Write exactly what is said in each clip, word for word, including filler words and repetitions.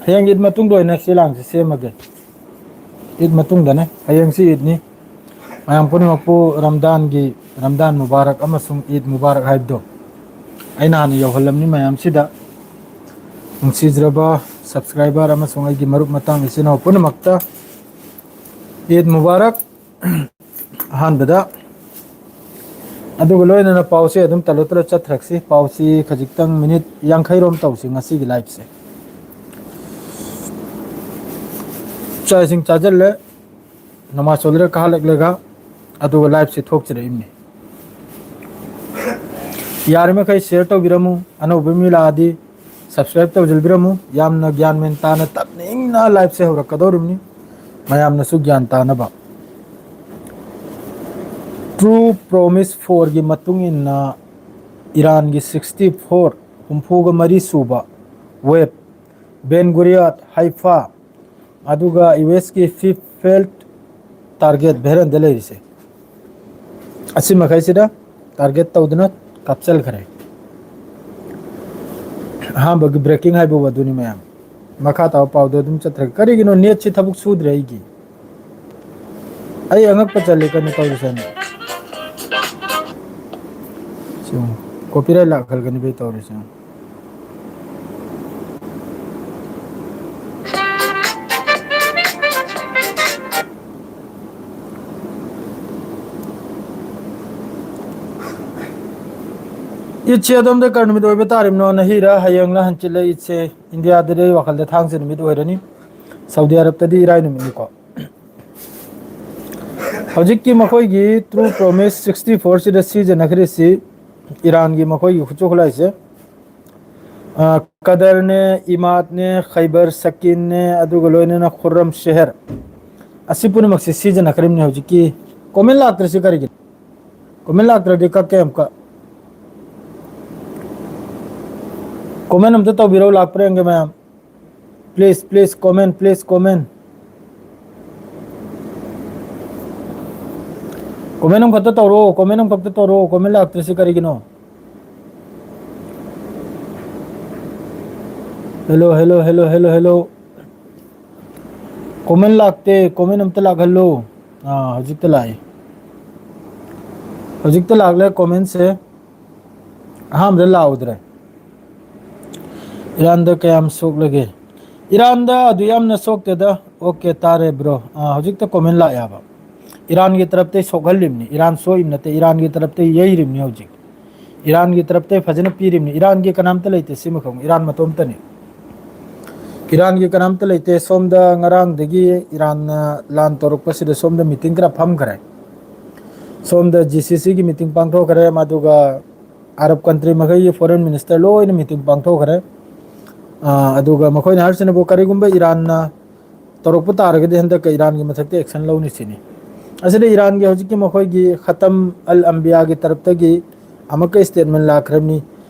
ꯍꯌꯦꯡ ꯏꯗ ꯃꯇꯨꯡꯗ ꯑꯣꯏꯅ ꯆꯦ ꯂꯥꯡꯁꯦ ꯁꯦꯝꯃꯒꯦ꯫ ꯏꯗ ꯃꯇꯨꯡꯗꯅꯦ, ꯍꯌꯦꯡꯁꯤ ꯏꯗꯅꯤ꯫ ꯃꯌꯥꯝ ꯄꯨꯝꯅꯃꯛꯄꯨ ꯔꯝꯗꯥꯟꯒꯤ, ꯔꯝꯗꯥꯟ ꯃꯨꯕꯥꯔꯛ ꯑꯃꯁꯨꯡ ꯏꯗ ꯃꯨꯕꯥꯔꯛ ꯍꯥꯏꯕꯗꯣ ꯑꯩꯅ ꯍꯥꯟꯅ ꯌꯧꯍꯜꯂꯝꯃꯤ ꯃꯌꯥꯝꯁꯤꯗ꯫ ꯅꯨꯡꯁꯤꯖꯔꯕ subscriber ꯑꯃꯁꯨꯡ ꯑꯩꯒꯤ ꯃꯔꯨꯞ ꯃꯇꯥꯡ ꯏꯆꯤꯟ ꯏꯅꯥꯎ ꯄꯨꯝꯅꯃꯛꯇ ꯏꯗ ꯃꯨꯕꯥꯔꯛ꯫ ꯑꯍꯥꯟꯕꯗ ꯑꯗꯨꯒ ꯂꯣꯏꯅꯅ ꯄꯥꯎꯁꯦ ꯑꯗꯨꯝ ꯇꯠꯂꯨ ꯇꯠꯂꯨ ꯆꯠꯊꯔꯛꯁꯤ꯫ ꯄꯥꯎꯁꯤ ꯈꯖꯤꯛꯇꯪ ꯃꯤꯅꯤꯠ ꯌꯥꯡꯈꯩꯔꯣꯝ ꯇꯧꯁꯤ ꯉꯁꯤꯒꯤ liveꯁꯦ꯫ ꯆꯥꯛ ꯏꯁꯤꯡ ꯆꯥꯁꯤꯜꯂꯦ, ꯅꯃꯥꯖ ꯁꯣꯜꯂꯒ ꯀꯥꯍꯜꯂꯛꯂꯒ ꯑꯗꯨꯒ liveꯁꯦ ꯊꯣꯛꯆꯔꯛꯏꯕꯅꯤ꯫ ꯌꯥꯔꯤꯃꯈꯩ share ꯇꯧꯕꯤꯔꯝꯃꯨ, ꯑꯅꯧꯕ ꯃꯤ ꯂꯥꯛꯑꯗꯤ subscribe ꯇꯧꯁꯤꯟꯕꯤꯔꯝꯃꯨ꯫ ꯌꯥꯝꯅ ꯒ꯭ꯌꯥꯟ ꯃꯦꯟ ꯇꯥꯅ ꯇꯞꯅ ꯏꯪꯅ liveꯁꯦ ꯍꯧꯔꯛꯀꯗꯧꯔꯤꯕꯅꯤ, ꯃꯌꯥꯝꯅꯁꯨ ꯒ꯭ꯌꯥꯟ ꯇꯥꯅꯕ꯫ True Promise fourꯒꯤ ꯃꯇꯨꯡ ꯏꯟꯅ ꯏꯔꯥꯟꯒꯤ sixty four, ꯍꯨꯝꯐꯨꯒ ꯃꯔꯤ ꯁꯨꯕ wave, ꯕꯦꯟ ꯒꯨꯔꯤꯌꯥꯠ, ꯍꯥꯏꯐꯥ, ꯑꯗꯨꯒ ꯌꯨ ꯑꯦꯁꯀꯤ fifth failed target ꯚꯦꯔꯟꯗ ꯂꯩꯔꯤꯁꯦ, ꯑꯁꯤ ꯃꯈꯩꯁꯤꯗ target ꯇꯧꯗꯨꯅ ꯀꯥꯞꯆꯜꯈ꯭ꯔꯦ꯫ ꯑꯍꯥꯟꯕꯒꯤ breaking ꯍꯥꯏꯕꯕꯨ ꯑꯗꯨꯅꯤ ꯃꯌꯥꯝ꯫ ꯃꯈꯥ ꯇꯥꯕ ꯄꯥꯎꯗꯣ ꯑꯗꯨꯝ ꯆꯠꯊꯔꯒꯦ꯫ ꯀꯔꯤꯒꯤꯅꯣ netꯁꯤ ꯊꯕꯛ ꯁꯨꯗ꯭ꯔꯦ ꯑꯩꯒꯤ? ꯑꯩ ꯑꯉꯛꯄ ꯆꯜꯂꯤ ꯀꯩꯅꯣ ꯇꯧꯔꯤꯁꯦ꯫ ꯁꯤ ꯌꯦꯡꯉꯨ, copyright ꯂꯥꯛꯍꯜꯒꯅꯤ ꯚꯩ ꯇꯧꯔꯤꯁꯦ꯫ ꯏꯠꯁꯦ ꯑꯗꯣꯝꯗ ꯀꯔꯤ ꯅꯨꯃꯤꯠ ꯑꯣꯏꯕ ꯇꯥꯔꯤꯕꯅꯣ? ꯅꯍꯤꯔ ꯍꯌꯦꯡꯂ ꯍꯪꯆꯤꯠꯂ ꯏꯠꯁꯦ? ꯏꯟꯗꯤꯌꯥꯗꯗꯤ ꯑꯩ ꯋꯥꯈꯜꯗ ꯊꯥꯡꯖ ꯅꯨꯃꯤꯠ ꯑꯣꯏꯔꯅꯤ, ꯁꯥꯎꯗꯤ ꯑꯔꯕꯇꯗꯤ ꯏꯔꯥꯏ ꯅꯨꯃꯤꯠꯅꯤꯀꯣ꯫ ꯍꯧꯖꯤꯛꯀꯤ ꯃꯈꯣꯏꯒꯤ True Promise sixty four ꯁꯤꯗ ꯁꯤꯖꯤꯟꯅꯈ꯭ꯔꯤꯁꯤ ꯏꯔꯥꯟꯒꯤ ꯃꯈꯣꯏꯒꯤ ꯈꯨꯠꯁꯨ ꯈꯨꯠꯂꯥꯏꯁꯦ, ꯑ, ꯀꯗꯔꯅꯦ, ꯏꯃꯥꯠꯅꯦ, ꯈꯩꯕꯔ ꯁꯀꯤꯟꯅꯦ, ꯑꯗꯨꯒ ꯂꯣꯏꯅꯅ ꯈꯨꯔꯝ ꯁꯦꯍꯔ, ꯑꯁꯤ ꯄꯨꯝꯅꯃꯛꯁꯦ ꯁꯤꯖꯤꯟꯅꯈ꯭ꯔꯤꯕꯅꯤ꯫ ꯍꯧꯖꯤꯛꯀꯤ comment ꯂꯥꯛꯇ꯭ꯔꯤꯁꯤ ꯀꯔꯤꯒꯤꯅꯣ? Comment ꯂꯥꯛꯇ꯭ꯔꯗꯤ ꯀꯛꯀꯦ ꯑꯃꯨꯛꯀ꯫ Comment ꯑꯝꯇ ꯇꯧꯕꯤꯔꯛꯎ, ꯂꯥꯛꯄ꯭ꯔꯥ ꯌꯦꯡꯒꯦ ꯃꯌꯥꯝ꯫ Please, please comment, please comment. Comment ꯑꯃꯈꯛꯇ ꯇꯧꯔꯛꯑꯣ, comment ꯑꯃꯈꯛꯇ ꯇꯧꯔꯛꯑꯣ, comment ꯂꯥꯛꯇ꯭ꯔꯤꯁꯤ ꯀꯔꯤꯒꯤꯅꯣ? Hello, hello, hello, hello, hello. Comment ꯂꯥꯛꯇꯦ, comment ꯑꯝꯇ ꯂꯥꯛꯍꯜꯂꯣ꯫ ꯑꯥ, ꯍꯧꯖꯤꯛꯇ ꯂꯥꯛꯑꯦ꯫ ꯍꯧꯖꯤꯛꯇ ꯂꯥꯛꯂꯦ commentꯁꯦ꯫ ꯑꯍꯥꯟꯕꯗ ꯂꯥꯛꯎꯗ꯭ꯔꯦ꯫ ꯏꯔꯥꯟꯗ ꯀꯌꯥꯝ ꯁꯣꯛꯂꯒꯦ? ꯏꯔꯥꯟꯗ ꯑꯗꯨ ꯌꯥꯝꯅ ꯁꯣꯛꯇꯦꯗ꯫ Okay, ꯇꯥꯔꯦ bro꯫ ꯑꯥ, ꯍꯧꯖꯤꯛꯇ comment ꯂꯥꯛꯑꯦꯕ꯫ ꯏꯔꯥꯟꯒꯤ ꯇꯔꯞꯇꯩ ꯁꯣꯛꯍꯜꯂꯤꯕꯅꯤ, ꯏꯔꯥꯟ ꯁꯣꯛꯏꯕ ꯅꯠꯇꯦ, ꯏꯔꯥꯟꯒꯤ ꯇꯔꯞꯇꯩ ꯌꯩꯔꯤꯕꯅꯤ ꯍꯧꯖꯤꯛ꯫ ꯏꯔꯥꯟꯒꯤ ꯇꯔꯞꯇꯩ ꯐꯖꯅ ꯄꯤꯔꯤꯕꯅꯤ꯫ ꯏꯔꯥꯟꯒꯤ ꯀꯅꯥꯝꯇ ꯂꯩꯇꯦ ꯁꯤꯃꯈꯛ, ꯏꯔꯥꯟ ꯃꯇꯣꯝꯇꯅꯤ꯫ ꯏꯔꯥꯟꯒꯤ ꯀꯅꯥꯝꯇ ꯂꯩꯇꯦ꯫ ꯁꯣꯝꯗ ꯉꯔꯥꯡꯗꯒꯤ ꯏꯔꯥꯟꯅ ꯂꯥꯟ ꯇꯧꯔꯛꯄꯁꯤꯗ ꯁꯣꯝꯗ meeting ꯈꯔ ꯐꯝꯈ꯭ꯔꯦ꯫ ꯁꯣꯝꯗ GCCꯒꯤ meeting ꯄꯥꯡꯊꯣꯛꯈ꯭ꯔꯦ, ꯑꯗꯨꯒ Arab country ꯃꯈꯩꯒꯤ foreign minister ꯂꯣꯏꯅ meeting ꯄꯥꯡꯊꯣꯛꯈ꯭ꯔꯦ꯫ ꯑꯥ, ꯑꯗꯨꯒ ꯃꯈꯣꯏꯅ ꯍꯥꯏꯔꯤꯁꯤꯅꯕꯨ ꯀꯔꯤꯒꯨꯝꯕ ꯏꯔꯥꯟꯅ ꯇꯧꯔꯛꯄ ꯇꯥꯔꯒꯗꯤ ꯍꯟꯗꯛꯀ ꯏꯔꯥꯟꯒꯤ ꯃꯊꯛꯇ action ꯂꯧꯅꯤ ꯁꯤꯅꯤ꯫ ꯑꯁꯤꯗ ꯏꯔꯥꯟꯒꯤ ꯍꯧꯖꯤꯛꯀꯤ ꯃꯈꯣꯏꯒꯤ ꯈꯇꯝ ꯑꯜ ꯑꯝꯕꯤꯌꯥꯒꯤ ꯇꯔꯞꯇꯒꯤ ꯑꯃꯨꯛꯀ statement ꯂꯥꯛꯈ꯭ꯔꯕꯅꯤ꯫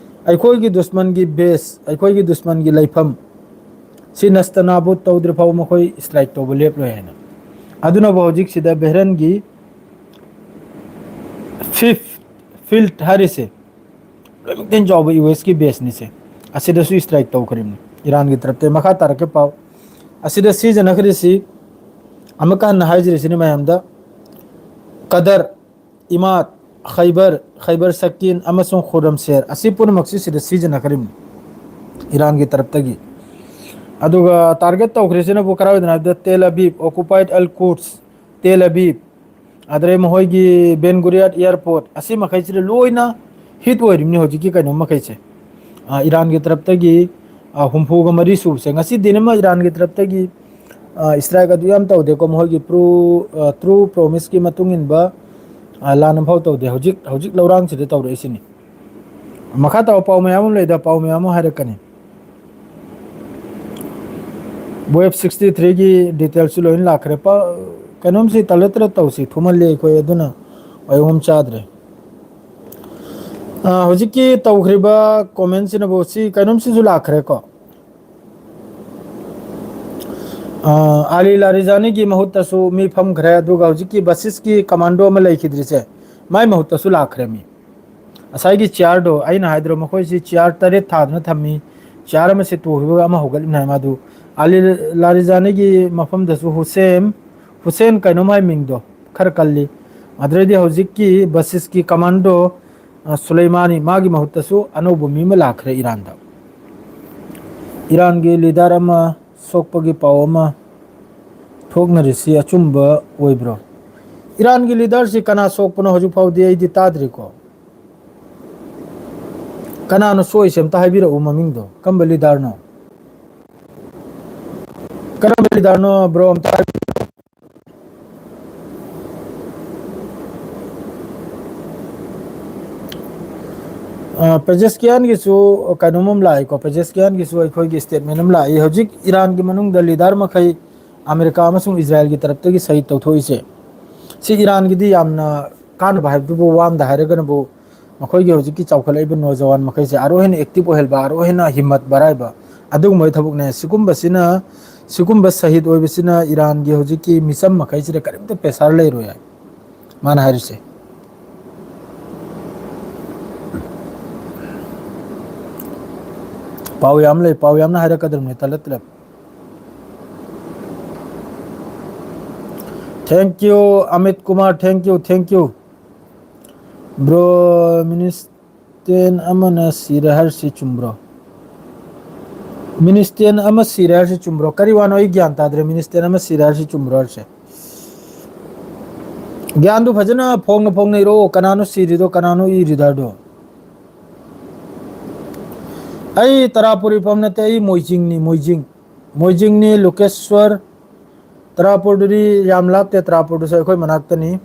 ꯑꯩꯈꯣꯏꯒꯤ ꯗꯨꯁꯃꯟꯒꯤ base, ꯑꯩꯈꯣꯏꯒꯤ ꯗꯨꯁꯃꯟꯒꯤ ꯂꯩꯐꯝ ꯁꯤ ꯅꯁꯇꯅꯥꯕꯨꯠ ꯇꯧꯗ꯭ꯔꯤ ꯐꯥꯎꯕ ꯃꯈꯣꯏ strike ꯇꯧꯕ ꯂꯦꯞꯂꯣꯏ ꯍꯥꯏꯅ꯫ ꯑꯗꯨꯅꯕꯨ ꯍꯧꯖꯤꯛꯁꯤꯗ ꯕꯦꯍ꯭ꯔꯦꯟꯒꯤ fifth field ꯍꯥꯏꯔꯤꯁꯦ ꯂꯣꯏꯅꯃꯛꯇꯩ ꯆꯥꯎꯕ USꯀꯤ baseꯅꯤꯁꯦ꯫ ꯑꯁꯤꯗꯁꯨ strike ꯇꯧꯈ꯭ꯔꯤꯕꯅꯤ ꯏꯔꯥꯟꯒꯤ ꯇꯔꯞꯇ꯫ ꯃꯈꯥ ꯇꯥꯔꯛꯀꯦ ꯄꯥꯎ꯫ ꯑꯁꯤꯗ ꯁꯤꯖꯤꯟꯅꯈ꯭ꯔꯤꯁꯤ ꯑꯃꯨꯛꯀ ꯍꯟꯅ ꯍꯥꯏꯖꯔꯤꯁꯤꯅꯤ ꯃꯌꯥꯝꯗ, ꯀꯗꯔ, ꯏꯃꯥꯠ, ꯈꯩꯕꯔ, ꯈꯩꯕꯔ ꯁꯀꯤꯟ ꯑꯃꯁꯨꯡ ꯈꯨꯔꯝꯁꯦꯔ ꯑꯁꯤ ꯄꯨꯝꯅꯃꯛꯁꯤ ꯁꯤꯗ ꯁꯤꯖꯤꯟꯅꯈ꯭ꯔꯤꯕꯅꯤ ꯏꯔꯥꯟꯒꯤ ꯇꯔꯞꯇꯒꯤ꯫ ꯑꯗꯨꯒ target ꯇꯧꯈ꯭ꯔꯤꯁꯤꯅꯕꯨ ꯀꯔꯥꯏꯗꯅꯣ ꯍꯥꯏꯕꯗ ꯇꯦꯜ ꯑꯕꯤꯕ, occupied Al Quds, ꯇꯦꯜ ꯑꯕꯤꯕ, ꯑꯗꯩ ꯃꯈꯣꯏꯒꯤ ꯕꯦꯟ ꯒꯨꯔꯤꯌꯥꯠ airport ꯑꯁꯤ ꯃꯈꯩꯁꯤꯗ ꯂꯣꯏꯅ hit ꯑꯣꯏꯔꯤꯕꯅꯤ ꯍꯧꯖꯤꯛꯀꯤ ꯀꯩꯅꯣ ꯃꯈꯩꯁꯦ꯫ ꯑ, ꯏꯔꯥꯟꯒꯤ ꯇꯔꯞꯇꯒꯤ, ꯑ, ꯍꯨꯝꯐꯨꯒ ꯃꯔꯤ ꯁꯨꯕꯁꯦ꯫ ꯉꯁꯤ ꯗꯤꯟ ꯑꯃ ꯏꯔꯥꯟꯒꯤ ꯇꯔꯞꯇꯒꯤ, ꯑ, strike ꯑꯗꯨ ꯌꯥꯝ ꯇꯧꯗꯦꯀꯣ꯫ ꯃꯈꯣꯏꯒꯤ pro-, ꯑ, true promiseꯀꯤ ꯃꯇꯨꯡ ꯏꯟꯕ, ꯑ, ꯂꯥꯟ ꯑꯃꯐꯥꯎ ꯇꯧꯗꯦ꯫ ꯍꯧꯖꯤꯛ, ꯍꯧꯖꯤꯛ ꯂꯧꯔꯥꯡꯁꯤꯗ ꯇꯧꯔꯛꯏꯁꯤꯅꯤ꯫ ꯃꯈꯥ ꯇꯥꯕ ꯄꯥꯎ ꯃꯌꯥꯝ ꯑꯃ ꯂꯩꯗ, ꯄꯥꯎ ꯃꯌꯥꯝ ꯑꯃ ꯍꯥꯏꯔꯛꯀꯅꯤ꯫ Wave sixty threeꯒꯤ detailsꯁꯨ ꯂꯣꯏꯅ ꯂꯥꯛꯈ꯭ꯔꯦ꯫ ꯄ-, ꯀꯩꯅꯣꯝꯁꯤ ꯇꯂꯦꯠ ꯇꯂꯦꯠ ꯇꯧꯁꯤ, ꯊꯨꯃꯜꯂꯤ ꯑꯩꯈꯣꯏ, ꯑꯗꯨꯅ ꯑꯩ ꯑꯍꯨꯝ ꯆꯥꯗ꯭ꯔꯦ꯫ ꯑ, ꯍꯧꯖꯤꯛꯀꯤ ꯇꯧꯈ꯭ꯔꯤꯕ commentꯁꯤꯅꯕꯨ ꯁꯤ ꯀꯩꯅꯣꯝꯁꯤꯁꯨ ꯂꯥꯛꯈ꯭ꯔꯦꯀꯣ꯫ ꯑ, ꯑꯂꯤ ꯂꯥꯔꯤꯖꯥꯅꯤꯒꯤ ꯃꯍꯨꯠꯇꯁꯨ ꯃꯤ ꯐꯝꯈ꯭ꯔꯦ, ꯑꯗꯨꯒ ꯍꯧꯖꯤꯛꯀꯤ ꯕꯁꯤꯁꯀꯤ commando ꯑꯃ ꯂꯩꯈꯤꯗ꯭ꯔꯤꯁꯦ, ꯃꯥꯏ ꯃꯍꯨꯠꯇꯁꯨ ꯂꯥꯛꯈ꯭ꯔꯦ ꯃꯤ꯫ ꯉꯁꯥꯏꯒꯤ chairꯗꯣ ꯑꯩꯅ ꯍꯥꯏꯗ꯭ꯔꯣ, ꯃꯈꯣꯏꯁꯤ chair ꯇꯔꯦꯠ ꯊꯥꯗꯨꯅ ꯊꯝꯃꯤ, ꯆꯤꯌꯥꯔ ꯑꯃ ꯁꯤꯠꯇꯣꯛꯈꯤꯕꯒ ꯑꯃ ꯍꯧꯒꯠꯂꯤꯕꯅꯤ ꯍꯥꯏ ꯃꯥꯗꯨ꯫ ꯑꯂꯤ ꯂꯥꯔꯤꯖꯥꯅꯤꯒꯤ ꯃꯐꯝꯗꯁꯨ ꯍꯨꯁꯦꯟ, ꯍꯨꯁꯦꯟ ꯀꯩꯅꯣꯝ ꯍꯥꯏ ꯃꯤꯡꯗꯣ, ꯈꯔ ꯀꯜꯂꯤ꯫ ꯑꯗꯨꯗꯩꯗꯤ ꯍꯧꯖꯤꯛꯀꯤ ꯕꯁꯤꯁꯀꯤ ꯀꯃꯥꯟꯗꯣ, ꯑ, ꯁꯨꯂꯩꯃꯥꯅꯤ, ꯃꯥꯒꯤ ꯃꯍꯨꯠꯇꯁꯨ ꯑꯅꯧꯕ ꯃꯤ ꯑꯃ ꯂꯥꯛꯈ꯭ꯔꯦ ꯏꯔꯥꯟꯗ꯫ ꯏꯔꯥꯟꯒꯤ ꯂꯤꯗꯔ ꯑꯃ ꯁꯣꯛꯄꯒꯤ ꯄꯥꯎ ꯑꯃ ꯊꯣꯛꯅꯔꯤꯁꯤ ꯑꯆꯨꯝꯕ ꯑꯣꯏꯕ꯭ꯔꯣ? ꯏꯔꯥꯟꯒꯤ ꯂꯤꯗꯔꯁꯤ ꯀꯅꯥ ꯁꯣꯛꯄꯅꯣ ꯍꯧꯖꯤꯛ ꯐꯥꯎꯗꯤ ꯑꯩꯗꯤ ꯇꯥꯗ꯭ꯔꯤꯀꯣ꯫ ꯀꯅꯥꯅꯣ ꯁꯣꯛꯏꯁꯦ ꯑꯝꯇ ꯍꯥꯏꯕꯤꯔꯛꯎ ꯃꯃꯤꯡꯗꯣ꯫ ꯀꯔꯝꯕ ꯂꯤꯗꯔꯅꯣ? ꯀꯔꯝꯕ ꯂꯤꯗꯔꯅꯣ ꯕ꯭ꯔꯣ? ꯑꯝꯇ ꯍꯥꯏꯕꯤꯔꯛꯎ꯫ ꯑ, ꯄꯦꯖꯦꯁꯀꯤꯌꯥꯟꯒꯤꯁꯨ ꯀꯩꯅꯣꯝ ꯑꯃ ꯂꯥꯛꯏꯀꯣ, ꯄꯦꯖꯦꯁꯀꯤꯌꯥꯟꯒꯤꯁꯨ ꯑꯩꯈꯣꯏꯒꯤ ꯁ꯭ꯇꯦꯠꯃꯦꯟ ꯑꯃ ꯂꯥꯛꯏ꯫ ꯍꯧꯖꯤꯛ ꯏꯔꯥꯟꯒꯤ ꯃꯅꯨꯡꯗ ꯂꯤꯗꯔ ꯃꯈꯩ ꯑꯃꯦꯔꯤꯀꯥ ꯑꯃꯁꯨꯡ ꯏꯖꯔꯥꯌꯦꯜꯒꯤ ꯇꯔꯞꯇꯒꯤ ꯁꯍꯤꯗ ꯇꯧꯊꯣꯛꯏꯁꯦ, ꯁꯤ ꯏꯔꯥꯟꯒꯤꯗꯤ ꯌꯥꯝꯅ ꯀꯥꯟꯅꯕ ꯍꯥꯏꯕꯗꯨꯕꯨ ꯋꯥ ꯑꯃꯗ ꯍꯥꯏꯔꯒꯅꯕꯨ, ꯃꯈꯣꯏꯒꯤ ꯍꯧꯖꯤꯛꯀꯤ ꯆꯥꯎꯈꯠꯂꯛꯏꯕ ꯅꯣꯖꯋꯥꯟ ꯃꯈꯩꯁꯦ ꯑꯔꯣ ꯍꯦꯟꯅ ꯑꯦꯛꯇꯤꯚ ꯑꯣꯏꯍꯟꯕ, ꯑꯔꯣ ꯍꯦꯟꯅ ꯍꯤꯝꯃꯠ ꯕꯔꯥꯏꯕ, ꯑꯗꯨꯒꯨꯝꯕꯒꯤ ꯊꯕꯛꯅꯦ꯫ ꯁꯤꯒꯨꯝꯕꯁꯤꯅ, ꯁꯤꯒꯨꯝꯕ ꯁꯍꯤꯗ ꯑꯣꯏꯕꯁꯤꯅ ꯏꯔꯥꯟꯒꯤ ꯍꯧꯖꯤꯛꯀꯤ ꯃꯤꯆꯝ ꯃꯈꯩꯁꯤꯗ ꯀꯔꯤꯝꯇ ꯄ꯭ꯔꯦꯁꯥꯔ ꯂꯩꯔꯣꯏ ꯍꯥꯏ ꯃꯥꯅ ꯍꯥꯏꯔꯤꯁꯦ꯫ ꯄꯥꯎ ꯌꯥꯝ ꯂꯩ, ꯄꯥꯎ ꯌꯥꯝꯅ ꯍꯥꯏꯔꯛꯀꯗꯕꯅꯤ ꯇꯂꯞ ꯇꯂꯞ꯫ Thank you, Amit Kumar, thank you, thank you. Bro, minister ꯑꯃꯅ ꯁꯤꯔꯦ ꯍꯥꯏꯔꯤꯁꯤ ꯆꯨꯝꯕ꯭ꯔꯣ? ꯃꯤꯅꯤꯁꯇꯦꯟ ꯑꯃ ꯁꯤꯔꯦ ꯍꯥꯏꯔꯤꯁꯤ ꯆꯨꯝꯕ꯭ꯔꯣ? ꯀꯔꯤ ꯋꯥꯅꯣ? ꯑꯩ ꯒ꯭ꯌꯥꯟ ꯇꯥꯗ꯭ꯔꯦ꯫ ꯃꯤꯅꯤꯁꯇꯦꯟ ꯑꯃ ꯁꯤꯔꯦ ꯍꯥꯏꯔꯤꯁꯤ ꯆꯨꯝꯕ꯭ꯔꯣ ꯍꯥꯏꯔꯤꯁꯦ? ꯒ꯭ꯌꯥꯟꯗꯨ ꯐꯖꯅ ꯐꯣꯡꯅ ꯐꯣꯡꯅ ꯏꯔꯛꯑꯣ꯫ ꯀꯅꯥꯅꯣ ꯁꯤꯔꯤꯗꯣ? ꯀꯅꯥꯅꯣ ꯏꯔꯤꯗꯣ ꯍꯥꯏꯗꯣ? ꯑꯩ ꯇꯔꯥꯄꯨꯔ ꯏꯐꯝ ꯅꯠꯇꯦ, ꯑꯩ ꯃꯣꯏꯖꯤꯡꯅꯤ, ꯃꯣꯏꯖꯤꯡ꯫ ꯃꯣꯏꯖꯤꯡꯅꯤ, ꯂꯨꯀꯦꯁ꯭ꯋꯔ꯫ ꯇꯔꯥꯄꯨꯔꯗꯨꯗꯤ ꯌꯥꯝ ꯂꯥꯞꯇꯦ, ꯇꯔꯥꯄꯨꯔꯗꯨꯁꯨ ꯑꯩꯈꯣꯏ ꯃꯅꯥꯛꯇꯅꯤ꯫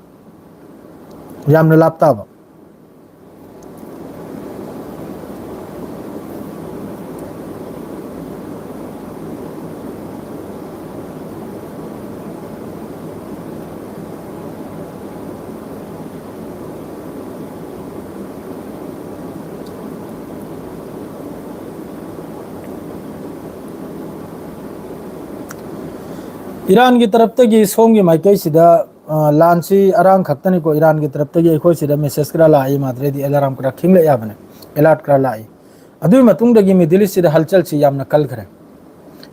ꯌꯥꯝꯅ ꯂꯥꯞꯇꯕ꯫ ꯏꯔꯥꯟꯒꯤ ꯇꯔꯞꯇꯒꯤ ꯁꯣꯝꯒꯤ ꯃꯥꯏꯀꯩꯁꯤꯗ, ꯑ, ꯂꯥꯟꯁꯤ ꯑꯔꯥꯡ ꯈꯛꯇꯅꯤꯀꯣ꯫ ꯏꯔꯥꯟꯒꯤ ꯇꯔꯞꯇꯒꯤ ꯑꯩꯈꯣꯏ ꯁꯤꯗ ꯃꯦꯁꯦꯖ ꯈꯔ ꯂꯥꯛꯏ, ꯃꯥꯗ꯭ꯔꯦꯗꯤ ꯑꯦꯂꯥꯔꯝ ꯈꯔ ꯈꯤꯡꯂꯛꯑꯦ ꯍꯥꯏꯕꯅꯦ, ꯑꯦꯂꯥꯔꯠ ꯈꯔ ꯂꯥꯛꯏ꯫ ꯑꯗꯨꯒꯤ ꯃꯇꯨꯡꯗꯒꯤ Middle East ꯁꯤꯗ ꯍꯜꯆꯜꯁꯤ ꯌꯥꯝꯅ ꯀꯜꯈ꯭ꯔꯦ꯫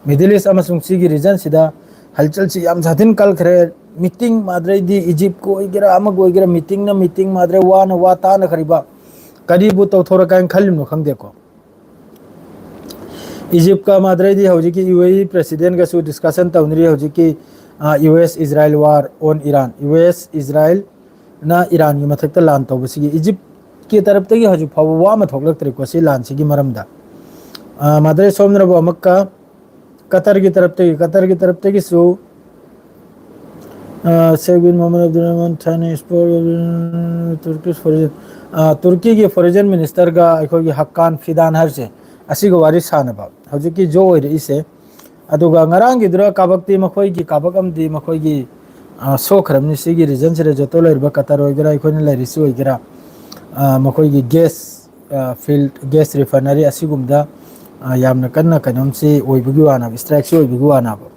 Middle East ꯑꯃꯁꯨꯡ ꯁꯤꯒꯤ region ꯁꯤꯗ ꯍꯜꯆꯜꯁꯤ ꯌꯥꯝ ꯁꯥꯊꯤꯅ ꯀꯜꯈ꯭ꯔꯦ꯫ Meeting ꯃꯥꯗ꯭ꯔꯩꯗꯤ Egypt ꯀ ꯑꯣꯏꯒꯦꯔꯥ, ꯑꯃꯒ ꯑꯣꯏꯒꯦꯔꯥ, meeting ꯅ meeting ꯃꯥꯗ꯭ꯔꯩ, ꯋꯥꯅ ꯋꯥ ꯇꯥꯅꯈ꯭ꯔꯤꯕ꯫ ꯀꯔꯤꯕꯨ ꯇꯧꯊꯣꯔꯛꯀꯦ ꯍꯥꯏꯅ ꯈꯜꯂꯤꯕꯅꯣ ꯈꯪꯗꯦꯀꯣ꯫ Egypt ꯀ ꯃꯥꯗ꯭ꯔꯩꯗꯤ ꯍꯧꯖꯤꯛꯀꯤ U A E president ꯒꯁꯨ discussion ꯇꯧꯅꯔꯤ ꯍꯧꯖꯤꯛꯀꯤ, ꯑ, U S Israel war on Iran꯫ U S Israel ꯅ ꯏꯔꯥꯟꯒꯤ ꯃꯊꯛꯇ ꯂꯥꯟ ꯇꯧꯕꯁꯤꯒꯤ Egypt ꯀꯤ ꯇꯔꯞꯇꯒꯤ ꯍꯧꯖꯤꯛ ꯐꯥꯎꯕ ꯋꯥ ꯑꯃ ꯊꯣꯛꯂꯛꯇ꯭ꯔꯤꯀꯣ ꯁꯤ ꯂꯥꯟꯁꯤꯒꯤ ꯃꯔꯝꯗ꯫ ꯑ, ꯃꯥꯗ꯭ꯔꯩ ꯁꯣꯝꯅꯔꯕꯨ ꯑꯃꯨꯛꯀ ꯀꯇꯔꯒꯤ ꯇꯔꯞꯇꯒꯤ, ꯀꯇꯔꯒꯤ ꯇꯔꯞꯇꯒꯤꯁꯨ, ꯑ, Sheikh bin Mohammed Abdulrahman Thani spoke, Turkish foreign, ꯑ, ꯇꯨꯔꯀꯤꯒꯤ foreign minister ꯒ ꯑꯩꯈꯣꯏꯒꯤ ꯍꯛꯀꯥꯟ ꯐꯤꯗꯥꯟ ꯍꯥꯏꯕꯁꯦ, ꯑꯁꯤꯒ ꯋꯥꯔꯤ ꯁꯥꯟꯅꯕ ꯍꯧꯖꯤꯛꯀꯤ ꯖꯣ ꯑꯣꯏꯔꯛꯏꯁꯦ꯫ ꯑꯗꯨꯒ ꯉꯔꯥꯡꯒꯤꯗꯨꯔ ꯀꯥꯕꯛꯇꯤ ꯃꯈꯣꯏꯒꯤ ꯀꯥꯕꯛ ꯑꯃꯗꯤ ꯃꯈꯣꯏꯒꯤ, ꯑ, ꯁꯣꯛꯈ꯭ꯔꯕꯅꯤ꯫ ꯁꯤꯒꯤ region ꯁꯤꯗ ꯖꯣꯇꯣ ꯂꯩꯔꯤꯕ ꯀꯇꯔ ꯑꯣꯏꯒꯦꯔꯥ, ꯑꯩꯈꯣꯏꯅ ꯂꯩꯔꯤꯁꯤ ꯑꯣꯏꯒꯦꯔꯥ, ꯑ, ꯃꯈꯣꯏꯒꯤ gas, ꯑ, field, gas refinery ꯑꯁꯤꯒꯨꯝꯕꯗ, ꯑ, ꯌꯥꯝꯅ ꯀꯟꯅ ꯀꯩꯅꯣꯝꯁꯤ ꯑꯣꯏꯕꯒꯤ ꯋꯥꯅꯦꯕ, strike ꯁꯤ ꯑꯣꯏꯕꯒꯤ ꯋꯥꯅꯦꯕ꯫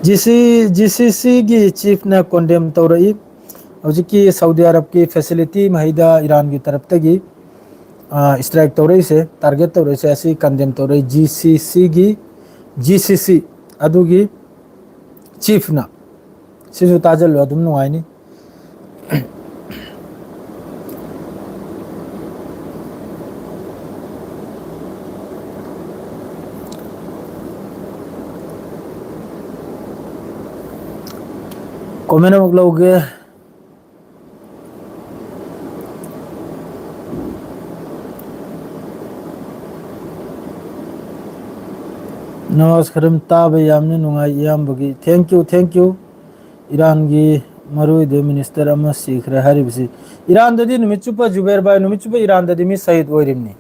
G C, G C C ꯒꯤ chief ꯅ condemn ꯇꯧꯔꯛꯏ꯫ ꯍꯧꯖꯤꯛꯀꯤ ꯁꯥꯎꯗꯤ ꯑꯔꯕꯀꯤ facility ꯃꯍꯩꯗ ꯏꯔꯥꯟꯒꯤ ꯇꯔꯞꯇꯒꯤ, ꯑ, strike ꯇꯧꯔꯛꯏꯁꯦ, target ꯇꯧꯔꯛꯏꯁꯦ, ꯑꯁꯤ condemn ꯇꯧꯔꯛꯏ G C C ꯒꯤ, G C C ꯑꯗꯨꯒꯤ chief ꯅ꯫ ꯁꯤꯁꯨ ꯇꯥꯖꯜꯂꯨ, ꯑꯗꯨꯝ ꯅꯨꯡꯉꯥꯏꯅꯤ꯫ Comment ꯑꯃꯨꯛ ꯂꯧꯒꯦ꯫ ꯅꯋꯥꯖ ꯈꯔꯝ, ꯇꯥꯕ ꯌꯥꯝꯅ ꯅꯨꯡꯉꯥꯏ ꯏꯌꯥꯝꯕꯒꯤ꯫ Thank you, thank you꯫ ꯏꯔꯥꯟꯒꯤ ꯃꯔꯨꯑꯣꯏꯕ minister ꯑꯃ ꯁꯤꯈ꯭ꯔꯦ ꯍꯥꯏꯔꯤꯕꯁꯤ, ꯏꯔꯥꯟꯗꯗꯤ ꯅꯨꯃꯤꯠ ꯆꯨꯞꯄ, ꯖꯨꯕꯦꯔ ꯚꯥꯏ, ꯅꯨꯃꯤꯠ ꯆꯨꯞꯄ ꯏꯔꯥꯟꯗꯗꯤ ꯃꯤ ꯁꯍꯤꯗ ꯑꯣꯏꯔꯤꯕꯅꯤ꯫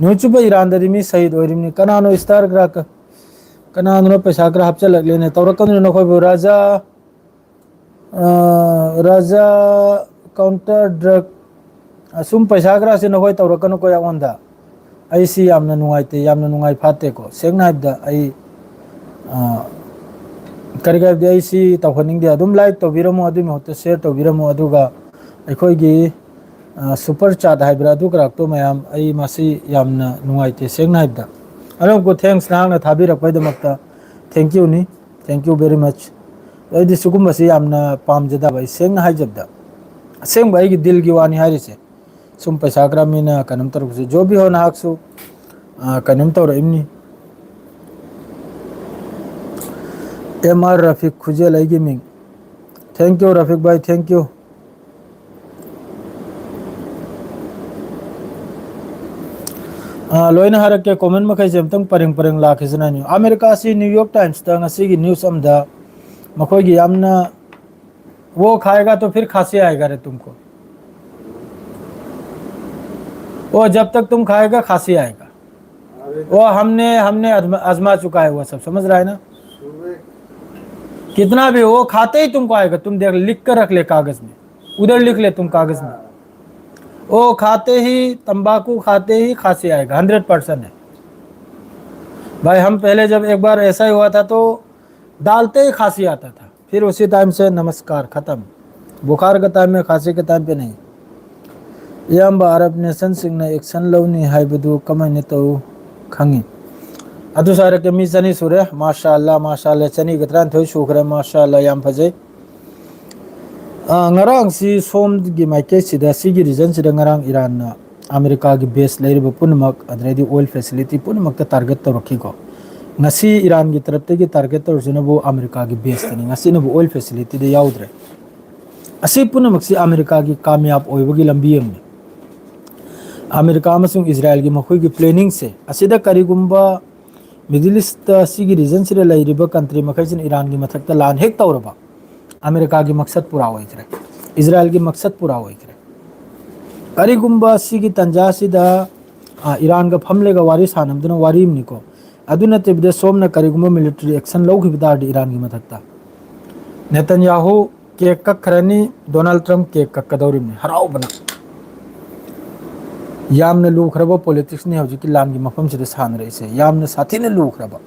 ꯅꯨꯃꯤꯠ ꯆꯨꯞꯄ ꯏꯔꯥꯟꯗꯗꯤ ꯃꯤ ꯁꯍꯤꯗ ꯑꯣꯏꯔꯤꯕꯅꯤ꯫ ꯀꯅꯥꯅꯣ star ꯈꯔ ꯀ-, ꯀꯅꯥꯅꯣ ꯄꯩꯁꯥ ꯈꯔ ꯍꯥꯞꯆꯤꯜꯂꯛꯂꯦꯅꯦ? ꯇꯧꯔꯛꯀꯅꯨ ꯅꯈꯣꯏꯕꯨ꯫ ꯔꯥꯖꯥ, ꯑ, ꯔꯥꯖꯥ counter drug, ꯑꯁꯨꯝ ꯄꯩꯁꯥ ꯈꯔꯁꯦ ꯅꯈꯣꯏ ꯇꯧꯔꯛꯀꯅꯨꯀꯣ ꯑꯩꯉꯣꯟꯗ꯫ ꯑꯩꯁꯤ ꯌꯥꯝꯅ ꯅꯨꯡꯉꯥꯏꯇꯦ, ꯌꯥꯝꯅ ꯅꯨꯡꯉꯥꯏ ꯐꯥꯠꯇꯦꯀꯣ꯫ ꯁꯦꯡꯅ ꯍꯥꯏꯕꯗ ꯑꯩ, ꯑ, ꯀꯔꯤ ꯍꯥꯏꯕꯗꯤ ꯑꯩ ꯁꯤ ꯇꯧꯍꯟꯅꯤꯡꯗꯦ꯫ ꯑꯗꯨꯝ like ꯇꯧꯕꯤꯔꯝꯃꯣ, ꯑꯗꯨꯒꯤ ꯃꯍꯨꯠꯇ share ꯇꯧꯕꯤꯔꯝꯃꯣ꯫ ꯑꯗꯨꯒ ꯑꯩꯈꯣꯏꯒꯤ, ꯑ, super chat ꯍꯥꯏꯕ꯭ꯔꯥ, ꯑꯗꯨ ꯈꯔꯥꯛꯇꯣ ꯃꯌꯥꯝ, ꯑꯩ ꯃꯁꯤ ꯌꯥꯝꯅ ꯅꯨꯡꯉꯥꯏꯇꯦ, ꯁꯦꯡꯅ ꯍꯥꯏꯕꯗ꯫ ꯑꯅꯣꯞꯀꯨ, thanks, ꯅꯍꯥꯛꯅ ꯊꯥꯕꯤꯔꯛꯄꯒꯤꯗꯃꯛꯇ꯫ Thank you ꯅꯤ꯫ Thank you very much꯫ ꯑꯩꯗꯤ ꯁꯤꯒꯨꯝꯕꯁꯤ ꯌꯥꯝꯅ ꯄꯥꯝꯖꯗꯕ, ꯑꯩ ꯁꯦꯡꯅ ꯍꯥꯏꯖꯕꯗ꯫ ꯑꯁꯦꯡꯕ ꯑꯩꯒꯤ ꯗꯤꯜꯒꯤ ꯋꯥꯅꯤ ꯍꯥꯏꯔꯤꯁꯦ꯫ ꯁꯨꯝ ꯄꯩꯁꯥ ꯈꯔ ꯃꯤꯅ ꯀꯩꯅꯣꯝ ꯇꯧꯔꯛꯄꯁꯦ꯫ ꯖꯣꯕꯤ ꯍꯣ, ꯅꯍꯥꯛꯁꯨ, ꯑ, ꯀꯩꯅꯣꯝ ꯇꯧꯔꯛꯏꯝꯅꯤ꯫ ꯑꯦꯝ ꯑꯥꯔ ꯔꯐꯤꯛ ꯈꯨꯖꯦꯜ ꯑꯩꯒꯤ ꯃꯤꯡ꯫ Thank you ꯔꯐꯤꯛ ꯚꯥꯏ, thank you꯫ ꯑ, ꯂꯣꯏꯅ ꯍꯥꯏꯔꯛꯀꯦ, comment ꯃꯈꯩꯁꯦ ꯑꯝꯇꯪ ꯄꯔꯦꯡ ꯄꯔꯦꯡ ꯂꯥꯛꯈꯤꯁꯤꯅ꯫ ꯑꯃꯦꯔꯤꯀꯥꯁꯤ New York Timesꯇ ꯉꯁꯤꯒꯤ news ꯑꯃꯗ ꯃꯈꯣꯏꯒꯤ ꯌꯥꯝꯅ, "वो खाएगा तो फिर खांसी आएगा रे तुमको, वो जब तक तुम खाएगा खांसी आएगा, वो हमने, हमने आजमा, आजमा चुका है वो सब", समझ रहा है ना? कितना भी वो खाते ही तुमको आएगा, तुम देख, लिख कर रख ले कागज में, उधर लिख ले तुम कागज में। वो खाते ही, तंबाकू खाते ही खांसी आएगा, हंड्रेड परसेंट है भाई। हम पहले जब एक बार ऐसा ही हुआ था तो डालते ही खांसी आता था, फिर उसी टाइम से नमस्कार खत्म। बुखार के टाइम में, खांसी के टाइम पे नहीं। ꯏꯌꯥꯝꯕ, ꯑꯔꯕ ꯅꯦꯁꯟꯁꯤꯡꯅ ꯑꯦꯛꯁꯟ ꯂꯧꯅꯤ ꯍꯥꯏꯕꯗꯨ ꯀꯃꯥꯏꯅ ꯇꯧ ꯈꯪꯉꯤ? ꯑꯗꯨ ꯁꯥꯔꯛꯀꯦ, ꯃꯤ ꯆꯅꯤ ꯁꯨꯔꯦ꯫ ꯃꯥꯁꯥ ꯑꯜꯂꯥ, ꯃꯥꯁꯥ ꯑꯜꯂꯥ, ꯆꯅꯤꯒ ꯇꯔꯥꯅꯤꯊꯣꯏ ꯁꯨꯈ꯭ꯔꯦ꯫ ꯃꯥꯁꯥ ꯑꯜꯂꯥ, ꯌꯥꯝ ꯐꯖꯩ꯫ ꯑ, ꯉꯔꯥꯡꯁꯤ ꯁꯣꯝꯒꯤ ꯃꯥꯏꯀꯩꯁꯤꯗ, ꯁꯤꯒꯤ ꯔꯤꯖꯟꯁꯤꯗ ꯉꯔꯥꯡ ꯏꯔꯥꯟꯅ ꯑꯃꯦꯔꯤꯀꯥꯒꯤ ꯕꯦꯁ ꯂꯩꯔꯤꯕ ꯄꯨꯝꯅꯃꯛ, ꯑꯗꯩꯗꯤ ꯑꯣꯏꯜ ꯐꯦꯁꯤꯂꯤꯇꯤ ꯄꯨꯝꯅꯃꯛꯇ ꯇꯥꯔꯒꯦꯠ ꯇꯧꯔꯛꯈꯤꯀꯣ꯫ ꯉꯁꯤ ꯏꯔꯥꯟꯒꯤ ꯇꯔꯞꯇꯒꯤ ꯇꯥꯔꯒꯦꯠ ꯇꯧꯔꯤꯁꯤꯅꯕꯨ ꯑꯃꯦꯔꯤꯀꯥꯒꯤ ꯕꯦꯁꯇꯅꯤ, ꯉꯁꯤꯅꯕꯨ ꯑꯣꯏꯜ ꯐꯦꯁꯤꯂꯤꯇꯤꯗ ꯌꯥꯎꯗ꯭ꯔꯦ꯫ ꯑꯁꯤ ꯄꯨꯝꯅꯃꯛꯁꯤ ꯑꯃꯦꯔꯤꯀꯥꯒꯤ ꯀꯥꯃꯌꯥꯕ ꯑꯣꯏꯕꯒꯤ ꯂꯝꯕꯤ ꯑꯃꯅꯤ꯫ ꯑꯃꯦꯔꯤꯀꯥ ꯑꯃꯁꯨꯡ ꯏꯖꯔꯥꯏꯜꯒꯤ ꯃꯈꯣꯏꯒꯤ ꯄ꯭ꯂꯦꯅꯤꯡꯁꯦ, ꯑꯁꯤꯗ ꯀꯔꯤꯒꯨꯝꯕ ꯃꯤꯗꯜ ꯏꯁꯇ, ꯁꯤꯒꯤ ꯔꯤꯖꯟꯁꯤꯗ ꯂꯩꯔꯤꯕ ꯀꯟꯇ꯭ꯔꯤ ꯃꯈꯩꯁꯤꯅ ꯏꯔꯥꯟꯒꯤ ꯃꯊꯛꯇ ꯂꯥꯟ ꯍꯦꯛ ꯇꯧꯔꯕ, ꯑꯃꯦꯔꯤꯀꯥꯒꯤ ꯃꯛꯁꯠ ꯄꯨꯔꯥ ꯑꯣꯏꯈ꯭ꯔꯦ, ꯏꯖꯔꯥꯏꯜꯒꯤ ꯃꯛꯁꯠ ꯄꯨꯔꯥ ꯑꯣꯏꯈ꯭ꯔꯦ꯫ ꯀꯔꯤꯒꯨꯝꯕ ꯁꯤꯒꯤ ꯇꯥꯟꯖꯥꯁꯤꯗ, ꯑ, ꯏꯔꯥꯟꯒ ꯐꯝꯂꯒ ꯋꯥꯔꯤ ꯁꯥꯟꯅꯕꯗꯨꯅ ꯋꯥꯔꯤ ꯑꯃꯅꯤꯀꯣ, ꯑꯗꯨ ꯅꯠꯇꯕꯤꯗ ꯁꯣꯝꯅ ꯀꯔꯤꯒꯨꯝꯕ ꯃꯤꯂꯤꯇꯔꯤ ꯑꯦꯛꯁꯟ ꯂꯧꯈꯤꯕ ꯇꯥꯔꯗꯤ ꯏꯔꯥꯟꯒꯤ ꯃꯊꯛꯇ, ꯅꯦꯇꯟꯌꯥꯍꯨ ꯀꯦꯛ ꯀꯛꯈ꯭ꯔꯅꯤ, ꯗꯣꯅꯥꯜꯗ ꯇ꯭ꯔꯝꯞ ꯀꯦꯛ ꯀꯛꯀꯗꯧꯔꯤꯕꯅꯤ ꯍꯔꯥꯎꯕꯅ꯫ ꯌꯥꯝꯅ ꯂꯨꯈ꯭ꯔꯕ ꯄꯣꯂꯤꯇꯤꯛꯁꯅꯤ ꯍꯧꯖꯤꯛꯀꯤ ꯂꯥꯟꯒꯤ ꯃꯐꯝꯁꯤꯗ ꯁꯥꯟꯅꯔꯛꯏꯁꯦ, ꯌꯥꯝꯅ ꯁꯥꯊꯤꯅ ꯂꯨꯈ꯭ꯔꯕ꯫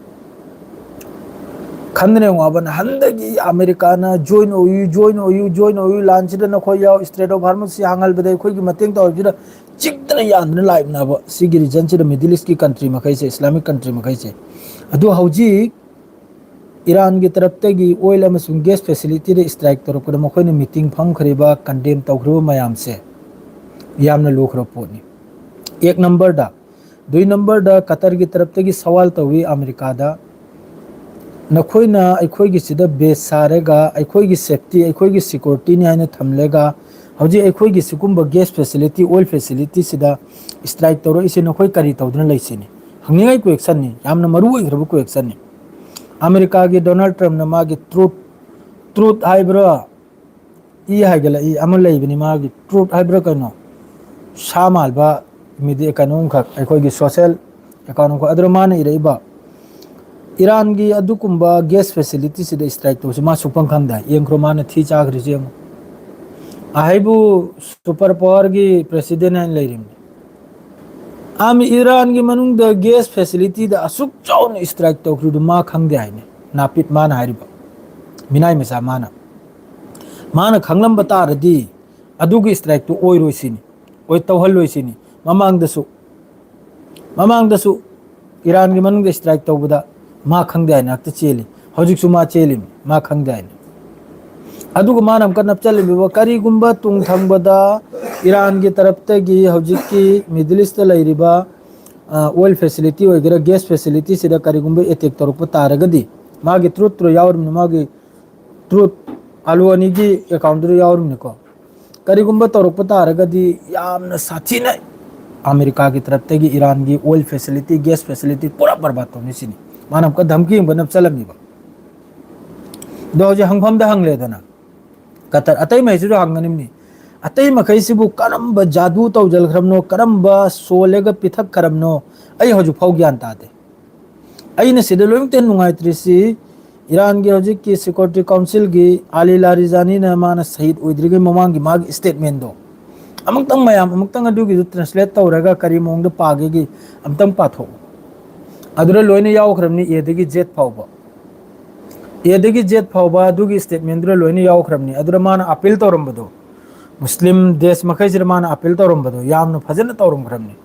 ꯈꯟꯗꯅ ꯌꯦꯡꯉꯣꯕ, ꯅꯍꯥꯟꯗꯒꯤ ꯑꯃꯦꯔꯤꯀꯥꯅ join ꯑꯣꯏꯌꯨ, join ꯑꯣꯏꯌꯨ, join ꯑꯣꯏꯌꯨ, ꯂꯥꯟꯁꯤꯗ ꯅꯈꯣꯏ ꯌꯥꯎ, Strait of Hormuz ꯁꯤ ꯍꯥꯡꯍꯜꯕꯗ ꯑꯩꯈꯣꯏꯒꯤ ꯃꯇꯦꯡ ꯇꯧꯔꯤꯁꯤꯗ ꯆꯤꯛꯇꯅ ꯌꯥꯟꯗꯅ ꯂꯥꯛꯏꯕꯅꯦꯕ꯫ ꯁꯤꯒꯤ region ꯁꯤꯗ Middle East ꯀꯤ country ꯃꯈꯩꯁꯦ, Islamic country ꯃꯈꯩꯁꯦ꯫ ꯑꯗꯨ ꯍꯧꯖꯤꯛ ꯏꯔꯥꯟꯒꯤ ꯇꯔꯞꯇꯒꯤ oil ꯑꯃꯁꯨꯡ gas facility ꯗ strike ꯇꯧꯔꯛꯄꯗ ꯃꯈꯣꯏꯅ meeting ꯐꯝꯈ꯭ꯔꯤꯕ, condemn ꯇꯧꯈ꯭ꯔꯤꯕ ꯃꯌꯥꯝꯁꯦ ꯌꯥꯝꯅ ꯂꯨꯈ꯭ꯔꯕ ꯄꯣꯠꯅꯤ꯫ ꯑꯦꯛ ꯅꯝꯕꯔꯗ꯫ ꯗꯨꯏ ꯅꯝꯕꯔꯗ, ꯀꯇꯔꯒꯤ ꯇꯔꯞꯇꯒꯤ ꯁꯋꯥꯜ ꯇꯧꯏ ꯑꯃꯦꯔꯤꯀꯥꯗ, "ꯅꯈꯣꯏꯅ ꯑꯩꯈꯣꯏꯒꯤꯁꯤꯗ base ꯁꯥꯔꯒ ꯑꯩꯈꯣꯏꯒꯤ safety, ꯑꯩꯈꯣꯏꯒꯤ security ꯅꯤ ꯍꯥꯏꯅ ꯊꯝꯂꯒ ꯍꯧꯖꯤꯛ ꯑꯩꯈꯣꯏꯒꯤ ꯁꯤꯒꯨꯝꯕ gas facility, oil facility ꯁꯤꯗ strike ꯇꯧꯔꯛꯏꯁꯦ ꯅꯈꯣꯏ ꯀꯔꯤ ꯇꯧꯗꯨꯅ ꯂꯩꯁꯤꯅꯤ?" ꯍꯪꯅꯤꯡꯉꯥꯏ question ꯅꯤ, ꯌꯥꯝꯅ ꯃꯔꯨ ꯑꯣꯏꯈ꯭ꯔꯕ question ꯅꯤ꯫ ꯑꯃꯦꯔꯤꯀꯥꯒꯤ ꯗꯣꯅꯥꯜꯗ ꯇ꯭ꯔꯝꯞꯅ ꯃꯥꯒꯤ Truth, Truth ꯍꯥꯏꯕ꯭ꯔꯥ, ꯏ ꯍꯥꯏꯒꯠꯂꯛꯏ ꯑꯃ ꯂꯩꯕꯅꯤ, ꯃꯥꯒꯤ Truth ꯍꯥꯏꯕ꯭ꯔꯥ ꯀꯩꯅꯣ, ꯁꯥ ꯃꯥꯜꯕ media ꯀꯩꯅꯣꯝꯈꯛ, ꯑꯩꯈꯣꯏꯒꯤ social account ꯑꯃꯈꯛ, ꯑꯗꯨꯗ ꯃꯥꯅ ꯏꯔꯛꯏꯕ, "ꯏꯔꯥꯟꯒꯤ ꯑꯗꯨꯒꯨꯝꯕ gas facility ꯁꯤꯗ strike ꯇꯧꯕꯁꯤ ꯃꯥ ꯁꯨꯛꯈꯪ ꯈꯪꯗꯦ꯫ ꯌꯦꯡꯈ꯭ꯔꯣ, ꯃꯥꯅ ꯊꯤ ꯆꯥꯈ꯭ꯔꯤꯁꯤ ꯌꯦꯡꯉꯣ꯫ ꯑꯍꯩꯕꯨ super power ꯒꯤ president ꯍꯥꯏꯅ ꯂꯩꯔꯤꯕꯅꯤ꯫ ꯑꯥ, ꯃꯤ ꯏꯔꯥꯟꯒꯤ ꯃꯅꯨꯡꯗ gas facility ꯗ ꯑꯁꯨꯛ ꯆꯥꯎꯅ strike ꯇꯧꯈ꯭ꯔꯤꯗꯨ ꯃꯥ ꯈꯪꯗꯦ ꯍꯥꯏꯅꯤ"꯫ ꯅꯥꯄꯤꯠ ꯃꯥꯅ ꯍꯥꯏꯔꯤꯕ, ꯃꯤꯅꯥꯏ ꯃꯆꯥ ꯃꯥꯅ꯫ ꯃꯥꯅ ꯈꯪꯂꯝꯕ ꯇꯥꯔꯗꯤ ꯑꯗꯨꯒꯤ strike ꯇꯨ ꯑꯣꯏꯔꯣꯏ ꯁꯤꯅꯤ, ꯑꯣꯏ ꯇꯧꯍꯜꯂꯣꯏ ꯁꯤꯅꯤ꯫ ꯃꯃꯥꯡꯗꯁꯨ, ꯃꯃꯥꯡꯗꯁꯨ ꯏꯔꯥꯟꯒꯤ ꯃꯅꯨꯡꯗ strike ꯇꯧꯕꯗ ꯃꯥ ꯈꯪꯗꯦ ꯍꯥꯏꯅ ꯉꯥꯛꯇ ꯆꯦꯜꯂꯤ, ꯍꯧꯖꯤꯛꯁꯨ ꯃꯥ ꯆꯦꯜꯂꯤꯃꯤ, ꯃꯥ ꯈꯪꯗꯦ ꯍꯥꯏꯅ꯫ ꯑꯗꯨꯒ ꯃꯥꯅ ꯑꯃꯨꯛꯀ ꯅꯞꯆꯜꯂꯤꯕ, ꯀꯔꯤꯒꯨꯝꯕ ꯇꯨꯡ ꯊꯪꯕꯗ ꯏꯔꯥꯟꯒꯤ ꯇꯔꯞꯇꯒꯤ ꯍꯧꯖꯤꯛꯀꯤ Middle East ꯇ ꯂꯩꯔꯤꯕ, ꯑ, oil facility ꯑꯣꯏꯒꯦꯔꯥ, gas facility ꯁꯤꯗ ꯀꯔꯤꯒꯨꯝꯕ attack ꯇꯧꯔꯛꯄ ꯇꯥꯔꯒꯗꯤ, ꯃꯥꯒꯤ Truth ꯇꯨ ꯌꯥꯎꯔꯤꯕꯅꯤ, ꯃꯥꯒꯤ Truth ꯑꯂꯨ ꯑꯅꯤꯒꯤ account ꯇꯨꯗ ꯌꯥꯎꯔꯤꯕꯅꯤꯀꯣ꯫ ꯀꯔꯤꯒꯨꯝꯕ ꯇꯧꯔꯛꯄ ꯇꯥꯔꯒꯗꯤ ꯌꯥꯝꯅ ꯁꯥꯊꯤꯅ ꯑꯃꯦꯔꯤꯀꯥꯒꯤ ꯇꯔꯞꯇꯒꯤ ꯏꯔꯥꯟꯒꯤ oil facility, gas facility ꯄꯨꯔꯥ ꯕꯔꯕꯥꯗ ꯇꯧꯅꯤ ꯁꯤꯅꯤ꯫ ꯃꯥꯅ ꯑꯃꯨꯛꯀ ꯙꯝꯀꯤ ꯑꯃꯨꯛꯀ ꯅꯞꯆꯜꯂꯝꯃꯤꯕ꯫ ꯑꯗꯣ ꯍꯧꯖꯤꯛ ꯍꯪꯐꯝꯗ ꯍꯪꯂꯦꯗꯅ, ꯀꯇꯔ, ꯑꯇꯩ ꯃꯈꯩꯁꯤꯁꯨ ꯍꯪꯒꯅꯤꯕꯅꯤ꯫ ꯑꯇꯩ ꯃꯈꯩꯁꯤꯕꯨ ꯀꯔꯝꯕ ꯖꯥꯗꯨ ꯇꯧꯖꯈ꯭ꯔꯕꯅꯣ, ꯀꯔꯝꯕ ꯁꯣꯜꯂꯒ ꯄꯤꯊꯛꯈ꯭ꯔꯕꯅꯣ, ꯑꯩ ꯍꯧꯖꯤꯛ ꯐꯥꯎ ꯒ꯭ꯌꯥꯟ ꯇꯥꯗꯦ꯫ ꯑꯩꯅ ꯁꯤꯗ ꯂꯣꯏꯅꯃꯛꯇ ꯅꯨꯡꯉꯥꯏꯇ꯭ꯔꯤꯁꯤ, ꯏꯔꯥꯟꯒꯤ ꯍꯧꯖꯤꯛꯀꯤ security council ꯒꯤ ꯑꯂꯤ ꯂꯥꯔꯤꯖꯥꯅꯤꯅ ꯃꯥꯅ ꯁꯍꯤꯗ ꯑꯣꯏꯗ꯭ꯔꯤꯉꯩ ꯃꯃꯥꯡꯒꯤ ꯃꯥꯒꯤ statement ꯗꯣ ꯑꯃꯨꯛꯇꯪ, ꯃꯌꯥꯝ ꯑꯃꯨꯛꯇꯪ ꯑꯗꯨꯒꯤꯗꯨ translate ꯇꯧꯔꯒ ꯀꯔꯤ ꯃꯑꯣꯡꯗ ꯄꯥꯒꯦꯒꯤ ꯑꯝꯇꯪ ꯄꯥꯊꯣꯛꯎ꯫ ꯑꯗꯨꯗ ꯂꯣꯏꯅ ꯌꯥꯎꯈ꯭ꯔꯕꯅꯤ, A ꯗꯒꯤ Z ꯐꯥꯎꯕ꯫ ꯑꯦꯗꯒꯤ ꯖꯦꯠ ꯐꯥꯎꯕ ꯑꯗꯨꯒꯤ ꯁ꯭ꯇꯦꯠꯃꯦꯟꯗꯨꯗ ꯂꯣꯏꯅ ꯌꯥꯎꯈ꯭ꯔꯕꯅꯤ꯫ ꯑꯗꯨꯗ ꯃꯥꯅ ꯑꯄꯤꯜ ꯇꯧꯔꯝꯕꯗꯣ, ꯃꯨꯁꯂꯤꯝ ꯗꯦꯁ ꯃꯈꯩꯁꯤꯗ ꯃꯥꯅ ꯑꯄꯤꯜ ꯇꯧꯔꯝꯕꯗꯣ ꯌꯥꯝꯅ ꯐꯖꯅ ꯇꯧꯔꯝꯈ꯭ꯔꯕꯅꯤ꯫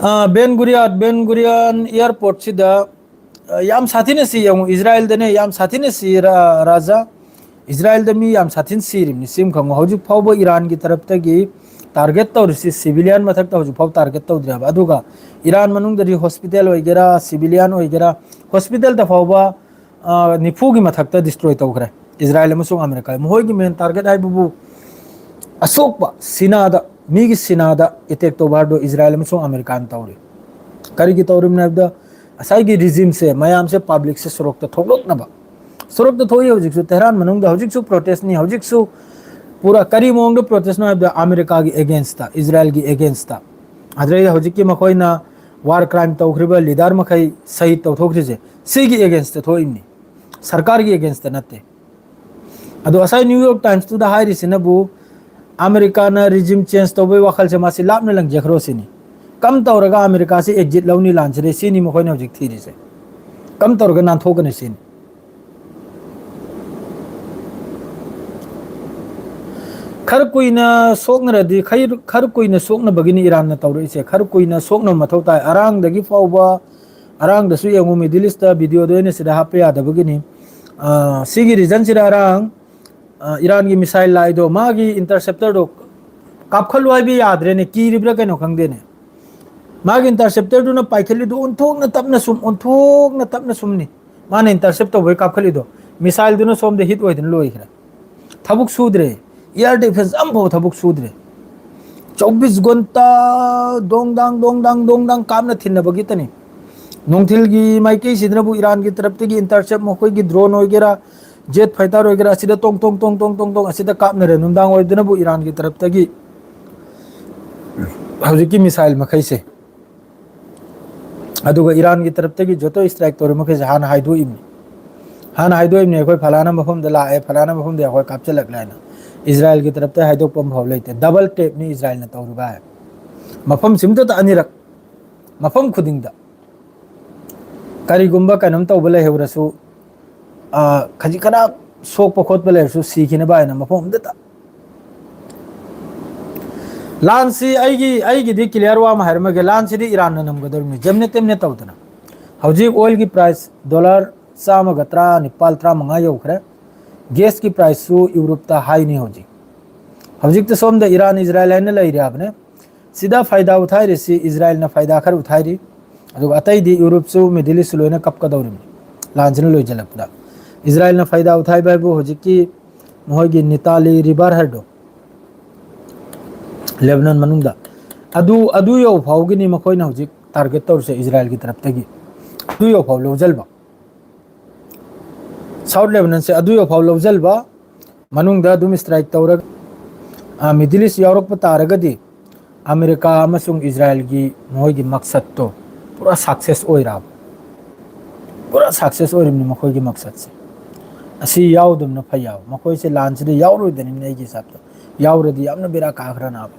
ꯑ, ꯕꯦꯟ ꯒꯨꯔꯤꯌꯥꯟ, ꯕꯦꯟ ꯒꯨꯔꯤꯌꯥꯟ ꯑꯦꯌꯥꯔꯄꯣꯔꯠꯁꯤꯗ, ꯑ, ꯌꯥꯝ ꯁꯥꯊꯤꯅ ꯁꯤ ꯌꯦꯡꯉꯨ, ꯏꯖꯔꯥꯏꯜꯗꯅꯦ ꯌꯥꯝ ꯁꯥꯊꯤꯅ ꯁꯤ ꯔꯥ-, ꯔꯥꯖꯥ꯫ ꯏꯖꯔꯥꯏꯜꯗ ꯃꯤ ꯌꯥꯝ ꯁꯥꯊꯤꯅ ꯁꯤꯔꯤꯕꯅꯤ, ꯁꯤꯃ ꯈꯪꯉꯨ꯫ ꯍꯧꯖꯤꯛ ꯐꯥꯎꯕ ꯏꯔꯥꯟꯒꯤ ꯇꯔꯞꯇꯒꯤ ꯇꯥꯔꯒꯦꯠ ꯇꯧꯔꯤꯁꯤ ꯁꯤꯚꯤꯂꯤꯌꯟ ꯃꯊꯛꯇ ꯍꯧꯖꯤꯛ ꯐꯥꯎ ꯇꯥꯔꯒꯦꯠ ꯇꯧꯗ꯭ꯔꯤ ꯍꯥꯏꯕ꯫ ꯑꯗꯨꯒ ꯏꯔꯥꯟ ꯃꯅꯨꯡꯗꯗꯤ ꯍꯣꯁꯄꯤꯇꯥꯜ ꯑꯣꯏꯒꯦꯔꯥ, ꯁꯤꯚꯤꯂꯤꯌꯟ ꯑꯣꯏꯒꯦꯔꯥ, ꯍꯣꯁꯄꯤꯇꯥꯜꯗ ꯐꯥꯎꯕ, ꯑ, ꯅꯤꯐꯨꯒꯤ ꯃꯊꯛꯇ ꯗꯤꯁꯇ꯭ꯔꯣꯏ ꯇꯧꯈ꯭ꯔꯦ ꯏꯖꯔꯥꯏꯜ ꯑꯃꯁꯨꯡ ꯑꯃꯦꯔꯤꯀꯥ꯫ ꯃꯈꯣꯏꯒꯤ ꯃꯦꯟ ꯇꯥꯔꯒꯦꯠ ꯍꯥꯏꯕꯕꯨ ꯑꯁꯣꯛꯄ, ꯁꯤꯅꯥꯗ, ꯃꯤꯒꯤ ꯁꯤꯅꯥꯗ ꯑꯦꯇꯦꯛ ꯇꯧꯕ ꯍꯥꯏꯕꯗꯣ ꯏꯖꯔꯥꯏꯜ ꯑꯃꯁꯨꯡ ꯑꯃꯦꯔꯤꯀꯥꯅ ꯇꯧꯔꯤ꯫ ꯀꯔꯤꯒꯤ ꯇꯧꯔꯤꯕꯅꯣ ꯍꯥꯏꯕꯗ, ꯉꯁꯥꯏꯒꯤ ꯔꯤꯖꯤꯝꯁꯦ ꯃꯌꯥꯝꯁꯦ, ꯄꯕ꯭ꯂꯤꯛꯁꯦ ꯁꯣꯔꯣꯛꯇ ꯊꯣꯛꯂꯛꯅꯕ꯫ ꯁꯣꯔꯣꯛꯇ ꯊꯣꯛꯏ ꯍꯧꯖꯤꯛꯁꯨ, ꯇꯦꯍꯔꯥꯟ ꯃꯅꯨꯡꯗ ꯍꯧꯖꯤꯛꯁꯨ ꯄ꯭ꯔꯣꯇꯦꯁꯅꯤ, ꯍꯧꯖꯤꯛꯁꯨ꯫ ꯄꯨꯔꯥ ꯀꯔꯤ ꯃꯑꯣꯡꯗ ꯄ꯭ꯔꯣꯇꯦꯁꯅꯣ ꯍꯥꯏꯕꯗ, ꯑꯃꯦꯔꯤꯀꯥꯒꯤ ꯑꯦꯒꯦꯟꯁꯇ, ꯏꯖꯔꯥꯏꯜꯒꯤ ꯑꯦꯒꯦꯟꯁꯇ꯫ ꯑꯗꯨꯗꯩ ꯍꯧꯖꯤꯛꯀꯤ ꯃꯈꯣꯏꯅ ꯋꯥꯔ ꯀ꯭ꯔꯥꯏꯝ ꯇꯧꯈ꯭ꯔꯤꯕ ꯂꯤꯗꯔ ꯃꯈꯩ ꯁꯍꯤꯗ ꯇꯧꯊꯣꯛꯈ꯭ꯔꯤꯁꯦ ꯁꯤꯒꯤ ꯑꯦꯒꯦꯟꯁꯇ ꯊꯣꯛꯏꯕꯅꯤ, ꯁꯔꯀꯥꯔꯒꯤ ꯑꯦꯒꯦꯟꯁꯇ ꯅꯠꯇꯦ꯫ ꯑꯗꯣ ꯉꯁꯥꯏ ꯅ꯭ꯌꯨ ꯌꯣꯔꯛ ꯇꯥꯏꯝꯁꯇꯨꯗ ꯍꯥꯏꯔꯤꯁꯤꯅꯕꯨ, ꯑꯃꯦꯔꯤꯀꯥꯅ ꯔꯤꯖꯤꯝ ꯆꯦꯟꯖ ꯇꯧꯕꯒꯤ ꯋꯥꯈꯜꯁꯦ ꯃꯥꯁꯤ ꯂꯥꯞꯅ ꯂꯪꯖꯈ꯭ꯔꯣ ꯁꯤꯅꯤ꯫ ꯀꯝ ꯇꯧꯔꯒ ꯑꯃꯦꯔꯤꯀꯥꯁꯤ ꯑꯦꯛꯖꯤꯠ ꯂꯧꯅꯤ ꯂꯥꯟꯁꯤꯗ, ꯁꯤꯅꯤ ꯃꯈꯣꯏꯅ ꯍꯧꯖꯤꯛ ꯊꯤꯔꯤꯁꯦ꯫ ꯀꯝ ꯇꯧꯔꯒ ꯅꯥꯟꯊꯣꯛꯀꯅꯤ ꯁꯤꯅꯤ꯫ ꯈꯔ ꯀꯨꯏꯅ ꯁꯣꯛꯅꯔꯗꯤ, ꯈꯩ-, ꯈꯔ ꯀꯨꯏꯅ ꯁꯣꯛꯅꯕꯒꯤꯅꯤ ꯏꯔꯥꯟꯅ ꯇꯧꯔꯛꯏꯁꯦ꯫ ꯈꯔ ꯀꯨꯏꯅ ꯁꯣꯛꯅꯕ ꯃꯊꯧ ꯇꯥꯏ꯫ ꯑꯔꯥꯡꯗꯒꯤ ꯐꯥꯎꯕ, ꯑꯔꯥꯡꯗꯁꯨ ꯌꯦꯡꯉꯨ, ꯃꯤꯗꯜ ꯏꯁꯇ ꯚꯤꯗꯤꯑꯣꯗ ꯑꯩꯅ ꯁꯤꯗ ꯍꯥꯞꯄ ꯌꯥꯗꯕꯒꯤꯅꯤ꯫ ꯑ, ꯁꯤꯒꯤ ꯔꯤꯖꯟꯁꯤꯗ ꯑꯔꯥꯡ, ꯑ, ꯏꯔꯥꯟꯒꯤ ꯃꯤꯁꯥꯏꯜ ꯂꯥꯏꯗꯣ, ꯃꯥꯒꯤ ꯏꯟꯇꯔꯁꯦꯞꯇꯔꯗꯣ ꯀꯥꯞꯈꯠꯂꯨ ꯍꯥꯏꯕ ꯌꯥꯗ꯭ꯔꯦꯅꯦ, ꯀꯤꯔꯤꯕ꯭ꯔꯥ ꯀꯩꯅꯣ ꯈꯪꯗꯦꯅꯦ꯫ ꯃꯥꯒꯤ ꯏꯟꯇꯔꯁꯦꯞꯇꯔꯗꯨꯅ ꯄꯥꯏꯈꯠꯂꯤꯗꯨ ꯑꯣꯟꯊꯣꯛꯅ ꯇꯞꯅ ꯁꯨꯝ, ꯑꯣꯟꯊꯣꯛꯅ ꯇꯞꯅ ꯁꯨꯝꯅꯤ꯫ ꯃꯥꯅ ꯏꯟꯇꯔꯁꯦꯞ ꯇꯧꯕꯩ ꯀꯥꯞꯈꯠꯂꯤꯗꯣ, ꯃꯤꯁꯥꯏꯜꯗꯨꯅ ꯁꯣꯝꯗ ꯍꯤꯠ ꯑꯣꯏꯗꯅ ꯂꯣꯏꯈ꯭ꯔꯦ꯫ ꯊꯕꯛ ꯁꯨꯗ꯭ꯔꯦ꯫ ꯑꯦꯌꯔ ꯗꯤꯐꯦꯟꯁ ꯑꯃꯐꯥꯎ ꯊꯕꯛ ꯁꯨꯗ꯭ꯔꯦ꯫ ꯆꯧꯕꯤꯁ ꯘꯟꯇꯥ ꯗꯣꯡ ꯗꯥꯡ, ꯗꯣꯡ ꯗꯥꯡ, ꯗꯣꯡ ꯗꯥꯡ ꯀꯥꯞꯅ ꯊꯤꯟꯅꯕꯒꯤꯇꯅꯤ꯫ ꯅꯨꯡꯊꯤꯜꯒꯤ ꯃꯥꯏꯀꯩꯁꯤꯗꯅꯕꯨ ꯏꯔꯥꯟꯒꯤ ꯇꯔꯞꯇꯒꯤ ꯏꯟꯇꯔꯁꯦꯞ, ꯃꯈꯣꯏꯒꯤ ꯗ꯭ꯔꯣꯟ ꯑꯣꯏꯒꯦꯔꯥ, ꯖꯦꯠ ꯐꯥꯏꯇꯔ ꯑꯣꯏꯒꯦꯔꯥ, ꯑꯁꯤꯗ ꯇꯣꯡ ꯇꯣꯡ ꯇꯣꯡ ꯇꯣꯡ ꯇꯣꯡ ꯇꯣꯡ ꯑꯁꯤꯗ ꯀꯥꯞꯅꯔꯦ꯫ ꯅꯨꯡꯗꯥꯡ ꯑꯣꯏꯗꯨꯅꯕꯨ ꯏꯔꯥꯟꯒꯤ ꯇꯔꯞꯇꯒꯤ ꯍꯧꯖꯤꯛꯀꯤ ꯃꯤꯁꯥꯏꯜ ꯃꯈꯩꯁꯦ꯫ ꯑꯗꯨꯒ ꯏꯔꯥꯟꯒꯤ ꯇꯔꯞꯇꯒꯤ ꯖꯣꯇꯣ ꯏꯁꯇ꯭ꯔꯥꯏꯛ ꯇꯧꯔꯤ ꯃꯈꯩꯁꯦ ꯍꯥꯟꯅ ꯍꯥꯏꯗꯣꯛꯏꯕꯅꯤ꯫ ꯍꯥꯟꯅ ꯍꯥꯏꯗꯣꯛꯏꯕꯅꯤ, "ꯑꯩꯈꯣꯏ ꯐꯂꯥꯅ ꯃꯐꯝꯗ ꯂꯥꯛꯑꯦ, ꯐꯂꯥꯅ ꯃꯐꯝꯗ ꯑꯩꯈꯣꯏ ꯀꯥꯞꯆꯜꯂꯛꯂꯦ" ꯍꯥꯏꯅ꯫ ꯏꯖꯔꯥꯏꯜꯒꯤ ꯇꯔꯞꯇ ꯍꯥꯏꯗꯣꯛꯄ ꯑꯃꯐꯥꯎ ꯂꯩꯇꯦ꯫ ꯗꯕꯜ ꯇꯦꯞꯅꯤ ꯏꯖꯔꯥꯏꯜꯅ ꯇꯧꯔꯤꯕ ꯍꯥꯏ꯫ ꯃꯐꯝ ꯁꯤꯝꯇꯗ ꯑꯅꯤꯔꯛ, ꯃꯐꯝ ꯈꯨꯗꯤꯡꯗ꯫ ꯀꯔꯤꯒꯨꯝꯕ ꯀꯩꯅꯣꯝ ꯇꯧꯕ ꯂꯩꯍꯧꯔꯁꯨ, ꯑ, ꯈꯖꯤꯛ ꯈꯔ ꯁꯣꯛꯄ ꯈꯣꯠꯄ ꯂꯩꯔꯁꯨ ꯁꯤꯈꯤꯅꯕ ꯍꯥꯏꯅ ꯃꯐꯝ ꯑꯃꯗꯇ꯫ ꯂꯥꯟꯁꯤ ꯑꯩꯒꯤ, ꯑꯩꯒꯤꯗꯤ clear ꯋꯥ ꯑꯃ ꯍꯥꯏꯔꯝꯃꯒꯦ, ꯂꯥꯟꯁꯤꯗꯤ ꯏꯔꯥꯟꯅ ꯉꯝꯒꯗꯧꯔꯤꯕꯅꯤ, ꯖꯦꯝꯅꯦ ꯇꯦꯝꯅꯦ ꯇꯧꯗꯅ꯫ ꯍꯧꯖꯤꯛ oil ꯒꯤ price dollar ꯆꯥꯝꯃꯒ ꯇꯔꯥꯅꯤꯄꯥꯜ, ꯇꯔꯥꯃꯉꯥ ꯌꯧꯈ꯭ꯔꯦ꯫ Gas ꯀꯤ price ꯁꯨ Europe ꯇ high ꯅꯤ ꯍꯧꯖꯤꯛ꯫ ꯍꯧꯖꯤꯛꯇ ꯁꯣꯝꯗ ꯏꯔꯥꯟ, ꯏꯖꯔꯥꯏꯜ ꯍꯥꯏꯅ ꯂꯩꯔꯤꯕꯅꯦ꯫ ꯁꯤꯗ ꯐꯥꯏꯗꯥ ꯎꯊꯥꯏꯔꯤꯁꯤ ꯏꯖꯔꯥꯏꯜꯅ ꯐꯥꯏꯗꯥ ꯈꯔ ꯎꯊꯥꯏꯔꯤ, ꯑꯗꯨꯒ ꯑꯇꯩꯗꯤ Europe ꯁꯨ, Middle East ꯁꯨ ꯂꯣꯏꯅ ꯀꯞꯀꯗꯧꯔꯤꯕꯅꯤ ꯂꯥꯟꯁꯤꯅ ꯂꯣꯏꯁꯤꯜꯂꯛꯄꯗ꯫ ꯏꯖꯔꯥꯏꯜꯅ ꯐꯥꯏꯗꯥ ꯎꯊꯥꯏꯕ ꯍꯥꯏꯕꯨ ꯍꯧꯖꯤꯛꯀꯤ ꯃꯈꯣꯏꯒꯤ ꯅꯤꯇꯥꯂꯤ river ꯍꯥꯏꯗꯣ, ꯂꯦꯕꯅꯟ ꯃꯅꯨꯡꯗ, ꯑꯗꯨ, ꯑꯗꯨ ꯌꯧ ꯐꯥꯎꯒꯤꯅꯤ ꯃꯈꯣꯏꯅ ꯍꯧꯖꯤꯛ target ꯇꯧꯔꯤꯁꯦ ꯏꯖꯔꯥꯏꯜꯒꯤ ꯇꯔꯞꯇꯒꯤ꯫ ꯑꯗꯨ ꯌꯧ ꯐꯥꯎ ꯂꯧꯁꯤꯜꯕ꯫ South Lebanon ꯁꯦ ꯑꯗꯨ ꯌꯧꯐꯥꯎ ꯂꯧꯁꯤꯜꯕ, ꯃꯅꯨꯡꯗ ꯑꯗꯨꯝ strike ꯇꯧꯔꯒ, ꯑ, Middle East ꯌꯥꯎꯔꯛꯄ ꯇꯥꯔꯒꯗꯤ ꯑꯃꯦꯔꯤꯀꯥ ꯑꯃꯁꯨꯡ ꯏꯖꯔꯥꯏꯜꯒꯤ ꯃꯈꯣꯏꯒꯤ ꯃꯛꯁꯠꯇꯣ ꯄꯨꯔꯥ success ꯑꯣꯏꯔꯕ, ꯄꯨꯔꯥ success ꯑꯣꯏꯔꯤꯕꯅꯤ ꯃꯈꯣꯏꯒꯤ ꯃꯛꯁꯠꯁꯦ꯫ ꯑꯁꯤ ꯌꯥꯎꯗꯕꯅ ꯐꯩ ꯍꯥꯏꯕ, ꯃꯈꯣꯏꯁꯦ ꯂꯥꯟꯁꯤꯗ ꯌꯥꯎꯔꯣꯏꯗꯕꯅꯤꯅ ꯑꯩꯒꯤ ꯍꯤꯁꯥꯞꯇ꯫ ꯌꯥꯎꯔꯗꯤ ꯌꯥꯝꯅ ꯕꯦꯔꯥ ꯀꯥꯈ꯭ꯔꯅꯦꯕ꯫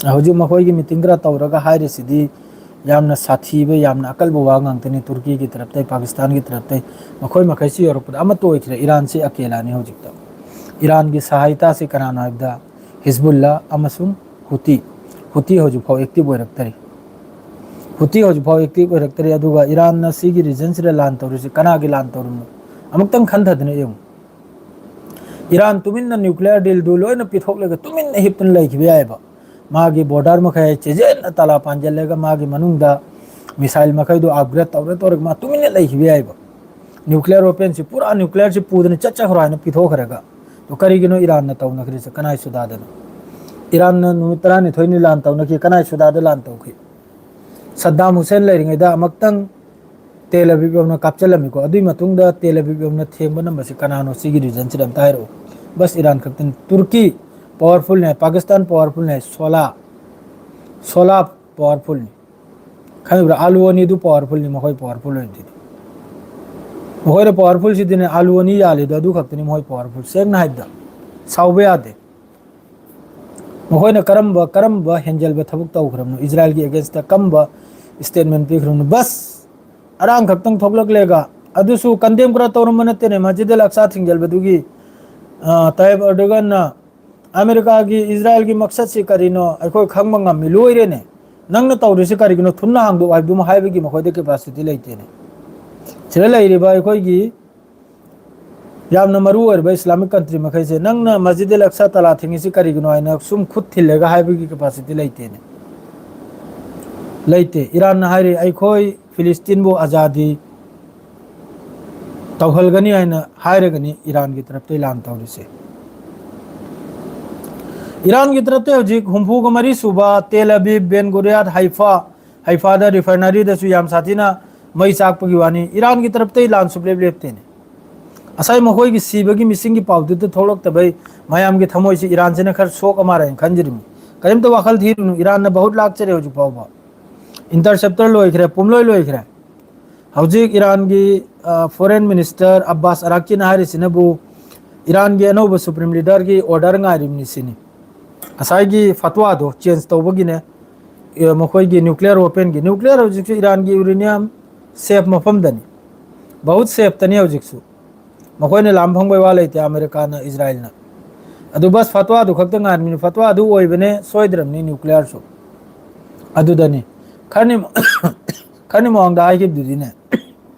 ꯍꯧꯖꯤꯛ ꯃꯈꯣꯏꯒꯤ meeting ꯈꯔ ꯇꯧꯔꯒ ꯍꯥꯏꯔꯤꯁꯤꯗꯤ ꯌꯥꯝꯅ ꯁꯥꯊꯤꯕ, ꯌꯥꯝꯅ ꯑꯀꯜꯕ ꯋꯥ ꯉꯥꯛꯇꯅꯤ꯫ ꯇꯨꯔꯀꯤꯒꯤ ꯇꯔꯞꯇꯩ, ꯄꯥꯀꯤꯁꯇꯥꯟꯒꯤ ꯇꯔꯞꯇꯩ, ꯃꯈꯣꯏ ꯃꯈꯩꯁꯤ ꯌꯧꯔꯛꯄꯗ ꯑꯃꯠꯇ ꯑꯣꯏꯈ꯭ꯔꯦ꯫ ꯏꯔꯥꯟꯁꯤ ꯑꯀꯦꯂꯥꯅꯤ ꯍꯧꯖꯤꯛꯇ꯫ ꯏꯔꯥꯟꯒꯤ ꯁꯍꯥꯏꯇꯥꯁꯤ ꯀꯅꯥꯅꯣ ꯍꯥꯏꯕꯗ ꯍꯤꯖꯕꯨꯜꯂꯥ ꯑꯃꯁꯨꯡ ꯍꯨꯇꯤ꯫ ꯍꯨꯇꯤ ꯍꯧꯖꯤꯛꯐꯥꯎ active ꯑꯣꯏꯔꯛꯇꯔꯤ꯫ ꯍꯨꯇꯤ ꯍꯧꯖꯤꯛꯐꯥꯎ active ꯑꯣꯏꯔꯛꯇꯔꯤ꯫ ꯑꯗꯨꯒ ꯏꯔꯥꯟꯅ ꯁꯤꯒꯤ regionꯁꯤꯗ ꯂꯥꯟ ꯇꯧꯔꯤꯁꯤ ꯀꯅꯥꯒꯤ ꯂꯥꯟ ꯇꯧꯔꯤꯅꯣ? ꯑꯃꯨꯛꯇꯪ ꯈꯟꯊꯗꯨꯅ ꯌꯦꯡꯉꯨ꯫ ꯏꯔꯥꯟ ꯇꯨꯃꯤꯟꯅ nuclear deal ꯗꯨ ꯂꯣꯏꯅ ꯄꯤꯊꯣꯛꯂꯒ ꯇꯨꯃꯤꯟꯅ ꯍꯤꯞꯇꯨꯅ ꯂꯩꯈꯤꯕ ꯌꯥꯏꯑꯕ꯫ ꯃꯥꯒꯤ border ꯃꯈꯩ ꯆꯦꯖꯦꯠꯅ ꯇꯥꯂꯥ ꯄꯥꯟꯁꯤꯜꯂꯒ ꯃꯥꯒꯤ ꯃꯅꯨꯡꯗ missile ꯃꯈꯩꯗꯣ upgrade ꯇꯧꯔ ꯇꯧꯔꯒ ꯃꯥ ꯇꯨꯃꯤꯟꯅ ꯂꯩꯈꯤꯕ ꯌꯥꯏꯑꯕ꯫ Nuclear weaponꯁꯤ ꯄꯨꯔꯥ nuclearꯁꯤ ꯄꯨꯗꯅ ꯆꯠꯆꯈ꯭ꯔꯣ ꯍꯥꯏꯅ ꯄꯤꯊꯣꯛꯈ꯭ꯔꯒ꯫ ꯑꯗꯣ ꯀꯔꯤꯒꯤꯅꯣ ꯏꯔꯥꯟꯅ ꯇꯧꯅꯈ꯭ꯔꯤꯁꯦ? ꯀꯅꯥꯏ ꯁꯨꯗꯥꯗꯅꯣ? ꯏꯔꯥꯟꯅ ꯅꯨꯃꯤꯠ ꯇꯔꯥꯅꯤꯊꯣꯏꯅꯤ ꯂꯥꯟ ꯇꯧꯅꯈꯤ, ꯀꯅꯥꯏ ꯁꯨꯗꯥꯗ ꯂꯥꯟ ꯇꯧꯈꯤ? ꯁꯗꯥꯝ ꯍꯨꯁꯦꯟ ꯂꯩꯔꯤꯉꯩꯗ ꯑꯃꯨꯛꯇꯪ ꯇꯦꯜ ꯑꯕꯤꯕ ꯌꯧꯅ ꯀꯥꯞꯆꯜꯂꯝꯃꯤꯀꯣ꯫ ꯑꯗꯨꯒꯤ ꯃꯇꯨꯡꯗ ꯇꯦꯜ ꯑꯕꯤꯕ ꯌꯧꯅ ꯊꯦꯡꯕ ꯅꯝꯕꯁꯤ ꯀꯅꯥꯅꯣ? ꯁꯤꯒꯤ regionꯁꯤꯗ ꯑꯝꯇ ꯍꯥꯏꯔꯛꯑꯣ꯫ ꯕꯁ ꯏꯔꯥꯟ ꯈꯛꯇꯅꯤ꯫ ꯇꯨꯔꯀꯤ powerfulꯅꯤ ꯍꯥꯏ, ꯄꯥꯀꯤꯁꯇꯥꯟ powerfulꯅꯤ ꯍꯥꯏ, ꯁꯣꯂꯥ, ꯁꯣꯂꯥ powerfulꯅꯤ꯫ ꯈꯪꯉꯤꯕ꯭ꯔꯥ? ꯑꯥꯂꯨ ꯑꯅꯤꯗꯨ powerfulꯅꯤ, ꯃꯈꯣꯏ powerful ꯑꯣꯏꯗꯨꯗꯤ꯫ ꯃꯈꯣꯏꯅ powerfulꯁꯤꯗꯤꯅꯦ, ꯑꯥꯂꯨ ꯑꯅꯤ ꯌꯥꯜꯂꯤꯗꯣ ꯑꯗꯨ ꯈꯛꯇꯅꯤ ꯃꯈꯣꯏ powerful꯫ ꯁꯦꯡꯅ ꯍꯥꯏꯕꯗ ꯁꯥꯎꯕ ꯌꯥꯗꯦ꯫ ꯃꯈꯣꯏꯅ ꯀꯔꯝꯕ, ꯀꯔꯝꯕ ꯍꯦꯟꯖꯜꯕ ꯊꯕꯛ ꯇꯧꯈ꯭ꯔꯕꯅꯣ? ꯏꯖꯔꯥꯏꯜꯒꯤ againstꯇ ꯀꯔꯝꯕ statement ꯄꯤꯈ꯭ꯔꯕꯅꯣ? ꯕꯁ ꯑꯔꯥꯡ ꯈꯛꯇꯪ ꯊꯣꯛꯂꯛꯂꯦꯒ, ꯑꯗꯨꯁꯨ ꯀꯟꯗꯦꯝ ꯈꯔ ꯇꯧꯔꯝꯕ ꯅꯠꯇꯦꯅꯦ, ꯃꯁꯖꯤꯗ ꯑꯜ ꯑꯛꯁꯥ ꯊꯤꯡꯖꯤꯜꯕꯗꯨꯒꯤ꯫ ꯑ, ꯇꯥꯏꯌꯞ ꯑꯔꯗꯣꯒꯟꯅ ꯑꯃꯦꯔꯤꯀꯥꯒꯤ ꯏꯖꯔꯥꯏꯜꯒꯤ ꯃꯛꯁꯠꯁꯤ ꯀꯔꯤꯅꯣ ꯑꯩꯈꯣꯏ ꯈꯪꯕ ꯉꯝꯃꯤ, ꯂꯣꯏꯔꯦꯅꯦ꯫ ꯅꯪꯅ ꯇꯧꯔꯤꯁꯤ ꯀꯔꯤꯒꯤꯅꯣ? ꯊꯨꯅ ꯍꯥꯡꯗꯣꯛꯎ ꯍꯥꯏꯕꯗꯨꯃ ꯍꯥꯏꯕꯒꯤ ꯃꯈꯣꯏꯗ ꯀꯦꯄꯥꯁꯤꯇꯤ ꯂꯩꯇꯦꯅꯦ꯫ ꯁꯤꯗ ꯂꯩꯔꯤꯕ ꯑꯩꯈꯣꯏꯒꯤ ꯌꯥꯝꯅ ꯃꯔꯨ ꯑꯣꯏꯔꯕ ꯏꯁꯂꯥꯃꯤꯛ ꯀꯟꯇ꯭ꯔꯤ ꯃꯈꯩꯁꯦ, "ꯅꯪꯅ ꯃꯁꯖꯤꯗ ꯑꯜ ꯑꯛꯁꯥ ꯇꯥꯂꯥ ꯊꯤꯡꯉꯤꯁꯤ ꯀꯔꯤꯒꯤꯅꯣ?" ꯍꯥꯏꯅ ꯁꯨꯝ ꯈꯨꯠ ꯊꯤꯜꯂꯒ ꯍꯥꯏꯕꯒꯤ ꯀꯦꯄꯥꯁꯤꯇꯤ ꯂꯩꯇꯦꯅꯦ꯫ ꯂꯩꯇꯦ꯫ ꯏꯔꯥꯟꯅ ꯍꯥꯏꯔꯤ, "ꯑꯩꯈꯣꯏ ꯐꯤꯂꯤꯁꯇꯤꯟꯕꯨ ꯑꯖꯥꯗꯤ ꯇꯧꯍꯜꯒꯅꯤ" ꯍꯥꯏꯅ ꯍꯥꯏꯔꯒꯅꯤ ꯏꯔꯥꯟꯒꯤ ꯇꯔꯞꯇꯩ ꯂꯥꯟ ꯇꯧꯔꯤꯁꯦ꯫ ꯏꯔꯥꯟꯒꯤ ꯇꯔꯞꯇꯩ ꯍꯧꯖꯤꯛ ꯍꯨꯝꯐꯨꯒ ꯃꯔꯤ ꯁꯨꯕ ꯇꯦꯜ ꯑꯕꯤꯕ, ꯕꯦꯟ ꯒꯨꯔꯤꯌꯥꯠ, ꯍꯥꯏꯐꯥ, ꯍꯥꯏꯐꯥꯗ ꯔꯤꯐꯥꯏꯅꯔꯤꯗꯁꯨ ꯌꯥꯝ ꯁꯥꯊꯤꯅ ꯃꯩ ꯆꯥꯛꯄꯒꯤ ꯋꯥꯅꯤ꯫ ꯏꯔꯥꯟꯒꯤ ꯇꯔꯞꯇꯩ ꯂꯥꯟ ꯁꯨꯞꯂꯦꯞ ꯂꯦꯞꯇꯦꯅꯦ꯫ ꯉꯁꯥꯏ ꯃꯈꯣꯏꯒꯤ ꯁꯤꯕꯒꯤ ꯃꯤꯁꯤꯡꯒꯤ ꯄꯥꯎꯗꯨꯗ ꯊꯣꯛꯂꯛꯇꯕꯩ ꯃꯌꯥꯝꯒꯤ ꯊꯃꯣꯏꯁꯤ ꯏꯔꯥꯟꯁꯤꯅ ꯈꯔ ꯁꯣꯛꯑ ꯃꯥꯜꯂꯦꯅ ꯈꯟꯖꯔꯤꯕꯅꯤ꯫ ꯀꯔꯤꯝꯇ ꯋꯥꯈꯜ ꯊꯤꯔꯨꯅꯨ, ꯏꯔꯥꯟꯅ ꯕꯍꯨꯠ ꯂꯥꯛꯆꯔꯦ ꯍꯧꯖꯤꯛ ꯐꯥꯎꯕ꯫ ꯏꯟꯇꯔꯁꯦꯞꯇꯔ ꯂꯣꯏꯈ꯭ꯔꯦ, ꯄꯨꯝꯂꯣꯏ ꯂꯣꯏꯈ꯭ꯔꯦ꯫ ꯍꯧꯖꯤꯛ ꯏꯔꯥꯟꯒꯤ, ꯑ, ꯐꯣꯔꯦꯟ ꯃꯤꯅꯤꯁꯇꯔ ꯑꯕꯥꯁ ꯑꯔꯥꯛꯆꯤꯅ ꯍꯥꯏꯔꯤꯁꯤꯅꯕꯨ ꯏꯔꯥꯟꯒꯤ ꯑꯅꯧꯕ ꯁꯨꯄ꯭ꯔꯤꯝ ꯂꯤꯗꯔꯒꯤ ꯑꯣꯔꯗꯔ ꯉꯥꯏꯔꯤꯕꯅꯤ ꯁꯤꯅꯤ꯫ ꯉꯁꯥꯏꯒꯤ ꯐꯠꯋꯥꯗꯣ ꯆꯦꯟꯖ ꯇꯧꯕꯒꯤꯅꯦ, ꯑ, ꯃꯈꯣꯏꯒꯤ ꯅ꯭ꯌꯨꯀ꯭ꯂꯤꯌꯔ ꯋꯦꯄꯟꯒꯤ, ꯅ꯭ꯌꯨꯀ꯭ꯂꯤꯌꯔ ꯍꯧꯖꯤꯛꯁꯨ ꯏꯔꯥꯟꯒꯤ ꯌꯨꯔꯦꯅꯤꯌꯝ ꯁꯦꯐ ꯃꯐꯝꯗꯅꯤ, ꯕꯍꯨꯠ ꯁꯦꯐꯇꯅꯤ ꯍꯧꯖꯤꯛꯁꯨ꯫ ꯃꯈꯣꯏꯅ ꯂꯥꯝ ꯐꯪꯕꯩ ꯋꯥ ꯂꯩꯇꯦ ꯑꯃꯦꯔꯤꯀꯥꯅ, ꯏꯖꯔꯥꯏꯜꯅ꯫ ꯑꯗꯨ ꯕꯁ ꯐꯠꯋꯥꯗꯨ ꯈꯛꯇ ꯉꯥꯏꯔꯕꯅꯤ, ꯐꯠꯋꯥꯗꯨ ꯑꯣꯏꯕꯅꯦ ꯁꯣꯏꯗ꯭ꯔꯕꯅꯤ ꯅ꯭ꯌꯨꯀ꯭ꯂꯤꯌꯔꯁꯨ꯫ ꯑꯗꯨꯗꯅꯤ꯫ ꯈꯔꯅꯤ, ꯈꯔꯅꯤ ꯃꯃꯥꯡꯗ ꯍꯥꯏꯈꯤꯕꯗꯨꯗꯤꯅꯦ,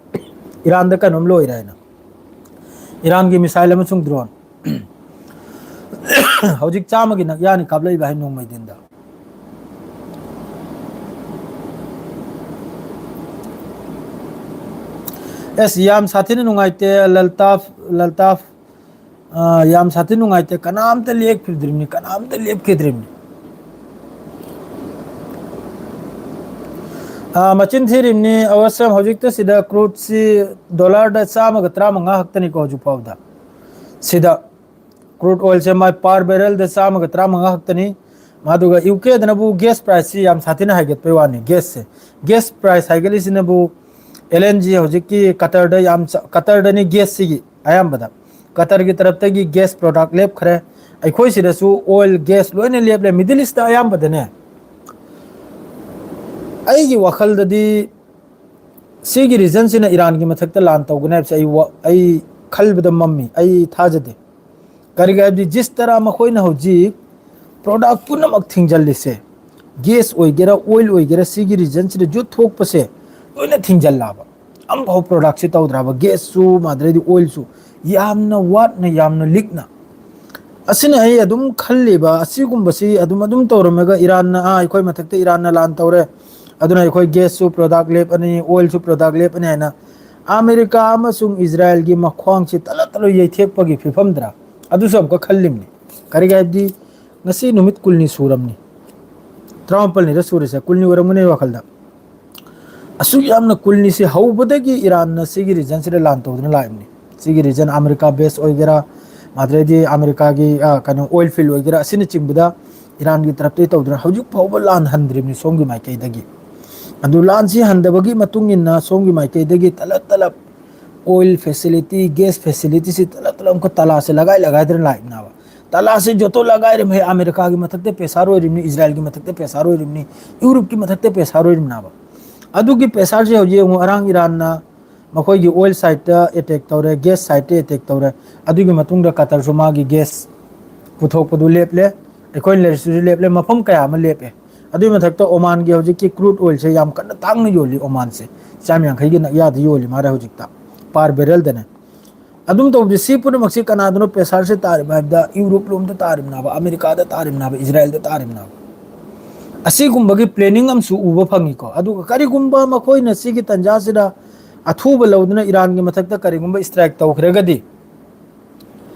ꯏꯔꯥꯟꯗ ꯀꯩꯅꯣꯝ ꯂꯣꯏꯔꯦ ꯍꯥꯏꯅ꯫ ꯏꯔꯥꯟꯒꯤ ꯃꯤꯁꯥꯏꯜ ꯑꯃꯁꯨꯡ ꯗ꯭ꯔꯣꯟ꯫ ꯍꯧꯖꯤꯛ ꯆꯥꯝꯃꯒꯤ ꯅꯛ ꯌꯥꯅꯤ ꯀꯥꯞꯂꯛꯏꯕ ꯍꯥꯏ ꯅꯣꯡꯃꯩ ꯗꯤꯟꯗ꯫ ꯑꯦꯁ, ꯌꯥꯝ ꯁꯥꯊꯤꯅ ꯅꯨꯡꯉꯥꯏꯇꯦ, ꯂꯜꯇꯥꯐ, ꯂꯜꯇꯥꯐ꯫ ꯑ, ꯌꯥꯝ ꯁꯥꯊꯤ ꯅꯨꯡꯉꯥꯏꯇꯦ꯫ ꯀꯅꯥꯝꯇ ꯂꯦꯞꯈꯤꯗ꯭ꯔꯤꯕꯅꯤ, ꯀꯅꯥꯝꯇ ꯂꯦꯞꯈꯤꯗ꯭ꯔꯤꯕꯅꯤ꯫ ꯑ, ꯃꯆꯤꯟ ꯊꯤꯔꯤꯕꯅꯤ꯫ ꯑꯋꯁꯝ, ꯍꯧꯖꯤꯛꯇ ꯁꯤꯗ ꯀ꯭ꯔꯨꯗꯁꯤ ꯗꯣꯂꯔꯗ ꯆꯥꯝꯃꯒ ꯇꯔꯥꯃꯉꯥ ꯈꯛꯇꯅꯤꯀꯣ ꯍꯧꯖꯤꯛ ꯐꯥꯎꯗ꯫ ꯁꯤꯗ ꯀ꯭ꯔꯨꯗ ꯑꯣꯏꯜꯁꯦ ꯃꯥꯏ per barrelꯗ ꯆꯥꯝꯃꯒ ꯇꯔꯥꯃꯉꯥ ꯈꯛꯇꯅꯤ꯫ ꯃꯗꯨꯒ ꯌꯨ ꯀꯦꯗꯅꯕꯨ ꯒ꯭ꯌꯥꯁ ꯄ꯭ꯔꯥꯏꯁꯁꯤ ꯌꯥꯝ ꯁꯥꯊꯤꯅ ꯍꯥꯏꯒꯠꯄꯩ ꯋꯥꯅꯤ꯫ ꯒ꯭ꯌꯥꯁꯁꯦ, ꯒ꯭ꯌꯥꯁ ꯄ꯭ꯔꯥꯏꯁ ꯍꯥꯏꯒꯠꯂꯤꯁꯤꯅꯕꯨ ꯑꯦꯜ ꯑꯦꯟ ꯖꯤ ꯍꯧꯖꯤꯛꯀꯤ ꯀꯇꯔꯗ ꯌꯥꯝ ꯆ-, ꯀꯇꯔꯗꯅꯤ ꯒ꯭ꯌꯥꯁꯁꯤꯒꯤ ꯑꯌꯥꯝꯕꯗ꯫ ꯀꯇꯔꯒꯤ ꯇꯔꯞꯇꯒꯤ ꯒ꯭ꯌꯥꯁ ꯄ꯭ꯔꯣꯗꯛ ꯂꯦꯞꯈ꯭ꯔꯦ꯫ ꯑꯩꯈꯣꯏ ꯁꯤꯗꯁꯨ ꯑꯣꯏꯜ, ꯒ꯭ꯌꯥꯁ ꯂꯣꯏꯅ ꯂꯦꯞꯂꯦ꯫ ꯃꯤꯗꯜ ꯏꯁꯇ ꯑꯌꯥꯝꯕꯗꯅꯦ, ꯑꯩꯒꯤ ꯋꯥꯈꯜꯗꯗꯤ ꯁꯤꯒꯤ ꯔꯤꯖꯟꯁꯤꯅ ꯏꯔꯥꯟꯒꯤ ꯃꯊꯛꯇ ꯂꯥꯟ ꯇꯧꯒꯅꯤ ꯍꯥꯏꯕꯁꯦ ꯑꯩ ꯋꯥ-, ꯑꯩ ꯈꯜꯕꯗ ꯃꯝꯃꯤ, ꯑꯩ ꯊꯥꯖꯗꯦ꯫ ꯀꯔꯤꯒꯤ ꯍꯥꯏꯕꯗꯤ ꯖꯤꯁ ꯇꯔꯥ ꯃꯈꯣꯏꯅ ꯍꯧꯖꯤꯛ ꯄ꯭ꯔꯣꯗꯛ ꯄꯨꯝꯅꯃꯛ ꯊꯤꯡꯖꯤꯜꯂꯤꯁꯦ, ꯒꯦꯁ ꯑꯣꯏꯒꯦꯔꯥ, ꯑꯣꯏꯜ ꯑꯣꯏꯒꯦꯔꯥ, ꯁꯤꯒꯤ ꯔꯤꯖꯟꯁꯤꯗ ꯌꯨꯠ ꯊꯣꯛꯄꯁꯦ ꯂꯣꯏꯅ ꯊꯤꯡꯖꯤꯜꯂꯕ꯫ ꯑꯃꯐꯥꯎ ꯄ꯭ꯔꯣꯗꯛꯁꯤ ꯇꯧꯗ꯭ꯔꯕ, ꯒꯦꯁꯁꯨ, ꯃꯥꯗ꯭ꯔꯗꯤ ꯑꯣꯏꯜꯁꯨ, ꯌꯥꯝꯅ ꯋꯥꯠꯅ, ꯌꯥꯝꯅ ꯂꯤꯛꯅ꯫ ꯑꯁꯤꯅ ꯑꯩ ꯑꯗꯨꯝ ꯈꯜꯂꯤꯕ, ꯑꯁꯤꯒꯨꯝꯕꯁꯤ ꯑꯗꯨꯝ, ꯑꯗꯨꯝ ꯇꯧꯔꯝꯃꯒ ꯏꯔꯥꯟꯅ, ꯑꯥ, ꯑꯩꯈꯣꯏ ꯃꯊꯛꯇ ꯏꯔꯥꯟꯅ ꯂꯥꯟ ꯇꯧꯔꯦ, ꯑꯗꯨꯅ ꯑꯩꯈꯣꯏ ꯒꯦꯁꯁꯨ ꯄ꯭ꯔꯣꯗꯛ ꯂꯦꯞꯄꯅꯤ, ꯑꯣꯏꯜꯁꯨ ꯄ꯭ꯔꯣꯗꯛ ꯂꯦꯞꯄꯅꯤ ꯍꯥꯏꯅ ꯑꯃꯦꯔꯤꯀꯥ ꯑꯃꯁꯨꯡ ꯏꯖꯔꯥꯌꯦꯜꯒꯤ ꯃꯈ꯭ꯋꯥꯡꯁꯤ ꯇꯂꯠ ꯇꯂꯣꯏ ꯌꯩꯊꯦꯛꯄꯒꯤ ꯐꯤꯕꯝꯗ꯭ꯔꯥ? ꯑꯗꯨꯁꯨ ꯑꯃꯨꯛꯀ ꯈꯜꯂꯤꯕꯅꯤ꯫ ꯀꯔꯤꯒꯤ ꯍꯥꯏꯕꯗꯤ ꯉꯁꯤ ꯅꯨꯃꯤꯠ ꯀꯨꯟꯅꯤ ꯁꯨꯔꯝꯅꯤ, ꯇꯔꯥꯃꯥꯄꯜꯅꯤꯗ ꯁꯨꯔꯤꯁꯦ, ꯀꯨꯟꯅꯤ ꯑꯣꯏꯔꯝꯒꯅꯤ ꯑꯩ ꯋꯥꯈꯜꯗ꯫ ꯑꯁꯨꯛ ꯌꯥꯝꯅ ꯀꯨꯜꯅꯤꯁꯤ ꯍꯧꯕꯗꯒꯤ ꯏꯔꯥꯟꯅ ꯁꯤꯒꯤ ꯔꯤꯖꯟꯁꯤꯗ ꯂꯥꯟ ꯇꯧꯗꯨꯅ ꯂꯥꯛꯏꯕꯅꯤ꯫ ꯁꯤꯒꯤ ꯔꯤꯖꯟ ꯑꯃꯦꯔꯤꯀꯥ ꯕꯦꯁ ꯑꯣꯏꯒꯦꯔꯥ, ꯑꯗꯩꯗꯤ ꯑꯃꯦꯔꯤꯀꯥꯒꯤ, ꯑ, ꯀꯩꯅꯣ, ꯑꯣꯏꯜ ꯐꯤꯜ ꯑꯣꯏꯒꯦꯔꯥ, ꯑꯁꯤꯅꯆꯤꯡꯕꯗ ꯏꯔꯥꯟꯒꯤ ꯇꯔꯞꯇꯒꯤ ꯇꯧꯗꯨꯅ ꯍꯧꯖꯤꯛ ꯐꯥꯎꯕ ꯂꯥꯟ ꯍꯟꯗ꯭ꯔꯤꯕꯅꯤ ꯁꯣꯝꯒꯤ ꯃꯥꯏꯀꯩꯗꯒꯤ꯫ ꯑꯗꯨ ꯂꯥꯟꯁꯤ ꯍꯟꯗꯕꯒꯤ ꯃꯇꯨꯡ ꯏꯟꯅ ꯁꯣꯝꯒꯤ ꯃꯥꯏꯀꯩꯗꯒꯤ ꯇꯂꯞ ꯇꯂꯞ ꯑꯣꯏꯜ ꯐꯦꯁꯤꯂꯤꯇꯤ, ꯒꯦꯁ ꯐꯦꯁꯤꯂꯤꯇꯤꯁꯤ ꯇꯂꯞ ꯇꯂꯞ ꯑꯃꯨꯛꯀ ꯇꯂꯥꯁꯦ ꯂꯒꯥꯏ ꯂꯒꯥꯏꯗꯅ ꯂꯥꯛꯏꯕꯅꯦꯕ꯫ ꯇꯂꯥꯁꯦ ꯖꯣꯇꯣ ꯂꯒꯥꯏꯔꯝ ꯍꯦ ꯑꯃꯦꯔꯤꯀꯥꯒꯤ ꯃꯊꯛꯇ ꯄ꯭ꯔꯦꯁꯥꯔ ꯑꯣꯏꯔꯤꯕꯅꯤ, ꯏꯖꯔꯥꯌꯦꯜꯒꯤ ꯃꯊꯛꯇ ꯄ꯭ꯔꯦꯁꯥꯔ ꯑꯣꯏꯔꯤꯕꯅꯤ, ꯌꯨꯔꯣꯞꯀꯤ ꯃꯊꯛꯇ ꯄ꯭ꯔꯦꯁꯥꯔ ꯑꯣꯏꯔꯤꯕꯅꯦꯕ꯫ ꯑꯗꯨꯒꯤ ꯄ꯭ꯔꯦꯁꯥꯔꯁꯦ ꯍꯧꯖꯤꯛ ꯌꯦꯡꯉꯨ, ꯉꯔꯥꯡ ꯏꯔꯥꯟꯅ ꯃꯈꯣꯏꯒꯤ ꯑꯣꯏꯜ ꯁꯥꯏꯠꯇ ꯑꯦꯇꯦꯛ ꯇꯧꯔꯦ, ꯒꯦꯁ ꯁꯥꯏꯠꯇ ꯑꯦꯇꯦꯛ ꯇꯧꯔꯦ, ꯑꯗꯨꯒꯤ ꯃꯇꯨꯡꯗ ꯀꯇꯔꯁꯨ ꯃꯥꯒꯤ ꯒꯦꯁ ꯄꯨꯊꯣꯛꯄꯗꯨ ꯂꯦꯞꯂꯦ, ꯑꯩꯈꯣꯏꯅ ꯂꯩꯔꯤꯁꯤꯁꯨ ꯂꯦꯞꯂꯦ, ꯃꯐꯝ ꯀꯌꯥ ꯑꯃ ꯂꯦꯞꯄꯦ꯫ ꯑꯗꯨꯒꯤ ꯃꯊꯛꯇ ꯑꯣꯃꯥꯟꯒꯤ ꯍꯧꯖꯤꯛꯀꯤ ꯀ꯭ꯔꯨꯗ ꯑꯣꯏꯜꯁꯦ ꯌꯥꯝ ꯀꯟꯅ ꯇꯥꯡꯅ ꯌꯣꯜꯂꯤ ꯑꯣꯃꯥꯟꯁꯦ, ꯆꯥꯝ ꯌꯥꯡꯈꯩꯒꯤ ꯅꯛꯌꯥꯗ ꯌꯣꯜꯂꯤ ꯃꯥꯔꯦ ꯍꯧꯖꯤꯛꯇ, ꯄꯥꯔ ꯕꯦꯔꯦꯜꯗꯅꯦ꯫ ꯑꯗꯨꯝ ꯇꯧꯕꯗꯤ ꯁꯤ ꯄꯨꯝꯅꯃꯛꯁꯤ ꯀꯅꯥꯗꯅꯣ ꯄ꯭ꯔꯦꯁꯥꯔꯁꯦ ꯇꯥꯔꯤꯕ ꯍꯥꯏꯕꯗ ꯌꯨꯔꯣꯞ ꯂꯣꯝꯗ ꯇꯥꯔꯤꯕꯅꯦꯕ, ꯑꯃꯦꯔꯤꯀꯥꯗ ꯇꯥꯔꯤꯕꯅꯦꯕ, ꯏꯖꯔꯥꯌꯦꯜꯗ ꯇꯥꯔꯤꯕꯅꯦꯕ꯫ ꯑꯁꯤꯒꯨꯝꯕꯒꯤ ꯄ꯭ꯂꯦꯅꯤꯡ ꯑꯃꯁꯨ ꯎꯕ ꯐꯪꯉꯤꯀꯣ꯫ ꯑꯗꯨꯒ ꯀꯔꯤꯒꯨꯝꯕ ꯃꯈꯣꯏꯅ ꯁꯤꯒꯤ ꯇꯥꯟꯖꯥꯁꯤꯗ ꯑꯊꯨꯕ ꯂꯧꯗꯨꯅ ꯏꯔꯥꯟꯒꯤ ꯃꯊꯛꯇ ꯀꯔꯤꯒꯨꯝꯕ ꯏꯁꯇ꯭ꯔꯥꯏꯛ ꯇꯧꯈ꯭ꯔꯒꯗꯤ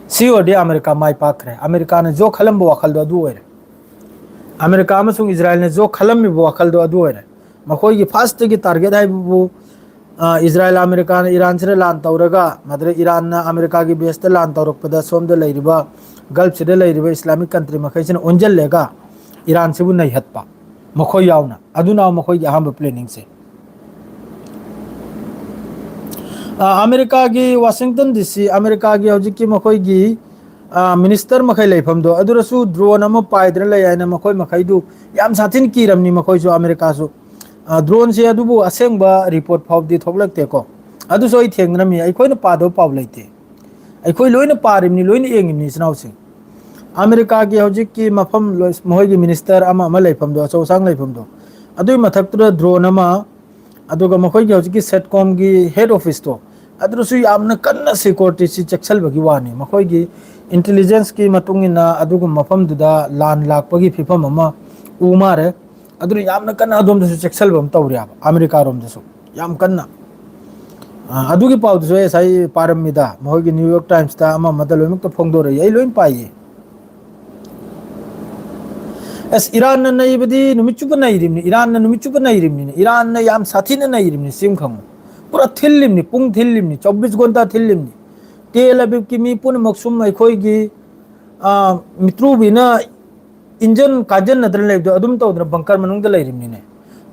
ꯁꯤ ꯑꯣꯏꯔꯗꯤ ꯑꯃꯦꯔꯤꯀꯥ ꯃꯥꯏ ꯄꯥꯛꯈ꯭ꯔꯦ꯫ ꯑꯃꯦꯔꯤꯀꯥꯅ ꯖꯣ ꯈꯜꯂꯝꯕ ꯋꯥꯈꯜꯗꯣ ꯑꯗꯨ ꯑꯣꯏꯔꯦ꯫ ꯑꯃꯦꯔꯤꯀꯥ ꯑꯃꯁꯨꯡ ꯏꯖꯔꯥꯌꯦꯜꯅ ꯖꯣ ꯈꯜꯂꯝꯃꯤꯕ ꯋꯥꯈꯜꯗꯣ ꯑꯗꯨ ꯑꯣꯏꯔꯦ꯫ ꯃꯈꯣꯏꯒꯤ ꯐꯥꯔꯁꯇꯒꯤ ꯇꯥꯔꯒꯦꯠ ꯍꯥꯏꯕꯕꯨ, ꯑ, ꯏꯖꯔꯥꯌꯦꯜ ꯑꯃꯦꯔꯤꯀꯥꯅ ꯏꯔꯥꯟꯁꯤꯗ ꯂꯥꯟ ꯇꯧꯔꯒ, ꯃꯗꯨꯗ ꯏꯔꯥꯟꯅ ꯑꯃꯦꯔꯤꯀꯥꯒꯤ ꯕꯦꯁꯇ ꯂꯥꯟ ꯇꯧꯔꯛꯄꯗ ꯁꯣꯝꯗ ꯂꯩꯔꯤꯕ ꯒꯜꯐꯁꯤꯗ ꯂꯩꯔꯤꯕ ꯏꯁꯂꯥꯃꯤꯛ ꯀꯟꯇ꯭ꯔꯤ ꯃꯈꯩꯁꯤꯅ ꯑꯣꯟꯁꯤꯜꯂꯒ ꯏꯔꯥꯟꯁꯤꯕꯨ ꯅꯩꯍꯠꯄ, ꯃꯈꯣꯏ ꯌꯥꯎꯅ꯫ ꯑꯗꯨꯅ ꯃꯈꯣꯏꯒꯤ ꯑꯍꯥꯟꯕ ꯄ꯭ꯂꯦꯅꯤꯡꯁꯦ꯫ ꯑ, ꯑꯃꯦꯔꯤꯀꯥꯒꯤ ꯋꯥꯁꯤꯡꯇꯟ ꯗꯤ ꯁꯤ, ꯑꯃꯦꯔꯤꯀꯥꯒꯤ ꯍꯧꯖꯤꯛꯀꯤ ꯃꯈꯣꯏꯒꯤ, ꯑ, ꯃꯤꯅꯤꯁꯇꯔ ꯃꯈꯩ ꯂꯩꯐꯝꯗꯣ, ꯑꯗꯨꯗꯁꯨ ꯗ꯭ꯔꯣꯟ ꯑꯃ ꯄꯥꯏꯗꯅ ꯂꯩ ꯍꯥꯏꯅ ꯃꯈꯣꯏ ꯃꯈꯩꯗꯨ ꯌꯥꯝ ꯁꯥꯊꯤꯅ ꯀꯤꯔꯝꯅꯤ ꯃꯈꯣꯏꯁꯨ, ꯑꯃꯦꯔꯤꯀꯥꯁꯨ꯫ ꯗ꯭ꯔꯣꯟꯁꯦ ꯑꯗꯨꯕꯨ ꯑꯁꯦꯡꯕ ꯔꯤꯄꯣꯔꯠ ꯐꯥꯎꯕꯗꯤ ꯊꯣꯛꯂꯛꯇꯦꯀꯣ꯫ ꯑꯗꯨꯁꯨ ꯑꯩ ꯊꯦꯡꯅꯔꯝꯃꯤ, ꯑꯩꯈꯣꯏꯅ ꯄꯥꯗꯕ ꯄꯥꯎ ꯂꯩꯇꯦ꯫ ꯑꯩꯈꯣꯏ ꯂꯣꯏꯅ ꯄꯥꯔꯤꯕꯅꯤ, ꯂꯣꯏꯅ ꯌꯦꯡꯉꯤꯕꯅꯤ, ꯏꯆꯤꯟ ꯏꯅꯥꯎꯁꯤꯡ꯫ ꯑꯃꯦꯔꯤꯀꯥꯒꯤ ꯍꯧꯖꯤꯛꯀꯤ ꯃꯐꯝ ꯂꯣꯏ-, ꯃꯈꯣꯏꯒꯤ ꯃꯤꯅꯤꯁꯇꯔ ꯑꯃ ꯑꯃ ꯂꯩꯐꯝꯗꯣ, ꯑꯆꯧ ꯑꯁꯥꯡ ꯂꯩꯐꯝꯗꯣ, ꯑꯗꯨꯒꯤ ꯃꯊꯛꯇꯨꯗ ꯗ꯭ꯔꯣꯟ ꯑꯃ, ꯑꯗꯨꯒ ꯃꯈꯣꯏꯒꯤ ꯍꯧꯖꯤꯛꯀꯤ ꯁꯦꯠꯀꯣꯝꯒꯤ ꯍꯦꯠ ꯑꯣꯐꯤꯁꯇꯣ, ꯑꯗꯨꯗꯁꯨ ꯌꯥꯝꯅ ꯀꯟꯅ ꯁꯦꯀ꯭ꯌꯨꯔꯤꯇꯤꯁꯤ ꯆꯦꯛꯁꯤꯜꯕꯒꯤ ꯋꯥꯅꯤ꯫ ꯃꯈꯣꯏꯒꯤ ꯏꯟꯇꯦꯂꯤꯖꯦꯟꯁꯀꯤ ꯃꯇꯨꯡ ꯏꯟꯅ ꯑꯗꯨꯒꯨꯝꯕ ꯃꯐꯝꯗꯨꯗ ꯂꯥꯟ ꯂꯥꯛꯄꯒꯤ ꯐꯤꯕꯝ ꯑꯃ ꯎ ꯃꯥꯜꯂꯦ꯫ ꯑꯗꯨꯅ ꯌꯥꯝꯅ ꯀꯟꯅ ꯑꯗꯣꯝꯗꯁꯨ ꯆꯦꯛꯁꯤꯜꯕ ꯑꯃ ꯇꯧꯔꯦꯕ, ꯑꯃꯦꯔꯤꯀꯥꯔꯣꯝꯗꯁꯨ ꯌꯥꯝ ꯀꯟꯅ꯫ ꯑ, ꯑꯗꯨꯒꯤ ꯄꯥꯎꯗꯨꯁꯨ ꯑꯩ ꯉꯁꯥꯏ ꯄꯥꯔꯝꯃꯤꯗ, ꯃꯈꯣꯏꯒꯤ ꯅ꯭ꯌꯨ ꯌꯣꯔꯛ ꯇꯥꯏꯝꯁꯇ ꯑꯃ ꯑꯃꯗ ꯂꯣꯏꯅꯃꯛꯇ ꯐꯣꯡꯗꯣꯔꯛꯏ, ꯑꯩ ꯂꯣꯏ ꯄꯥꯏꯌꯦ꯫ ꯑꯁ, ꯏꯔꯥꯟꯅ ꯅꯩꯕꯗꯤ ꯅꯨꯃꯤꯠ ꯆꯨꯞꯄ ꯅꯩꯔꯤꯕꯅꯤ, ꯏꯔꯥꯟꯅ ꯅꯨꯃꯤꯠ ꯆꯨꯞꯄ ꯅꯩꯔꯤꯕꯅꯤꯅꯦ, ꯏꯔꯥꯟꯅ ꯌꯥꯝ ꯁꯥꯊꯤꯅ ꯅꯩꯔꯤꯕꯅꯤ, ꯁꯤ ꯑꯃ ꯈꯪꯉꯨ꯫ ꯄꯨꯔꯥ ꯊꯤꯜꯂꯤꯕꯅꯤ, ꯄꯨꯡ ꯊꯤꯜꯂꯤꯕꯅꯤ, ꯆꯧꯕꯤꯁ ꯒꯣꯟꯇꯥ ꯊꯤꯜꯂꯤꯕꯅꯤ꯫ ꯇꯦꯜ ꯑꯕꯤꯕꯀꯤ ꯃꯤ ꯄꯨꯝꯅꯃꯛ ꯁꯨꯝ ꯑꯩꯈꯣꯏꯒꯤ, ꯑ, ꯃꯤꯇ꯭ꯔꯨꯕꯤꯅ ꯏꯟꯖꯟ ꯀꯥꯖꯟꯅꯗꯅ ꯂꯩꯕꯗꯣ ꯑꯗꯨꯝ ꯇꯧꯗꯅ ꯕꯪꯀꯔ ꯃꯅꯨꯡꯗ ꯂꯩꯔꯤꯕꯅꯤꯅꯦ꯫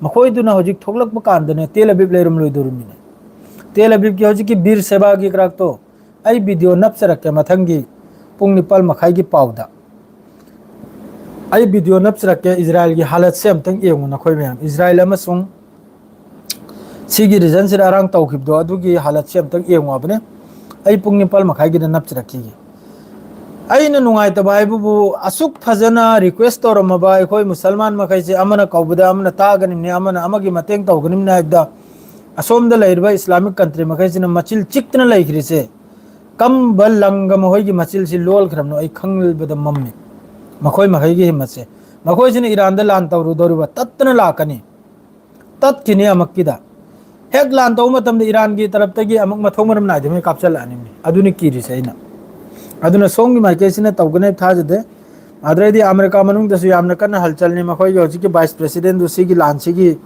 ꯃꯈꯣꯏꯗꯨꯅ ꯍꯧꯖꯤꯛ ꯊꯣꯛꯂꯛꯄ ꯀꯥꯟꯗꯅꯦ ꯇꯦꯜ ꯑꯕꯤꯕ ꯂꯩꯔꯝꯂꯣꯏꯗꯧꯔꯤꯕꯅꯤꯅꯦ꯫ ꯇꯦꯜ ꯑꯕꯤꯕꯀꯤ ꯍꯧꯖꯤꯛꯀꯤ ꯕꯤꯔ ꯁꯦꯕꯥꯒꯤ ꯀꯔꯥꯛꯇꯣ ꯑꯩ ꯚꯤꯗꯤꯑꯣ ꯅꯞꯆꯔꯛꯀꯦ ꯃꯊꯪꯒꯤ ꯄꯨꯡ ꯅꯤꯄꯥꯜ ꯃꯈꯥꯏꯒꯤ ꯄꯥꯎꯗ꯫ ꯑꯩ ꯚꯤꯗꯤꯑꯣ ꯅꯞꯆꯔꯛꯀꯦ, ꯏꯖꯔꯥꯏꯜꯒꯤ ꯍꯥꯂꯠꯁꯦ ꯑꯝꯇꯪ ꯌꯦꯡꯉꯨ ꯅꯈꯣꯏ ꯃꯌꯥꯝ꯫ ꯏꯖꯔꯥꯏꯜ ꯑꯃꯁꯨꯡ ꯁꯤꯒꯤ ꯔꯤꯖꯟꯁꯤꯗ ꯑꯔꯥꯡ ꯇꯧꯈꯤꯕꯗꯣ ꯑꯗꯨꯒꯤ ꯍꯥꯂꯠꯁꯦ ꯑꯝꯇꯪ ꯌꯦꯡꯉꯨ ꯍꯥꯏꯕꯅꯦ꯫ ꯑꯩ ꯄꯨꯡ ꯅꯤꯄꯥꯜ ꯃꯈꯥꯏꯒꯤꯗ ꯅꯞꯆꯔꯛꯈꯤꯒꯦ꯫ ꯑꯩꯅ ꯅꯨꯡꯉꯥꯏꯇꯕ ꯍꯥꯏꯕꯕꯨ ꯑꯁꯨꯛ ꯐꯖꯅ ꯔꯤꯀ꯭ꯋꯦꯁ ꯇꯧꯔꯝꯃꯕ ꯑꯩꯈꯣꯏ ꯃꯨꯁꯜꯃꯥꯟ ꯃꯈꯩꯁꯦ ꯑꯃꯅ ꯀꯧꯕꯗ ꯑꯃꯅ ꯇꯥꯒꯅꯤꯕꯅꯤ, ꯑꯃꯅ ꯑꯃꯒꯤ ꯃꯇꯦꯡ ꯇꯧꯒꯅꯤꯕꯅꯤ ꯍꯥꯏꯕꯗ ꯑꯁꯣꯝꯗ ꯂꯩꯔꯤꯕ ꯏꯁꯂꯥꯃꯤꯛ ꯀꯟꯇ꯭ꯔꯤ ꯃꯈꯩꯁꯤꯅ ꯃꯆꯤꯜ ꯆꯤꯛꯇꯅ ꯂꯩꯈ꯭ꯔꯤꯁꯦ ꯀꯝꯕ ꯂꯪꯒ ꯃꯈꯣꯏꯒꯤ ꯃꯆꯤꯜꯁꯤ ꯂꯣꯜꯈ꯭ꯔꯕꯅꯣ ꯑꯩ ꯈꯪꯕꯗ ꯃꯝꯃꯤ꯫ ꯃꯈꯣꯏ ꯃꯈꯩꯒꯤ ꯍꯤꯝꯃꯠꯁꯦ, ꯃꯈꯣꯏꯁꯤꯅ ꯏꯔꯥꯟꯗ ꯂꯥꯟ ꯇꯧꯔꯨꯗꯧꯔꯤꯕ ꯇꯠꯇꯅ ꯂꯥꯛꯀꯅꯤ꯫ ꯇꯠꯈꯤꯅꯤ ꯑꯃꯛꯀꯤꯗ꯫ ꯍꯦꯛ ꯂꯥꯟ ꯇꯧꯕ ꯃꯇꯝꯗ ꯏꯔꯥꯟꯒꯤ ꯇꯔꯞꯇꯒꯤ ꯑꯃꯨꯛ ꯃꯊꯣꯡ ꯃꯔꯝ ꯅꯥꯏꯗꯕꯉꯩ ꯀꯥꯞꯆꯜꯂꯛꯑꯅꯤꯕꯅꯤ꯫ ꯑꯗꯨꯅꯤ ꯀꯤꯔꯤꯁꯦ ꯑꯩꯅ꯫ ꯑꯗꯨꯅ ꯁꯣꯝꯒꯤ ꯃꯥꯏꯀꯩꯁꯤꯅ ꯇꯧꯒꯅꯤ ꯍꯥꯏꯕ ꯊꯥꯖꯗꯦ꯫ ꯑꯗꯨꯗꯩꯗꯤ ꯑꯃꯦꯔꯤꯀꯥ ꯃꯅꯨꯡꯗꯁꯨ ꯌꯥꯝꯅ ꯀꯟꯅ ꯍꯜꯆꯜꯅꯤ꯫ ꯃꯈꯣꯏꯒꯤ ꯍꯧꯖꯤꯛꯀꯤ ꯚꯥꯏꯁ ꯄ꯭ꯔꯦꯁꯤꯗꯦꯟꯗꯨ ꯁꯤꯒꯤ ꯂꯥꯟꯁꯤꯒꯤ,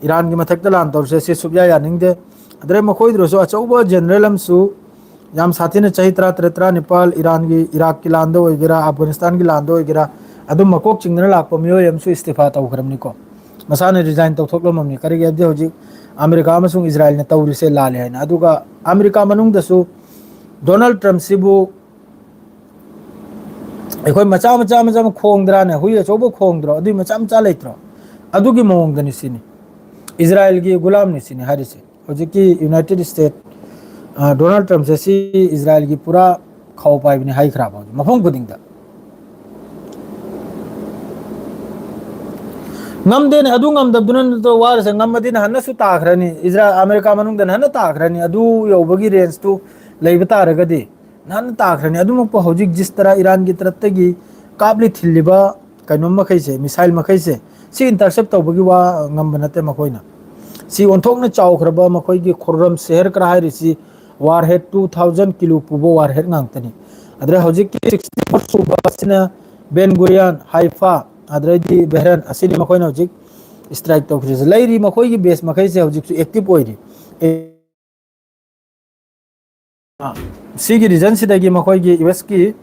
ꯏꯔꯥꯟꯒꯤ ꯃꯊꯛꯇ ꯂꯥꯟ ꯇꯧꯔꯁꯦ, ꯁꯤ ꯁꯨꯛꯌꯥ ꯌꯥꯅꯤꯡꯗꯦ꯫ ꯑꯗꯨꯗꯩ ꯃꯈꯣꯏꯗꯨꯗꯁꯨ ꯑꯆꯧꯕ ꯖꯦꯅꯔꯦꯜ ꯑꯃꯁꯨ ꯌꯥꯝ ꯁꯥꯊꯤꯅ ꯆꯍꯤ ꯇꯔꯥ ꯇꯔꯦꯠ, ꯇꯔꯥꯅꯤꯄꯥꯜ ꯏꯔꯥꯟꯒꯤ, ꯏꯔꯥꯛꯀꯤ ꯂꯥꯟꯗ ꯑꯣꯏꯒꯦꯔꯥ, ꯑꯐꯒꯥꯅꯤꯁꯇꯥꯟꯒꯤ ꯂꯥꯟꯗ ꯑꯣꯏꯒꯦꯔꯥ, ꯑꯗꯨꯝ ꯃꯀꯣꯛ ꯆꯤꯡꯗꯅ ꯂꯥꯛꯄ ꯃꯤꯑꯣꯏ ꯑꯃꯁꯨ ꯏꯁꯇꯤꯐꯥ ꯇꯧꯈ꯭ꯔꯕꯅꯤꯀꯣ꯫ ꯃꯁꯥꯅ ꯔꯤꯖꯥꯏꯟ ꯇꯧꯊꯣꯛꯂꯝꯃꯕꯅꯤ꯫ ꯀꯔꯤꯒꯤ ꯍꯥꯏꯕꯗꯤ ꯍꯧꯖꯤꯛ ꯑꯃꯦꯔꯤꯀꯥ ꯑꯃꯁꯨꯡ ꯏꯖꯔꯥꯏꯜꯅ ꯇꯧꯔꯤꯁꯦ ꯂꯥꯜꯂꯦ ꯍꯥꯏꯅ꯫ ꯑꯗꯨꯒ ꯑꯃꯦꯔꯤꯀꯥ ꯃꯅꯨꯡꯗꯁꯨ ꯗꯣꯅꯥꯜꯗ ꯇ꯭ꯔꯝꯞꯁꯤꯕꯨ ꯑꯩꯈꯣꯏ ꯃꯆꯥ ꯃꯆꯥ ꯃꯆꯥ ꯑꯃ ꯈꯣꯡꯗ꯭ꯔꯥꯅꯦ? ꯍꯨꯏ ꯑꯆꯧꯕ ꯈꯣꯡꯗ꯭ꯔꯣ? ꯑꯗꯨꯏ ꯃꯆꯥ ꯃꯆꯥ ꯂꯩꯇ꯭ꯔꯣ? ꯑꯗꯨꯒꯤ ꯃꯑꯣꯡꯗꯅꯤ ꯁꯤꯅꯤ꯫ ꯏꯖꯔꯥꯏꯜꯒꯤ ꯒꯨꯂꯥꯝꯅꯤ ꯁꯤꯅꯤ ꯍꯥꯏꯔꯤꯁꯦ꯫ ꯍꯧꯖꯤꯛꯀꯤ ꯌꯨꯅꯥꯏꯇꯦꯗ ꯁ꯭ꯇꯦꯠ, ꯑ, ꯗꯣꯅꯥꯜꯗ ꯇ꯭ꯔꯝꯞꯁꯦ ꯁꯤ ꯏꯖꯔꯥꯏꯜꯒꯤ ꯄꯨꯔꯥ ꯈꯥꯎ ꯄꯥꯏꯕꯅꯤ ꯍꯥꯏꯈ꯭ꯔꯕ ꯍꯧꯖꯤꯛ ꯃꯐꯝ ꯈꯨꯗꯤꯡꯗ꯫ ꯉꯝꯗꯦꯅꯦ, ꯑꯗꯨ ꯉꯝꯗꯕꯗꯨꯅ ꯅꯠꯇ꯭ꯔꯣ ꯋꯥꯔꯤꯁꯦ? ꯉꯝꯃꯗꯤ ꯅꯍꯥꯟꯅꯁꯨ ꯇꯥꯈ꯭ꯔꯅꯤ, ꯏꯖꯔꯥ-, ꯑꯃꯦꯔꯤꯀꯥ ꯃꯅꯨꯡꯗ ꯅꯍꯥꯟꯅ ꯇꯥꯈ꯭ꯔꯅꯤ꯫ ꯑꯗꯨ ꯌꯧꯕꯒꯤ ꯔꯦꯟꯖꯇꯨ ꯂꯩꯕ ꯇꯥꯔꯒꯗꯤ ꯅꯍꯥꯟꯅ ꯇꯥꯈ꯭ꯔꯅꯤ꯫ ꯑꯗꯨꯃꯛꯄꯨ ꯍꯧꯖꯤꯛ ꯖꯤꯁ ꯇꯔꯥ ꯏꯔꯥꯟꯒꯤ ꯇꯔꯞꯇꯒꯤ ꯀꯥꯞꯂꯤ ꯊꯤꯜꯂꯤꯕ ꯀꯩꯅꯣ ꯃꯈꯩꯁꯦ, ꯃꯤꯁꯥꯏꯜ ꯃꯈꯩꯁꯦ, ꯁꯤ ꯏꯟꯇꯔꯁꯦꯞ ꯇꯧꯕꯒꯤ ꯋꯥ ꯉꯝꯕ ꯅꯠꯇꯦ ꯃꯈꯣꯏꯅ꯫ ꯁꯤ ꯑꯣꯟꯊꯣꯛꯅ ꯆꯥꯎꯈ꯭ꯔꯕ ꯃꯈꯣꯏꯒꯤ ꯈꯨꯔꯝ ꯁꯦꯍꯔ ꯀꯔꯥ ꯍꯥꯏꯔꯤꯁꯤ war head, two thousand kilo ꯄꯨꯕ ꯋꯥꯔ ꯍꯦꯗ ꯉꯥꯛꯇꯅꯤ꯫ ꯑꯗꯨꯗ ꯍꯧꯖꯤꯛꯀꯤ ꯁꯤꯛꯁꯇꯤ ꯐꯣꯔ ꯁꯨꯕ ꯑꯁꯤꯅ ꯕꯦꯟ ꯒꯨꯔꯤꯌꯥꯟ, ꯍꯥꯏꯐꯥ, ꯑꯗꯨꯗꯩꯗꯤ ꯕꯦꯍꯔꯟ ꯑꯁꯤꯅꯤ ꯃꯈꯣꯏꯅ ꯍꯧꯖꯤꯛ ꯁ꯭ꯇ꯭ꯔꯥꯏꯛ ꯇꯧꯈ꯭ꯔꯤꯁꯦ꯫ ꯂꯩꯔꯤ ꯃꯈꯣꯏꯒꯤ ꯕꯦꯁ ꯃꯈꯩꯁꯦ ꯍꯧꯖꯤꯛꯁꯨ ꯑꯦꯛꯇꯤꯚ ꯑꯣꯏꯔꯤ꯫ ꯑꯦ, ꯑ, ꯁꯤꯒꯤ ꯔꯤꯖꯟꯁꯤꯗꯒꯤ ꯃꯈꯣꯏꯒꯤ ꯌꯨ ꯑꯦꯁꯀꯤ,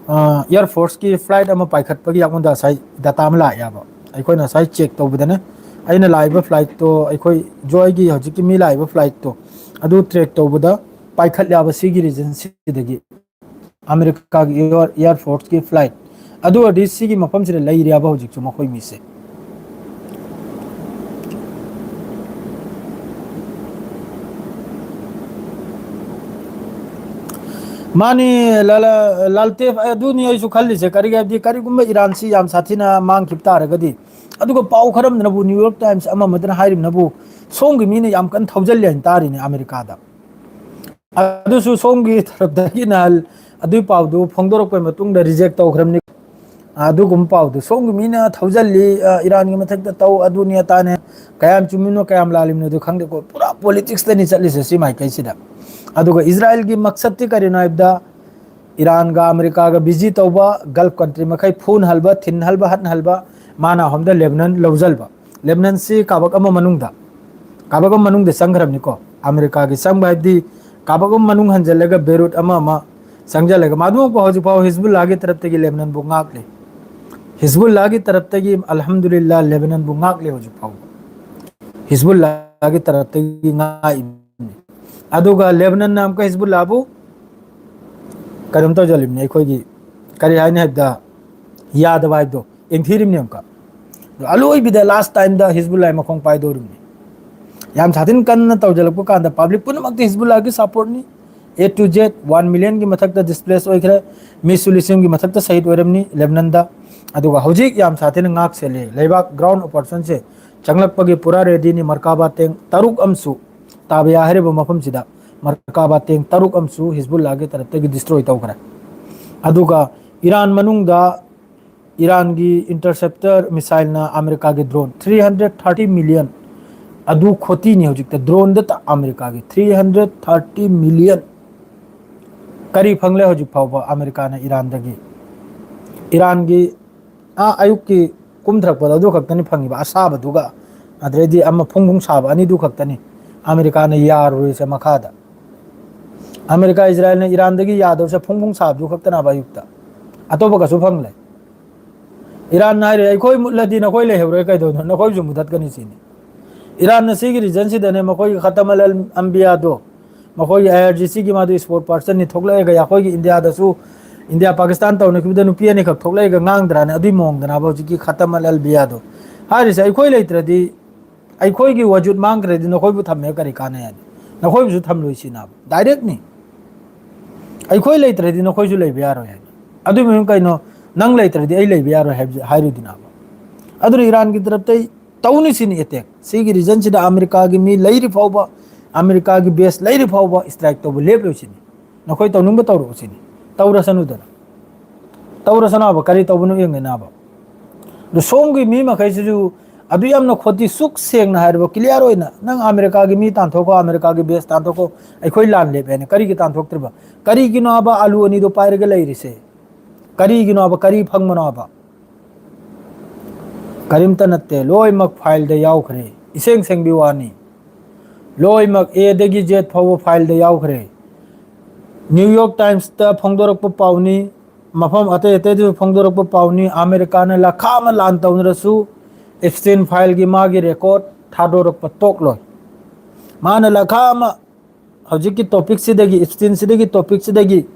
ꯑ, ꯑꯦꯌꯔ ꯐꯣꯔꯁꯀꯤ ꯐ꯭ꯂꯥꯏꯠ ꯑꯃ ꯄꯥꯏꯈꯠꯄꯒꯤ ꯑꯩꯉꯣꯟꯗ ꯉꯁꯥꯏ ꯗꯇꯥ ꯑꯃ ꯂꯥꯛꯑꯦꯕ꯫ ꯑꯩꯈꯣꯏꯅ ꯉꯁꯥꯏ ꯆꯦꯛ ꯇꯧꯕꯗꯅꯦ, ꯑꯩꯅ ꯂꯥꯛꯏꯕ ꯐ꯭ꯂꯥꯏꯠꯇꯣ, ꯑꯩꯈꯣꯏ ꯖꯣꯏꯒꯤ ꯍꯧꯖꯤꯛꯀꯤ ꯃꯤ ꯂꯥꯛꯏꯕ ꯐ꯭ꯂꯥꯏꯠꯇꯣ, ꯑꯗꯨ ꯇ꯭ꯔꯦꯛ ꯇꯧꯕꯗ ꯄꯥꯏꯈꯠꯂꯦꯕ ꯁꯤꯒꯤ ꯔꯤꯖꯟꯁꯤꯗꯒꯤ꯫ ꯑꯃꯦꯔꯤꯀꯥꯒꯤ ꯑꯦꯌꯔ, ꯑꯦꯌꯔ ꯐꯣꯔꯁꯀꯤ ꯐ꯭ꯂꯥꯏꯠ꯫ ꯑꯗꯨ ꯑꯣꯏꯔꯗꯤ ꯁꯤꯒꯤ ꯃꯐꯝꯁꯤꯗ ꯂꯩꯔꯦꯕ ꯍꯧꯖꯤꯛꯁꯨ ꯃꯈꯣꯏ ꯃꯤꯁꯦ꯫ ꯃꯥꯅꯤ, ꯂꯥꯂꯥ-, ꯂꯥꯜꯇꯦꯐ, ꯑꯗꯨꯅꯤ ꯑꯩꯁꯨ ꯈꯜꯂꯤꯁꯦ꯫ ꯀꯔꯤꯒꯤ ꯍꯥꯏꯕꯗꯤ ꯀꯔꯤꯒꯨꯝꯕ ꯏꯔꯥꯟꯁꯤ ꯌꯥꯝ ꯁꯥꯊꯤꯅ ꯃꯥꯡꯈꯤꯕ ꯇꯥꯔꯒꯗꯤ, ꯑꯗꯨꯒ ꯄꯥꯎ ꯈꯔ ꯑꯃꯅꯕꯨ ꯅ꯭ꯌꯨ ꯌꯣꯔꯛ ꯇꯥꯏꯝꯁ ꯑꯃ ꯑꯃꯗꯅ ꯍꯥꯏꯔꯤꯕꯅꯕꯨ, ꯁꯣꯝꯒꯤ ꯃꯤꯅ ꯌꯥꯝ ꯀꯟꯅ ꯊꯧꯖꯜꯂꯦ ꯍꯥꯏꯅ ꯇꯥꯔꯤꯅꯦ ꯑꯃꯦꯔꯤꯀꯥꯗ꯫ ꯑꯗꯨꯁꯨ ꯁꯣꯝꯒꯤ ꯇꯔꯞꯇꯒꯤ ꯅꯍꯥꯟ ꯑꯗꯨꯏ ꯄꯥꯎꯗꯨ ꯐꯣꯡꯗꯣꯔꯛꯄꯩ ꯃꯇꯨꯡꯗ ꯔꯤꯖꯦꯛ ꯇꯧꯈ꯭ꯔꯕꯅꯤ꯫ ꯑꯗꯨꯒꯨꯝꯕ ꯄꯥꯎꯗꯨ ꯁꯣꯝꯒꯤ ꯃꯤꯅ ꯊꯧꯖꯜꯂꯤ, ꯑ, ꯏꯔꯥꯟꯒꯤ ꯃꯊꯛꯇ ꯇꯧ, ꯑꯗꯨꯅꯤ ꯑꯇꯥꯅꯦ, ꯀꯌꯥꯝ ꯆꯨꯝꯃꯤꯅꯣ ꯀꯌꯥꯝ ꯂꯥꯜꯂꯤꯕꯅꯣꯗꯨ ꯈꯪꯗꯦꯀꯣ꯫ ꯄꯨꯔꯥ ꯄꯣꯂꯤꯇꯤꯛꯁꯇꯅꯤ ꯆꯠꯂꯤꯁꯦ ꯁꯤ ꯃꯥꯏꯀꯩꯁꯤꯗ꯫ ꯑꯗꯨꯒ ꯏꯖꯔꯥꯏꯜꯒꯤ ꯃꯛꯁꯠꯇꯤ ꯀꯔꯤꯅꯣ ꯍꯥꯏꯕꯗ, ꯏꯔꯥꯟꯒ ꯑꯃꯦꯔꯤꯀꯥꯒ ꯕꯤꯖꯤ ꯇꯧꯕ, ꯒꯜꯐ ꯀꯟꯇ꯭ꯔꯤ ꯃꯈꯩ ꯐꯨꯍꯟꯍꯜꯕ, ꯊꯤꯡꯍꯜꯕ, ꯍꯟꯍꯜꯕ, ꯃꯥꯅ ꯑꯍꯨꯝꯗ ꯂꯦꯕꯅꯟ ꯂꯧꯁꯤꯜꯕ꯫ ꯂꯦꯕꯅꯟꯁꯤ ꯀꯥꯕꯛ ꯑꯃ ꯃꯅꯨꯡꯗ, ꯀꯥꯕꯛ ꯑꯃ ꯃꯅꯨꯡꯗ ꯆꯪꯈ꯭ꯔꯕꯅꯤꯀꯣ꯫ ꯑꯃꯦꯔꯤꯀꯥꯒꯤ ꯆꯪꯕ ꯍꯥꯏꯕꯗꯤ ꯀꯥꯕꯛ ꯑꯃ ꯃꯅꯨꯡ ꯍꯟꯖꯤꯜꯂꯒ ꯕꯦꯔꯨꯠ ꯑꯃ ꯑꯃ ꯆꯪꯁꯤꯜꯂꯒ, ꯃꯗꯨꯃꯛꯄꯨ ꯍꯧꯖꯤꯛ ꯐꯥꯎ ꯍꯤꯖꯕꯨꯜꯂꯥꯒꯤ ꯇꯔꯞꯇꯒꯤ ꯂꯦꯕꯅꯟꯕꯨ ꯉꯥꯛꯂꯤ꯫ ꯍꯤꯖꯕꯨꯜꯂꯥꯒꯤ ꯇꯔꯞꯇꯒꯤ ꯑꯜꯍꯝꯗꯨꯂꯤꯜꯂꯥ ꯂꯦꯕꯅꯟꯕꯨ ꯉꯥꯛꯂꯤ ꯍꯧꯖꯤꯛ ꯐꯥꯎꯕ꯫ ꯍꯤꯖꯕꯨꯜꯂꯥꯒꯤ ꯇꯔꯞꯇꯒꯤ ꯉꯥꯛꯏꯕꯅꯤ꯫ ꯑꯗꯨꯒ ꯂꯦꯕꯅꯟꯅ ꯑꯃꯨꯛꯀ ꯍꯤꯖꯕꯨꯜꯂꯥꯕꯨ ꯀꯩꯅꯣꯝ ꯇꯧꯁꯤꯜꯂꯤꯕꯅꯤ, ꯑꯩꯈꯣꯏꯒꯤ ꯀꯔꯤ ꯍꯥꯏꯅꯤ ꯍꯥꯏꯕꯗ ꯌꯥꯗꯕ ꯍꯥꯏꯕꯗꯣ, ꯌꯦꯡꯊꯤꯔꯤꯕꯅꯤ ꯑꯃꯨꯛꯀ꯫ ꯑꯔꯣꯏꯕꯗ last timeꯗ ꯍꯤꯖꯕꯨꯜꯂꯥꯍ ꯃꯈꯣꯡ ꯄꯥꯏꯗꯧꯔꯤꯕꯅꯤ꯫ ꯌꯥꯝ ꯁꯥꯊꯤꯅ ꯀꯟꯅ ꯇꯧꯖꯜꯂꯛꯄ ꯀꯥꯟꯗ public ꯄꯨꯝꯅꯃꯛꯇꯤ ꯍꯤꯖꯕꯨꯜꯂꯥꯍꯒꯤ supportꯅꯤ꯫ A to Z, one millionꯒꯤ ꯃꯊꯛꯇ displace ꯑꯣꯏꯈ꯭ꯔꯦ꯫ ꯃꯤꯁꯨ ꯂꯤꯁꯤꯡꯒꯤ ꯃꯊꯛꯇ ꯁꯍꯤꯗ ꯑꯣꯏꯔꯝꯅꯤ ꯂꯦꯕꯅꯟꯗ꯫ ꯑꯗꯨꯒ ꯍꯧꯖꯤꯛ ꯌꯥꯝ ꯁꯥꯊꯤꯅ ꯉꯥꯛ ꯁꯦꯜꯂꯤ꯫ ꯂꯩꯕꯥꯛ ground operationꯁꯦ ꯆꯪꯂꯛꯄꯒꯤ ꯄꯨꯔꯥ readyꯅꯤ꯫ ꯃꯔꯀꯥꯕꯥ tank ꯇꯔꯨꯛ ꯑꯃꯁꯨ, ꯇꯥꯕꯤꯌꯥ ꯍꯥꯏꯔꯤꯕ ꯃꯐꯝꯁꯤꯗ ꯃꯔꯀꯥꯕꯥ tank ꯇꯔꯨꯛ ꯑꯃꯁꯨ ꯍꯤꯖꯕꯨꯜꯂꯥꯍꯒꯤ ꯇꯔꯞꯇꯒꯤ destroy ꯇꯧꯈ꯭ꯔꯦ꯫ ꯑꯗꯨꯒ ꯏꯔꯥꯟ ꯃꯅꯨꯡꯗ ꯏꯔꯥꯟꯒꯤ interceptor missileꯅ ꯑꯃꯦꯔꯤꯀꯥꯒꯤ drone three hundred thirty million, ꯑꯗꯨ ꯈꯣꯇꯤꯅꯤ ꯍꯧꯖꯤꯛꯇ droneꯗꯇ ꯑꯃꯦꯔꯤꯀꯥꯒꯤ three hundred thirty million꯫ ꯀꯔꯤ ꯐꯪꯂꯦ ꯍꯧꯖꯤꯛ ꯐꯥꯎꯕ ꯑꯃꯦꯔꯤꯀꯥꯅ ꯏꯔꯥꯟꯗꯒꯤ? ꯏꯔꯥꯟꯒꯤ ꯑꯥ ꯑꯌꯨꯛꯀꯤ ꯀꯨꯝꯊꯔꯛꯄꯗ ꯑꯗꯨ ꯈꯛꯇꯅꯤ ꯐꯪꯉꯤꯕ, ꯑꯁꯥꯕꯗꯨꯒ ꯑꯗꯩꯗꯤ ꯑꯃ ꯐꯨꯡ ꯐꯨꯡ ꯁꯥꯕ ꯑꯅꯤꯗꯨ ꯈꯛꯇꯅꯤ ꯑꯃꯦꯔꯤꯀꯥꯅ ꯌꯥꯔꯨꯔꯤꯁꯦ ꯃꯈꯥꯗ꯫ ꯑꯃꯦꯔꯤꯀꯥ ꯏꯖꯔꯥꯌꯦꯜꯅ ꯏꯔꯥꯟꯗꯒꯤ ꯌꯥꯗꯧꯔꯤꯁꯦ ꯐꯨꯡ ꯐꯨꯡ ꯁꯥꯕꯗꯨ ꯈꯛꯇꯅꯦꯕ ꯑꯌꯨꯛꯇ, ꯑꯇꯣꯞꯄ ꯀꯩꯁꯨ ꯐꯪꯂꯦ꯫ ꯏꯔꯥꯟꯅ ꯍꯥꯏꯔꯦ, "ꯑꯩꯈꯣꯏ ꯃꯨꯠꯂꯗꯤ ꯅꯈꯣꯏ ꯂꯩꯍꯧꯔꯣꯏ, ꯀꯩꯗꯧꯗꯣꯏꯅꯣ? ꯅꯈꯣꯏꯁꯨ ꯃꯨꯊꯠꯀꯅꯤ" ꯁꯤꯅꯤ꯫ ꯏꯔꯥꯟꯅ ꯁꯤꯒꯤ regionꯁꯤꯗꯅꯦ ꯃꯈꯣꯏꯒꯤ ꯈꯇꯝ ꯑꯜ ꯑꯝꯕꯤꯌꯥꯗꯣ, ꯃꯈꯣꯏꯒꯤ IRGCꯒꯤ ꯃꯥꯗꯨ spokespersonꯅꯤ ꯊꯣꯛꯂꯛꯑꯒ, ꯑꯩꯈꯣꯏꯒꯤ ꯏꯟꯗꯤꯌꯥꯗꯁꯨ, ꯏꯟꯗꯤꯌꯥ ꯄꯥꯀꯤꯁꯇꯥꯟ ꯇꯧꯅꯈꯤꯕꯗ ꯅꯨꯄꯤ ꯑꯅꯤꯈꯛ ꯊꯣꯛꯂꯛꯑꯒ ꯉꯥꯡꯗ꯭ꯔꯥꯅꯦ? ꯑꯗꯨꯏ ꯃꯑꯣꯡꯗꯅꯦꯕ ꯍꯧꯖꯤꯛꯀꯤ ꯈꯇꯝ ꯑꯜ ꯑꯝꯕꯤꯌꯥꯗꯣ ꯍꯥꯏꯔꯤꯁꯦ꯫ ꯑꯩꯈꯣꯏ ꯂꯩꯇ꯭ꯔꯗꯤ, ꯑꯩꯈꯣꯏꯒꯤ ꯋꯖꯨꯗ ꯃꯥꯡꯈ꯭ꯔꯗꯤ ꯅꯈꯣꯏꯕꯨ ꯊꯝꯃꯦ ꯀꯔꯤ ꯀꯥꯟꯅꯩ ꯍꯥꯏꯅ? ꯅꯈꯣꯏꯕꯨꯁꯨ ꯊꯝꯂꯣꯏ ꯁꯤꯅꯦꯕ꯫ Directꯅꯤ꯫ ꯑꯩꯈꯣꯏ ꯂꯩꯇ꯭ꯔꯗꯤ ꯅꯈꯣꯏꯁꯨ ꯂꯩꯕ ꯌꯥꯔꯣꯏ ꯍꯥꯏꯅ꯫ ꯑꯗꯨꯏ ꯃꯑꯣꯡ ꯀꯩꯅꯣ? "ꯅꯪ ꯂꯩꯇ꯭ꯔꯗꯤ ꯑꯩ ꯂꯩꯕ ꯌꯥꯔꯣꯏ" ꯍꯥꯏꯕ-, ꯍꯥꯏꯔꯨꯗꯅꯕ꯫ ꯑꯗꯨꯅ ꯏꯔꯥꯟꯒꯤ ꯇꯔꯞꯇꯩ ꯇꯧꯅꯤ ꯁꯤꯅꯤ attack꯫ ꯁꯤꯒꯤ regionꯁꯤꯗ ꯑꯃꯦꯔꯤꯀꯥꯒꯤ ꯃꯤ ꯂꯩꯔꯤ ꯐꯥꯎꯕ, ꯑꯃꯦꯔꯤꯀꯥꯒꯤ base ꯂꯩꯔꯤ ꯐꯥꯎꯕ strike ꯇꯧꯕ ꯂꯦꯞꯂꯣꯏ ꯁꯤꯅꯤ꯫ ꯅꯈꯣꯏ ꯇꯧꯅꯤꯡꯕ ꯇꯧꯔꯛꯑꯣ ꯁꯤꯅꯤ꯫ ꯇꯧꯔꯁꯅꯨꯗꯅ꯫ ꯇꯧꯔꯁꯅꯨꯕ, ꯀꯔꯤ ꯇꯧꯕꯅꯣ ꯌꯦꯡꯒꯦꯅꯕ꯫ ꯑꯗꯣ ꯁꯣꯝꯒꯤ ꯃꯤ ꯃꯈꯩꯁꯤꯁꯨ ꯑꯗꯨ ꯌꯥꯝꯅ ꯈꯣꯠꯇꯤ ꯁꯨꯛ ꯁꯦꯡꯅ ꯍꯥꯏꯔꯕ clear ꯑꯣꯏꯅ, "ꯅꯪ ꯑꯃꯦꯔꯤꯀꯥꯒꯤ ꯃꯤ ꯇꯥꯟꯊꯣꯛꯈꯣ, ꯑꯃꯦꯔꯤꯀꯥꯒꯤ base ꯇꯥꯟꯊꯣꯛꯈꯣ, ꯑꯩꯈꯣꯏ ꯂꯥꯟ ꯂꯦꯞꯄꯦꯅ ꯀꯔꯤꯒꯤ ꯇꯥꯟꯊꯣꯛꯇ꯭ꯔꯤꯕ? ꯀꯔꯤꯒꯤꯅꯣ ꯍꯥꯏꯕ ꯑꯂꯨ ꯑꯅꯤꯗꯣ ꯄꯥꯏꯔꯒ ꯂꯩꯔꯤꯁꯦ? ꯀꯔꯤꯒꯤꯅꯣ ꯍꯥꯏꯕ? ꯀꯔꯤ ꯐꯪꯕꯅꯣ ꯍꯥꯏꯕ?" ꯀꯔꯤꯝꯇ ꯅꯠꯇꯦ, ꯂꯣꯏꯅꯃꯛ fileꯗ ꯌꯥꯎꯈ꯭ꯔꯦ꯫ ꯏꯁꯦꯡ ꯁꯦꯡꯕꯤ ꯋꯥꯅꯤ꯫ ꯂꯣꯏꯅꯃꯛ Aꯗꯒꯤ Z ꯐꯥꯎꯕ fileꯗ ꯌꯥꯎꯈ꯭ꯔꯦ꯫ New York Timesꯇ ꯐꯣꯡꯗꯣꯔꯛꯄ ꯄꯥꯎꯅꯤ, ꯃꯐꯝ ꯑꯇꯩ ꯑꯇꯩꯗꯁꯨ ꯐꯣꯡꯗꯣꯔꯛꯄ ꯄꯥꯎꯅꯤ꯫ ꯑꯃꯦꯔꯤꯀꯥꯅ ꯂꯈꯥ ꯑꯃ ꯂꯥꯟ ꯇꯧꯅꯔꯁꯨ Epstein fileꯒꯤ ꯃꯥꯒꯤ record ꯊꯥꯗꯣꯔꯛꯄ ꯇꯣꯛꯂꯣꯏ꯫ ꯃꯥꯅ ꯂꯈꯥ ꯑꯃ ꯍꯧꯖꯤꯛꯀꯤ topicꯁꯤꯗꯒꯤ, Epsteinꯁꯤꯗꯒꯤ, topicꯁꯤꯗꯒꯤ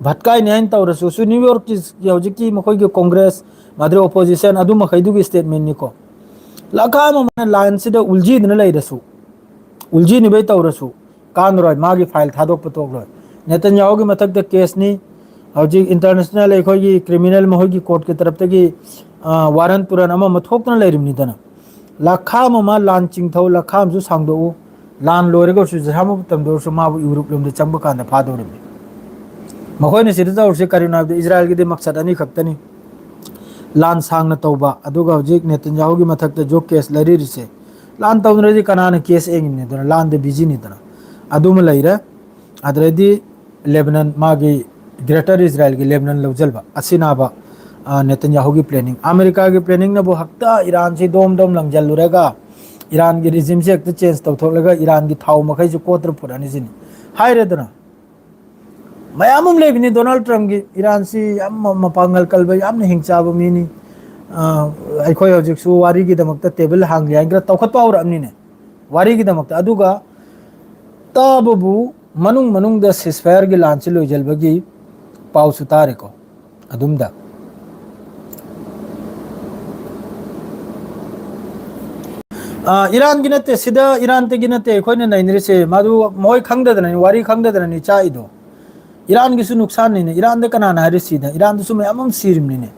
ꯚꯠꯀꯥꯏꯅꯤ ꯍꯥꯏꯅ ꯇꯧꯔꯁꯨ, ꯁꯨ ꯅ꯭ꯌꯨ ꯌꯣꯔꯛꯀꯤ ꯍꯧꯖꯤꯛꯀꯤ ꯃꯈꯣꯏꯒꯤ ꯀꯣꯡꯒ꯭ꯔꯦꯁ, ꯃꯗꯨ ꯑꯣꯄꯣꯖꯤꯁꯟ, ꯑꯗꯨ ꯃꯈꯩꯗꯨꯒꯤ ꯁ꯭ꯇꯦꯠꯃꯦꯟꯅꯤꯀꯣ꯫ ꯂꯈꯥ ꯑꯃ ꯃꯥꯅ ꯂꯥꯟꯁꯤꯗ ꯎꯜꯖꯤꯗꯨꯅ ꯂꯩꯔꯁꯨ, ꯎꯜꯖꯤꯅꯤꯕꯩ ꯇꯧꯔꯁꯨ ꯀꯥꯟꯅꯔꯣꯏ, ꯃꯥꯒꯤ ꯐꯥꯏꯜ ꯊꯥꯗꯣꯛꯄ ꯇꯣꯛꯂꯣꯏ꯫ ꯅꯦꯇꯟꯌꯥꯍꯨꯒꯤ ꯃꯊꯛꯇ ꯀꯦꯁꯅꯤ, ꯍꯧꯖꯤꯛ ꯏꯟꯇꯔꯅꯦꯁꯅꯦꯜ ꯑꯩꯈꯣꯏꯒꯤ ꯀ꯭ꯔꯤꯃꯤꯅꯦꯜ ꯃꯈꯣꯏꯒꯤ ꯀꯣꯔꯠꯀꯤ ꯇꯔꯞꯇꯒꯤ, ꯑ, ꯋꯥꯔꯟ ꯇꯨꯔꯟ ꯑꯃ ꯑꯃ ꯊꯣꯛꯇꯅ ꯂꯩꯔꯤꯕꯅꯤꯗꯅ꯫ ꯂꯈꯥ ꯑꯃ ꯃꯥ ꯂꯥꯟ ꯆꯤꯡꯊꯧ, ꯂꯈꯥ ꯑꯃꯁꯨ ꯁꯥꯡꯗꯣꯛꯎ, ꯂꯥꯟ ꯂꯣꯏꯔꯒ ꯑꯣꯏꯔꯁꯨ, ꯖꯍꯥ ꯃꯇꯝꯗ ꯑꯣꯏꯔꯁꯨ ꯃꯥꯕꯨ ꯌꯨꯔꯣꯞ ꯂꯣꯝꯗ ꯆꯪꯕ ꯀꯥꯟꯗ ꯐꯥꯗꯧꯔꯤꯕꯅꯤ꯫ ꯃꯈꯣꯏꯅ ꯁꯤꯗ ꯇꯧꯔꯤꯁꯦ ꯀꯔꯤꯅꯣ ꯍꯥꯏꯕꯗ, ꯏꯖꯔꯥꯌꯦꯜꯒꯤꯗꯤ ꯃꯛꯁꯠ ꯑꯅꯤꯈꯛꯇꯅꯤ: ꯂꯥꯟ ꯁꯥꯡꯅ ꯇꯧꯕ, ꯑꯗꯨꯒ ꯍꯧꯖꯤꯛ ꯅꯦꯇꯟꯌꯥꯍꯨꯒꯤ ꯃꯊꯛꯇ ꯖꯣ ꯀꯦꯁ ꯂꯩꯔꯤꯔꯤꯁꯦ꯫ ꯂꯥꯟ ꯇꯧꯗ꯭ꯔꯗꯤ ꯀꯅꯥꯅ ꯀꯦꯁ ꯌꯦꯡꯉꯤꯕꯅꯤꯗꯅ, ꯂꯥꯟꯗ ꯕꯤꯖꯤꯅꯤꯗꯅ꯫ ꯑꯗꯨꯃ ꯂꯩꯔꯦ꯫ ꯑꯗꯨꯗꯩꯗꯤ ꯂꯦꯕꯅꯟ, ꯃꯥꯒꯤ ꯒ꯭ꯔꯦꯇꯔ ꯏꯖꯔꯥꯌꯦꯜꯒꯤ ꯂꯦꯕꯅꯟ ꯂꯧꯁꯤꯟꯕ ꯑꯁꯤꯅꯕ, ꯑ, ꯅꯦꯇꯟꯌꯥꯍꯨꯒꯤ ꯄ꯭ꯂꯦꯅꯤꯡ꯫ ꯑꯃꯦꯔꯤꯀꯥꯒꯤ ꯄ꯭ꯂꯦꯅꯤꯡꯅꯕꯨ ꯍꯛꯇ ꯏꯔꯥꯟꯁꯤ ꯗꯣꯝ ꯗꯣꯝ ꯂꯪꯁꯤꯜꯂꯨꯔꯒ, ꯏꯔꯥꯟꯒꯤ ꯔꯤꯖꯤꯝꯁꯦ ꯍꯦꯛꯇ ꯆꯦꯟꯖ ꯇꯧꯊꯣꯛꯂꯒ ꯏꯔꯥꯟꯒꯤ ꯊꯥꯎ ꯃꯈꯩꯁꯨ ꯀꯣꯠꯇ꯭ꯔ ꯄꯨꯔꯛꯑꯅꯤ ꯁꯤꯅꯤ꯫ ꯍꯥꯏꯔꯦꯗꯅ, ꯃꯌꯥꯝ ꯑꯃ ꯂꯩꯕꯅꯤ ꯗꯣꯅꯥꯜꯗ ꯇ꯭ꯔꯝꯞꯀꯤ꯫ ꯏꯔꯥꯟꯁꯤ ꯌꯥꯝ ꯃ-, ꯃꯄꯥꯡꯒꯜ ꯀꯜꯕ, ꯌꯥꯝꯅ ꯍꯤꯡꯆꯥꯕ ꯃꯤꯅꯤ꯫ ꯑ, ꯑꯩꯈꯣꯏ ꯍꯧꯖꯤꯛꯁꯨ ꯋꯥꯔꯤꯒꯤꯗꯃꯛꯇ ꯇꯦꯕꯜ ꯍꯥꯡꯂꯤ ꯍꯥꯏꯅ ꯈꯔ ꯇꯧꯈꯠꯄ ꯍꯧꯔꯛꯑꯕꯅꯤꯅꯦ, ꯋꯥꯔꯤꯒꯤꯗꯃꯛꯇ꯫ ꯑꯗꯨꯒ ꯇꯥꯕꯕꯨ ꯃꯅꯨꯡ ꯃꯅꯨꯡꯗ ꯁꯤꯁꯐꯥꯌꯔꯒꯤ ꯂꯥꯟꯁꯤ ꯂꯣꯏꯁꯤꯟꯕꯒꯤ ꯄꯥꯎꯁꯨ ꯇꯥꯔꯦꯀꯣ꯫ ꯑꯗꯨꯝꯗ, ꯑ, ꯏꯔꯥꯟꯒꯤ ꯅꯠꯇꯦ, ꯁꯤꯗ ꯏꯔꯥꯟꯗꯒꯤ ꯅꯠꯇꯦ ꯑꯩꯈꯣꯏꯅ ꯅꯩꯅꯔꯤꯁꯦ꯫ ꯃꯗꯨ ꯃꯣꯏ ꯈꯪꯗꯗꯅꯅꯤ, ꯋꯥꯔꯤ ꯈꯪꯗꯗꯅꯅꯤ ꯆꯥꯛꯏꯗꯣ꯫ ꯏꯔꯥꯟꯒꯤꯁꯨ ꯅꯨꯡꯁꯥꯟꯅꯤꯅꯦ꯫ ꯏꯔꯥꯟꯗ ꯀꯅꯥꯅ ꯍꯥꯏꯔꯤ ꯁꯤꯗ? ꯏꯔꯥꯟꯗꯁꯨ ꯃꯌꯥꯝ ꯑꯃ ꯁꯤꯔꯤꯕꯅꯤꯅꯦ꯫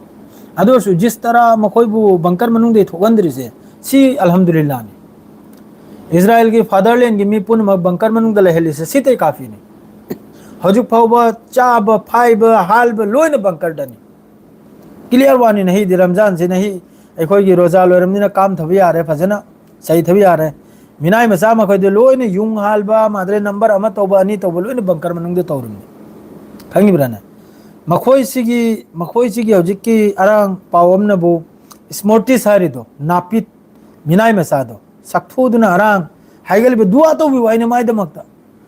ꯑꯗꯨ ꯑꯣꯏꯔꯁꯨ ꯖꯤꯁ ꯇꯔꯥ ꯃꯈꯣꯏꯕꯨ ꯕꯪꯀꯔ ꯃꯅꯨꯡꯗ ꯊꯣꯛꯍꯟꯗ꯭ꯔꯤꯁꯦ, ꯁꯤ ꯑꯜꯍꯝꯗꯨꯂꯤꯜꯂꯥꯅꯤ꯫ ꯏꯁꯔꯥꯌꯦꯜꯒꯤ ꯐꯥꯗꯔꯂꯦꯟꯒꯤ ꯃꯤ ꯄꯨꯝꯅꯃꯛ ꯕꯪꯀꯔ ꯃꯅꯨꯡꯗ ꯂꯩꯍꯜꯂꯤꯁꯦ, ꯁꯤꯇꯩ ꯀꯥꯐꯤꯅꯤ꯫ ꯍꯧꯖꯤꯛ ꯐꯥꯎꯕ ꯆꯥꯕ, ꯐꯥꯏꯕ, ꯍꯥꯜꯕ ꯂꯣꯏꯅ ꯕꯪꯀꯔꯗꯅꯤ꯫ ꯀ꯭ꯂꯤꯌꯥꯔ ꯋꯥꯅꯤ꯫ ꯅꯍꯤꯗꯤ ꯔꯝꯖꯥꯟꯁꯤ ꯅꯍꯤ ꯑꯩꯈꯣꯏꯒꯤ ꯔꯣꯖꯥ ꯂꯣꯏꯔꯕꯅꯤꯅ ꯀꯥꯝꯊꯕ ꯌꯥꯔꯦ, ꯐꯖꯅ ꯆꯩꯊꯕ ꯌꯥꯔꯦ꯫ ꯃꯤꯅꯥꯏ ꯃꯆꯥ ꯃꯈꯩꯗꯨ ꯂꯣꯏꯅ ꯌꯨꯡ ꯍꯥꯜꯕ, ꯃꯥꯗ꯭ꯔꯦ ꯅꯝꯕꯔ ꯑꯃ ꯇꯧꯕ, ꯑꯅꯤ ꯇꯧꯕ, ꯂꯣꯏꯅ ꯕꯪꯀꯔ ꯃꯅꯨꯡꯗ ꯇꯧꯔꯤꯕꯅꯤ꯫ ꯈꯪꯉꯤꯕ꯭ꯔꯥꯅꯦ? ꯃꯈꯣꯏꯁꯤꯒꯤ, ꯃꯈꯣꯏꯁꯤꯒꯤ ꯍꯧꯖꯤꯛꯀꯤ ꯑꯔꯥꯡ ꯄꯥꯎ ꯑꯃꯅꯕꯨ ꯁ꯭ꯃꯣꯔꯇꯤꯁ ꯍꯥꯏꯔꯤꯗꯣ, ꯅꯥꯄꯤꯠ, ꯃꯤꯅꯥꯏ ꯃꯆꯥꯗꯣ, ꯁꯛꯊꯨꯗꯨꯅ ꯑꯔꯥꯡ ꯍꯥꯏꯒꯠꯂꯤꯕ ꯗꯨꯋꯥ ꯇꯧꯕꯤꯌꯨ ꯍꯥꯏꯅ ꯃꯥꯏꯗꯃꯛꯇ꯫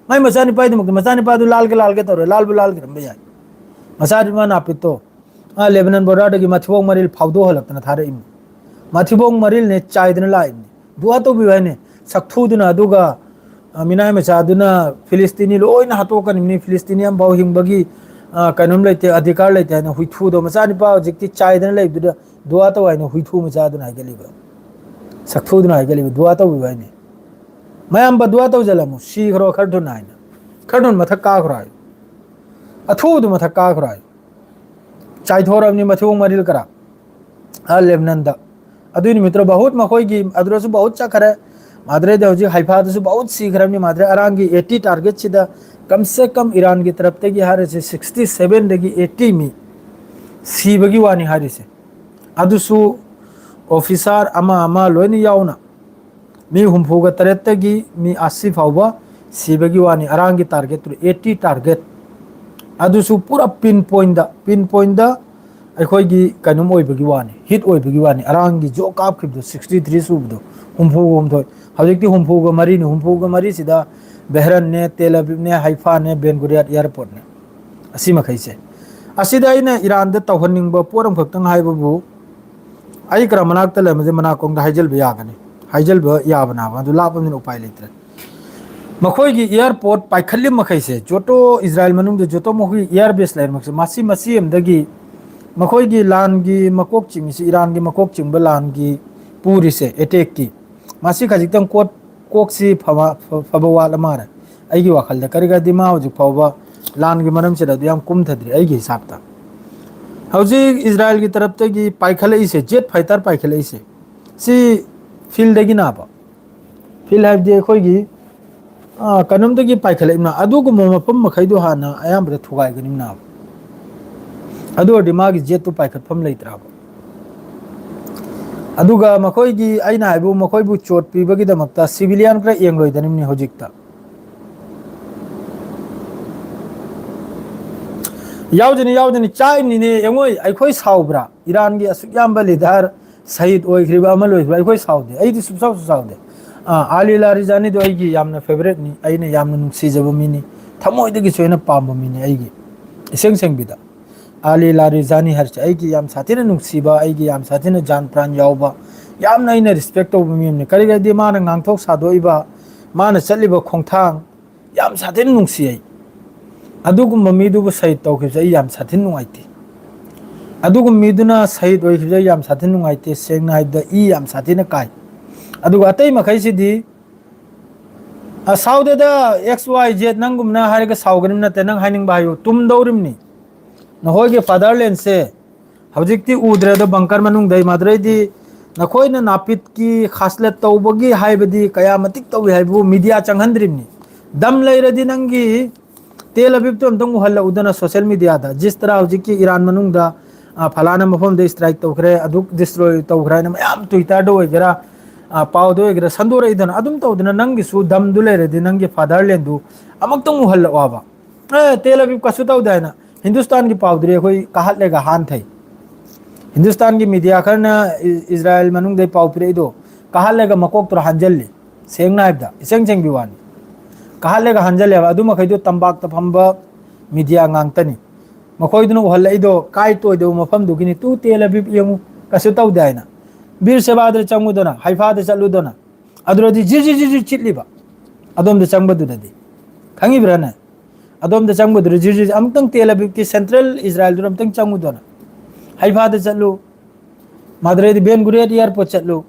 ꯃꯥꯏ ꯃꯆꯥꯅꯨꯄꯥꯗꯃꯛꯇ, ꯃꯆꯥꯅꯨꯄꯥꯗꯨ ꯂꯥꯜꯒꯦ ꯂꯥꯜꯒꯦ ꯇꯧꯔꯦ, ꯂꯥꯜꯕꯨ ꯂꯥꯜꯈꯤꯔꯝꯕ ꯌꯥꯏ꯫ ꯃꯆꯥꯅꯨꯄꯥ ꯅꯥꯄꯤꯠꯇꯣ, ꯑꯥ, ꯂꯦꯕꯅꯟ ꯕꯣꯔꯗꯔꯗꯒꯤ ꯃꯊꯤꯕꯣꯡ ꯃꯔꯤꯜ ꯐꯥꯎꯗꯣꯛꯍꯜꯂꯛꯇꯅ ꯊꯥꯔꯛꯏꯕꯅꯤ꯫ ꯃꯊꯤꯕꯣꯡ ꯃꯔꯤꯜꯅꯦ ꯆꯥꯏꯗꯅ ꯂꯥꯛꯏꯕꯅꯤ꯫ ꯗꯨꯋꯥ ꯇꯧꯕꯤꯌꯨ ꯍꯥꯏꯅꯤ꯫ ꯁꯛꯊꯨꯗꯨꯅ ꯑꯗꯨꯒ, ꯑ, ꯃꯤꯅꯥꯏ ꯃꯆꯥꯗꯨꯅ ꯐꯤꯂꯤꯁꯇꯤꯅꯤ ꯂꯣꯏꯅ ꯍꯥꯠꯇꯣꯛꯀꯅꯤꯕꯅꯤ, ꯐꯤꯂꯤꯁꯇꯤꯅꯤ ꯑꯃꯐꯥꯎ ꯍꯤꯡꯕꯒꯤ, ꯑ, ꯀꯩꯅꯣꯝ ꯂꯩꯇꯦ, ꯑꯙꯤꯀꯥꯔ ꯂꯩꯇꯦ ꯍꯥꯏꯅ ꯍꯨꯏꯊꯨꯗꯣ, ꯃꯆꯥꯅꯤꯄꯥ ꯍꯧꯖꯤꯛꯇꯤ ꯆꯥꯏꯗꯅ ꯂꯩꯕꯗꯨꯗ ꯗꯨꯋꯥ ꯇꯧ ꯍꯥꯏꯅ ꯍꯨꯏꯊꯨ ꯃꯆꯥꯗꯨꯅ ꯍꯥꯏꯒꯠꯂꯤꯕ, ꯁꯛꯊꯨꯗꯨꯅ ꯍꯥꯏꯒꯠꯂꯤꯕ, ꯗꯨꯋꯥ ꯇꯧꯕꯤꯕ ꯍꯥꯏꯅꯤ꯫ "ꯃꯌꯥꯝꯕ, ꯗꯨꯋꯥ ꯇꯧꯁꯤꯜꯂꯝꯃꯨ, ꯁꯤꯈ꯭ꯔꯣ ꯈꯔ ꯊꯨꯅ" ꯍꯥꯏꯅ, "ꯈꯔ ꯊꯨꯅ ꯃꯊꯛ ꯀꯥꯈ꯭ꯔꯣ" ꯍꯥꯏꯌꯨ, "ꯑꯊꯨꯕꯗ ꯃꯊꯛ ꯀꯥꯈ꯭ꯔꯣ" ꯍꯥꯏꯌꯨ꯫ ꯆꯥꯏꯊꯣꯔꯛꯑꯕꯅꯤ ꯃꯊꯤꯕꯣꯡ ꯃꯔꯤꯜ ꯀꯔꯥ, ꯑ, ꯂꯦꯕꯅꯟꯗ꯫ ꯑꯗꯨꯏ ꯅꯨꯃꯤꯠꯇꯨꯗ ꯕꯍꯨꯠ, ꯃꯈꯣꯏꯒꯤ ꯑꯗꯨꯗꯁꯨ ꯕꯍꯨꯠ ꯆꯠꯈ꯭ꯔꯦ꯫ ꯃꯥꯗ꯭ꯔꯦꯗ ꯍꯧꯖꯤꯛ ꯍꯥꯏꯐꯥꯗꯁꯨ ꯕꯍꯨꯠ ꯁꯤꯈ꯭ꯔꯕꯅꯤ꯫ ꯃꯥꯗ꯭ꯔꯦ ꯑꯔꯥꯟꯒꯤ ꯑꯦꯇꯤ ꯇꯥꯔꯒꯦꯠꯁꯤꯗ ꯀꯝ ꯁꯦ ꯀꯝ ꯏꯔꯥꯟꯒꯤ ꯇꯔꯞꯇꯒꯤ ꯍꯥꯏꯔꯤꯁꯦ ꯁꯤꯛꯁꯇꯤ ꯁꯚꯦꯟꯗꯒꯤ ꯑꯦꯇꯤ ꯃꯤ ꯁꯤꯕꯒꯤ ꯋꯥꯅꯤ ꯍꯥꯏꯔꯤꯁꯦ꯫ ꯑꯗꯨꯁꯨ ꯑꯣꯐꯤꯁꯥꯔ ꯑꯃ ꯑꯃ ꯂꯣꯏꯅ ꯌꯥꯎꯅ ꯃꯤ ꯍꯨꯝꯐꯨꯒ ꯇꯔꯦꯠꯇꯒꯤ ꯃꯤ ꯑꯁꯤ ꯐꯥꯎꯕ ꯁꯤꯕꯒꯤ ꯋꯥꯅꯤ꯫ ꯑꯔꯥꯟꯒꯤ ꯇꯥꯔꯒꯦꯠꯇꯨ ꯑꯦꯇꯤ ꯇꯥꯔꯒꯦꯠ꯫ ꯑꯗꯨꯁꯨ ꯄꯨꯔꯥ ꯄꯤꯟ ꯄꯣꯏꯟꯗ, ꯄꯤꯟ ꯄꯣꯏꯟꯗ ꯑꯩꯈꯣꯏꯒꯤ ꯀꯩꯅꯣꯝ ꯑꯣꯏꯕꯒꯤ ꯋꯥꯅꯤ, ꯍꯤꯠ ꯑꯣꯏꯕꯒꯤ ꯋꯥꯅꯤ꯫ ꯑꯔꯥꯟꯒꯤ ꯖꯣ ꯀꯥꯞꯈꯤꯕꯗꯣ ꯁꯤꯛꯁꯇꯤ ꯊ꯭ꯔꯤ ꯁꯨꯕꯗꯣ, ꯍꯨꯝꯐꯨꯒ ꯍꯨꯝꯗꯣꯏ, ꯍꯧꯖꯤꯛꯇꯤ ꯍꯨꯝꯐꯨꯒ ꯃꯔꯤꯅꯤ꯫ ꯍꯨꯝꯐꯨꯒ ꯃꯔꯤꯁꯤꯗ ꯕꯦꯍ꯭ꯔꯟꯅꯦ, ꯇꯦꯜ ꯑꯕꯤꯕꯅꯦ, ꯍꯩꯐꯥꯅꯦ, ꯕꯦꯟ ꯒꯨꯔꯤꯌꯥꯠ ꯑꯦꯌꯥꯔꯄꯣꯔꯠꯅꯦ꯫ ꯑꯁꯤ ꯃꯈꯩꯁꯦ꯫ ꯑꯁꯤꯗ ꯑꯩꯅ ꯏꯔꯥꯟꯗ ꯇꯧꯍꯟꯅꯤꯡꯕ ꯄꯣꯠ ꯑꯃꯈꯛꯇꯪ ꯍꯥꯏꯕꯕꯨ, ꯑꯩ ꯀꯔ ꯃꯅꯥꯛꯇ ꯂꯩꯔꯝꯕꯁꯦ ꯃꯅꯥꯀꯣꯡꯗ ꯍꯥꯏꯖꯤꯜꯕ ꯌꯥꯒꯅꯤ, ꯍꯥꯏꯖꯤꯜꯕ ꯌꯥꯕꯅꯦꯕ, ꯑꯗꯨ ꯂꯥꯞꯄꯅꯤꯅ ꯎꯄꯥꯏ ꯂꯩꯇ꯭ꯔꯦ꯫ ꯃꯈꯣꯏꯒꯤ ꯑꯦꯌꯥꯔꯄꯣꯔꯠ ꯄꯥꯏꯈꯠꯂꯤ ꯃꯈꯩꯁꯦ, ꯖꯣꯇꯣ ꯏꯖꯔꯥꯏꯜ ꯃꯅꯨꯡꯗ ꯖꯣꯇꯣ ꯃꯈꯣꯏꯒꯤ ꯑꯦꯌꯥꯔ ꯕꯦꯁ ꯂꯩꯔꯤꯃꯛꯁꯦ, ꯃꯁꯤ, ꯃꯁꯤ ꯑꯃꯗꯒꯤ ꯃꯈꯣꯏꯒꯤ ꯂꯥꯟꯒꯤ ꯃꯀꯣꯛ ꯆꯤꯡꯉꯤꯁꯤ, ꯏꯔꯥꯟꯒꯤ ꯃꯀꯣꯛ ꯆꯤꯡꯕ ꯂꯥꯟꯒꯤ ꯄꯨꯔꯤꯁꯦ, ꯑꯦꯇꯦꯛꯀꯤ, ꯃꯁꯤ ꯈꯖꯤꯛꯇꯪ ꯀꯣꯠ ꯀꯣꯛꯁꯤ ꯐꯕ, ꯐ-, ꯐꯕ ꯋꯥꯠꯂ ꯃꯥꯜꯂꯦ ꯑꯩꯒꯤ ꯋꯥꯈꯜꯗ꯫ ꯀꯔꯤꯒꯤꯗꯤ ꯃꯥ ꯍꯧꯖꯤꯛ ꯐꯥꯎꯕ ꯂꯥꯟꯒꯤ ꯃꯔꯝꯁꯤꯗ ꯑꯗꯨ ꯌꯥꯝ ꯀꯨꯝꯊꯗ꯭ꯔꯤ ꯑꯩꯒꯤ ꯍꯤꯁꯥꯞꯇ꯫ ꯍꯧꯖꯤꯛ ꯏꯖꯔꯥꯏꯜꯒꯤ ꯇꯔꯞꯇꯒꯤ ꯄꯥꯏꯈꯠꯂꯛꯏꯁꯦ, ꯖꯦꯠ ꯐꯥꯏꯇꯔ ꯄꯥꯏꯈꯠꯂꯛꯏꯁꯦ, ꯁꯤ ꯐꯤꯜꯗꯒꯤꯅꯕ, ꯐꯤꯜ ꯍꯥꯏꯕꯗꯤ ꯑꯩꯈꯣꯏꯒꯤ, ꯑ, ꯀꯩꯅꯣꯝꯗꯒꯤ ꯄꯥꯏꯈꯠꯂꯛꯏꯕꯅ, ꯑꯗꯨꯒꯨꯝꯕ ꯃꯐꯝ ꯃꯈꯩꯗꯣ ꯍꯥꯟꯅ ꯑꯌꯥꯝꯕꯗ ꯊꯨꯒꯥꯏꯒꯅꯤꯕꯅꯕ꯫ ꯑꯗꯨ ꯑꯣꯏꯔꯗꯤ ꯃꯥꯒꯤ ꯖꯦꯠꯇꯨ ꯄꯥꯏꯈꯠꯐꯝ ꯂꯩꯇ꯭ꯔꯕ꯫ ꯑꯗꯨꯒ ꯃꯈꯣꯏꯒꯤ, ꯑꯩꯅ ꯍꯥꯏꯕꯨ, ꯃꯈꯣꯏꯕꯨ ꯆꯣꯠ ꯄꯤꯕꯒꯤꯗꯃꯛꯇ ꯁꯤꯚꯤꯂꯤꯌꯟ ꯈꯔ ꯌꯦꯡꯂꯣꯏꯗꯅꯤꯝꯅꯤ ꯍꯧꯖꯤꯛꯇ꯫ ꯌꯥꯎꯗꯅꯤ, ꯌꯥꯎꯗꯅꯤ, ꯆꯥꯛꯏꯅꯤꯅꯦ꯫ ꯌꯦꯡꯉꯣꯏ, ꯑꯩꯈꯣꯏ ꯁꯥꯎꯕ꯭ꯔꯥ? ꯏꯔꯥꯟꯒꯤ ꯑꯁꯨꯛ ꯌꯥꯝꯕ ꯂꯤꯗꯔ ꯁꯍꯤꯗ ꯑꯣꯏꯈ꯭ꯔꯤꯕ ꯑꯃ ꯂꯣꯏꯈ꯭ꯔꯤꯕ, ꯑꯩꯈꯣꯏ ꯁꯥꯎꯗꯦ꯫ ꯑꯩꯗꯤ ꯁꯨꯡꯁꯥꯎꯁꯨ ꯁꯥꯎꯗꯦ꯫ ꯑꯥ, ꯑꯥꯂꯤ ꯂꯥꯔꯤꯖꯥꯅꯤꯗꯣ ꯑꯩꯒꯤ ꯌꯥꯝꯅ ꯐꯦꯚꯔꯦꯠꯅꯤ, ꯑꯩꯅ ꯌꯥꯝꯅ ꯅꯨꯡꯁꯤꯖꯕ ꯃꯤꯅꯤ, ꯊꯃꯣꯏꯗꯒꯤꯁꯨ ꯑꯩꯅ ꯄꯥꯝꯕ ꯃꯤꯅꯤ꯫ ꯑꯩꯒꯤ ꯏꯁꯦꯡ ꯁꯦꯡꯕꯤꯗ ꯑꯥꯂꯤ ꯂꯥꯔꯤꯖꯥꯅꯤ ꯍꯥꯏꯔꯤꯁꯦ ꯑꯩꯒꯤ ꯌꯥꯝ ꯁꯥꯊꯤꯅ ꯅꯨꯡꯁꯤꯕ, ꯑꯩꯒꯤ ꯌꯥꯝ ꯁꯥꯊꯤꯅ ꯖꯥꯟ ꯄ꯭ꯔꯥꯟ ꯌꯥꯎꯕ, ꯌꯥꯝꯅ ꯑꯩꯅ ꯔꯦꯁꯄꯦꯛ ꯇꯧꯕ ꯃꯤ ꯑꯃꯅꯤ꯫ ꯀꯔꯤꯒꯤꯗꯤ ꯃꯥꯅ ꯉꯥꯡꯊꯣꯛ ꯁꯥꯗꯣꯛꯏꯕ, ꯃꯥꯅ ꯆꯠꯂꯤꯕ ꯈꯣꯡꯊꯥꯡ ꯌꯥꯝ ꯁꯥꯊꯤꯅ ꯅꯨꯡꯁꯤ ꯑꯩ꯫ ꯑꯗꯨꯒꯨꯝꯕ ꯃꯤꯗꯨꯕꯨ ꯁꯍꯤꯗ ꯇꯧꯈꯤꯕꯁꯦ ꯑꯩ ꯌꯥꯝ ꯁꯥꯊꯤꯅ ꯅꯨꯡꯉꯥꯏꯇꯦ꯫ ꯑꯗꯨꯒꯨꯝꯕ ꯃꯤꯗꯨꯅ ꯁꯍꯤꯗ ꯑꯣꯏꯈꯤꯕꯁꯦ ꯑꯩ ꯌꯥꯝ ꯁꯥꯊꯤꯅ ꯅꯨꯡꯉꯥꯏꯇꯦ꯫ ꯁꯦꯡꯅ ꯍꯥꯏꯕꯗ, ꯏ ꯌꯥꯝ ꯁꯥꯊꯤꯅ ꯀꯥꯏ꯫ ꯑꯗꯨꯒ ꯑꯇꯩ ꯃꯈꯩꯁꯤꯗꯤ, ꯑ, ꯁꯥꯎꯗꯦꯗ, ꯑꯦꯛꯁ ꯋꯥꯏ ꯖꯦꯗ, ꯅꯪꯒꯨꯝꯅ ꯍꯥꯏꯔꯒ ꯁꯥꯎꯒꯅꯤ ꯅꯠꯇꯦ, ꯅꯪ ꯍꯥꯏꯅꯤꯡꯕ ꯍꯥꯏꯌꯨ, ꯇꯨꯝꯗꯧꯔꯤꯕꯅꯤ꯫ ꯅꯈꯣꯏꯒꯤ ꯐꯥꯗꯔꯂꯦꯟꯁꯦ ꯍꯧꯖꯤꯛꯇꯤ ꯎꯗ꯭ꯔꯦ꯫ ꯑꯗꯣ ꯕꯪꯀꯔ ꯃꯅꯨꯡꯗ ꯏꯃꯥꯗꯨꯔꯩꯗꯤ ꯅꯈꯣꯏꯅ ꯅꯥꯄꯤꯠꯀꯤ ꯈꯥꯁꯂꯠ ꯇꯧꯕꯒꯤ ꯍꯥꯏꯕꯗꯤ ꯀꯌꯥ ꯃꯇꯤꯛ ꯇꯧꯏ ꯍꯥꯏꯕꯕꯨ ꯃꯤꯗꯤꯌꯥ ꯆꯪꯍꯟꯗ꯭ꯔꯤꯕꯅꯤ꯫ ꯗꯝ ꯂꯩꯔꯗꯤ ꯅꯪꯒꯤ ꯇꯦꯜ ꯑꯕꯤꯕꯇꯣ ꯑꯝꯇꯪ ꯎꯍꯜꯂꯛꯎꯗꯅ ꯁꯣꯁꯦꯜ ꯃꯤꯗꯤꯌꯥꯗ꯫ ꯖꯤꯁ ꯇꯔꯥ ꯍꯧꯖꯤꯛꯀꯤ ꯏꯔꯥꯟ ꯃꯅꯨꯡꯗ, ꯑ, ꯐꯂꯥꯅ ꯃꯐꯝꯗ ꯏꯁꯇ꯭ꯔꯥꯏꯛ ꯇꯧꯈ꯭ꯔꯦ, ꯑꯗꯨ ꯗꯤꯁꯇ꯭ꯔꯣꯏ ꯇꯧꯈ꯭ꯔꯦ ꯍꯥꯏꯅ ꯃꯌꯥꯝ ꯇ꯭ꯋꯤꯇꯔꯗ ꯑꯣꯏꯒꯦꯔꯥ, ꯑ, ꯄꯥꯎꯗ ꯑꯣꯏꯒꯦꯔꯥ ꯁꯟꯗꯣꯔꯛꯏꯗꯅ꯫ ꯑꯗꯨꯝ ꯇꯧꯗꯅ ꯅꯪꯒꯤꯁꯨ ꯗꯝꯗꯨ ꯂꯩꯔꯗꯤ ꯅꯪꯒꯤ ꯐꯥꯗꯔꯂꯦꯟꯗꯨ ꯑꯃꯨꯛꯇꯪ ꯎꯍꯜꯂꯛꯑꯣꯕ꯫ ꯑꯦ, ꯇꯦꯜ ꯑꯕꯤꯕ ꯀꯩꯁꯨ ꯇꯧꯗꯦ ꯍꯥꯏꯅ꯫ ꯍꯤꯟꯗꯨꯁꯇꯥꯟꯒꯤ ꯄꯥꯎꯗꯨꯗꯤ ꯑꯩꯈꯣꯏ ꯀꯥꯍꯠꯂꯦꯒ ꯍꯥꯟꯊꯩ꯫ ꯍꯤꯟꯗꯨꯁꯇꯥꯟꯒꯤ ꯃꯤꯗꯤꯌꯥ ꯈꯔꯅ ꯏ-, ꯏꯖꯔꯥꯌꯦꯜ ꯃꯅꯨꯡꯗꯩ ꯄꯥꯎ ꯄꯤꯔꯛꯏꯗꯣ ꯀꯥꯍꯠꯂꯒ ꯃꯀꯣꯛꯇꯨꯗ ꯍꯥꯟꯖꯜꯂꯤ꯫ ꯁꯦꯡꯅ ꯍꯥꯏꯕꯗ, ꯏꯁꯦꯡ ꯁꯦꯡꯕꯤ ꯋꯥꯅꯤ꯫ ꯀꯥꯍꯠꯂꯒ ꯍꯥꯟꯖꯜꯂꯦꯕ꯫ ꯑꯗꯨ ꯃꯈꯩꯗꯣ ꯇꯝꯄꯥꯛꯇ ꯐꯝꯕ ꯃꯤꯗꯤꯌꯥ ꯉꯥꯛꯇꯅꯤ꯫ ꯃꯈꯣꯏꯗꯨꯅ ꯎꯍꯜꯂꯛꯏꯗꯣ ꯀꯥꯏ ꯇꯣꯏꯗꯕ ꯃꯐꯝꯗꯨꯒꯤꯅꯤ꯫ ꯇꯨ ꯇꯦꯜ ꯑꯕꯤꯕ ꯌꯦꯡꯉꯨ, ꯀꯩꯁꯨ ꯇꯧꯗꯦ ꯍꯥꯏꯅ꯫ ꯕꯤꯔ ꯁꯦꯕꯥꯗ ꯆꯪꯉꯨꯗꯅ, ꯍꯥꯏꯐꯥꯗ ꯆꯠꯂꯨꯗꯅ꯫ ꯑꯗꯨꯗꯗꯤ ꯖꯤꯔ ꯖꯤꯔ ꯖꯤꯔ ꯖꯤꯔ ꯆꯤꯠꯂꯤꯕ꯫ ꯑꯗꯣꯝꯗ ꯆꯪꯕꯗꯨꯗꯗꯤ꯫ ꯈꯪꯉꯤꯕ꯭ꯔꯥꯅꯦ? ꯑꯗꯣꯝꯗ ꯆꯪꯕꯗꯨꯗ ꯖꯤꯔ ꯖꯤꯔ ꯖꯤꯔ, ꯑꯃꯨꯛꯇꯪ ꯇꯦꯜ ꯑꯕꯤꯕꯀꯤ ꯁꯦꯟꯇ꯭ꯔꯦꯜ ꯏꯖꯔꯥꯌꯦꯜꯗꯨꯗ ꯑꯃꯨꯛꯇꯪ ꯆꯪꯉꯨꯗꯅ꯫ ꯍꯥꯏꯐꯥꯗ ꯆꯠꯂꯨ꯫ ꯃꯗꯨꯗꯩꯗꯤ ꯕꯦꯟ ꯒꯨꯔꯤꯌꯟ ꯑꯦꯌꯥꯔꯄꯣꯔꯠ ꯆꯠꯂꯨ꯫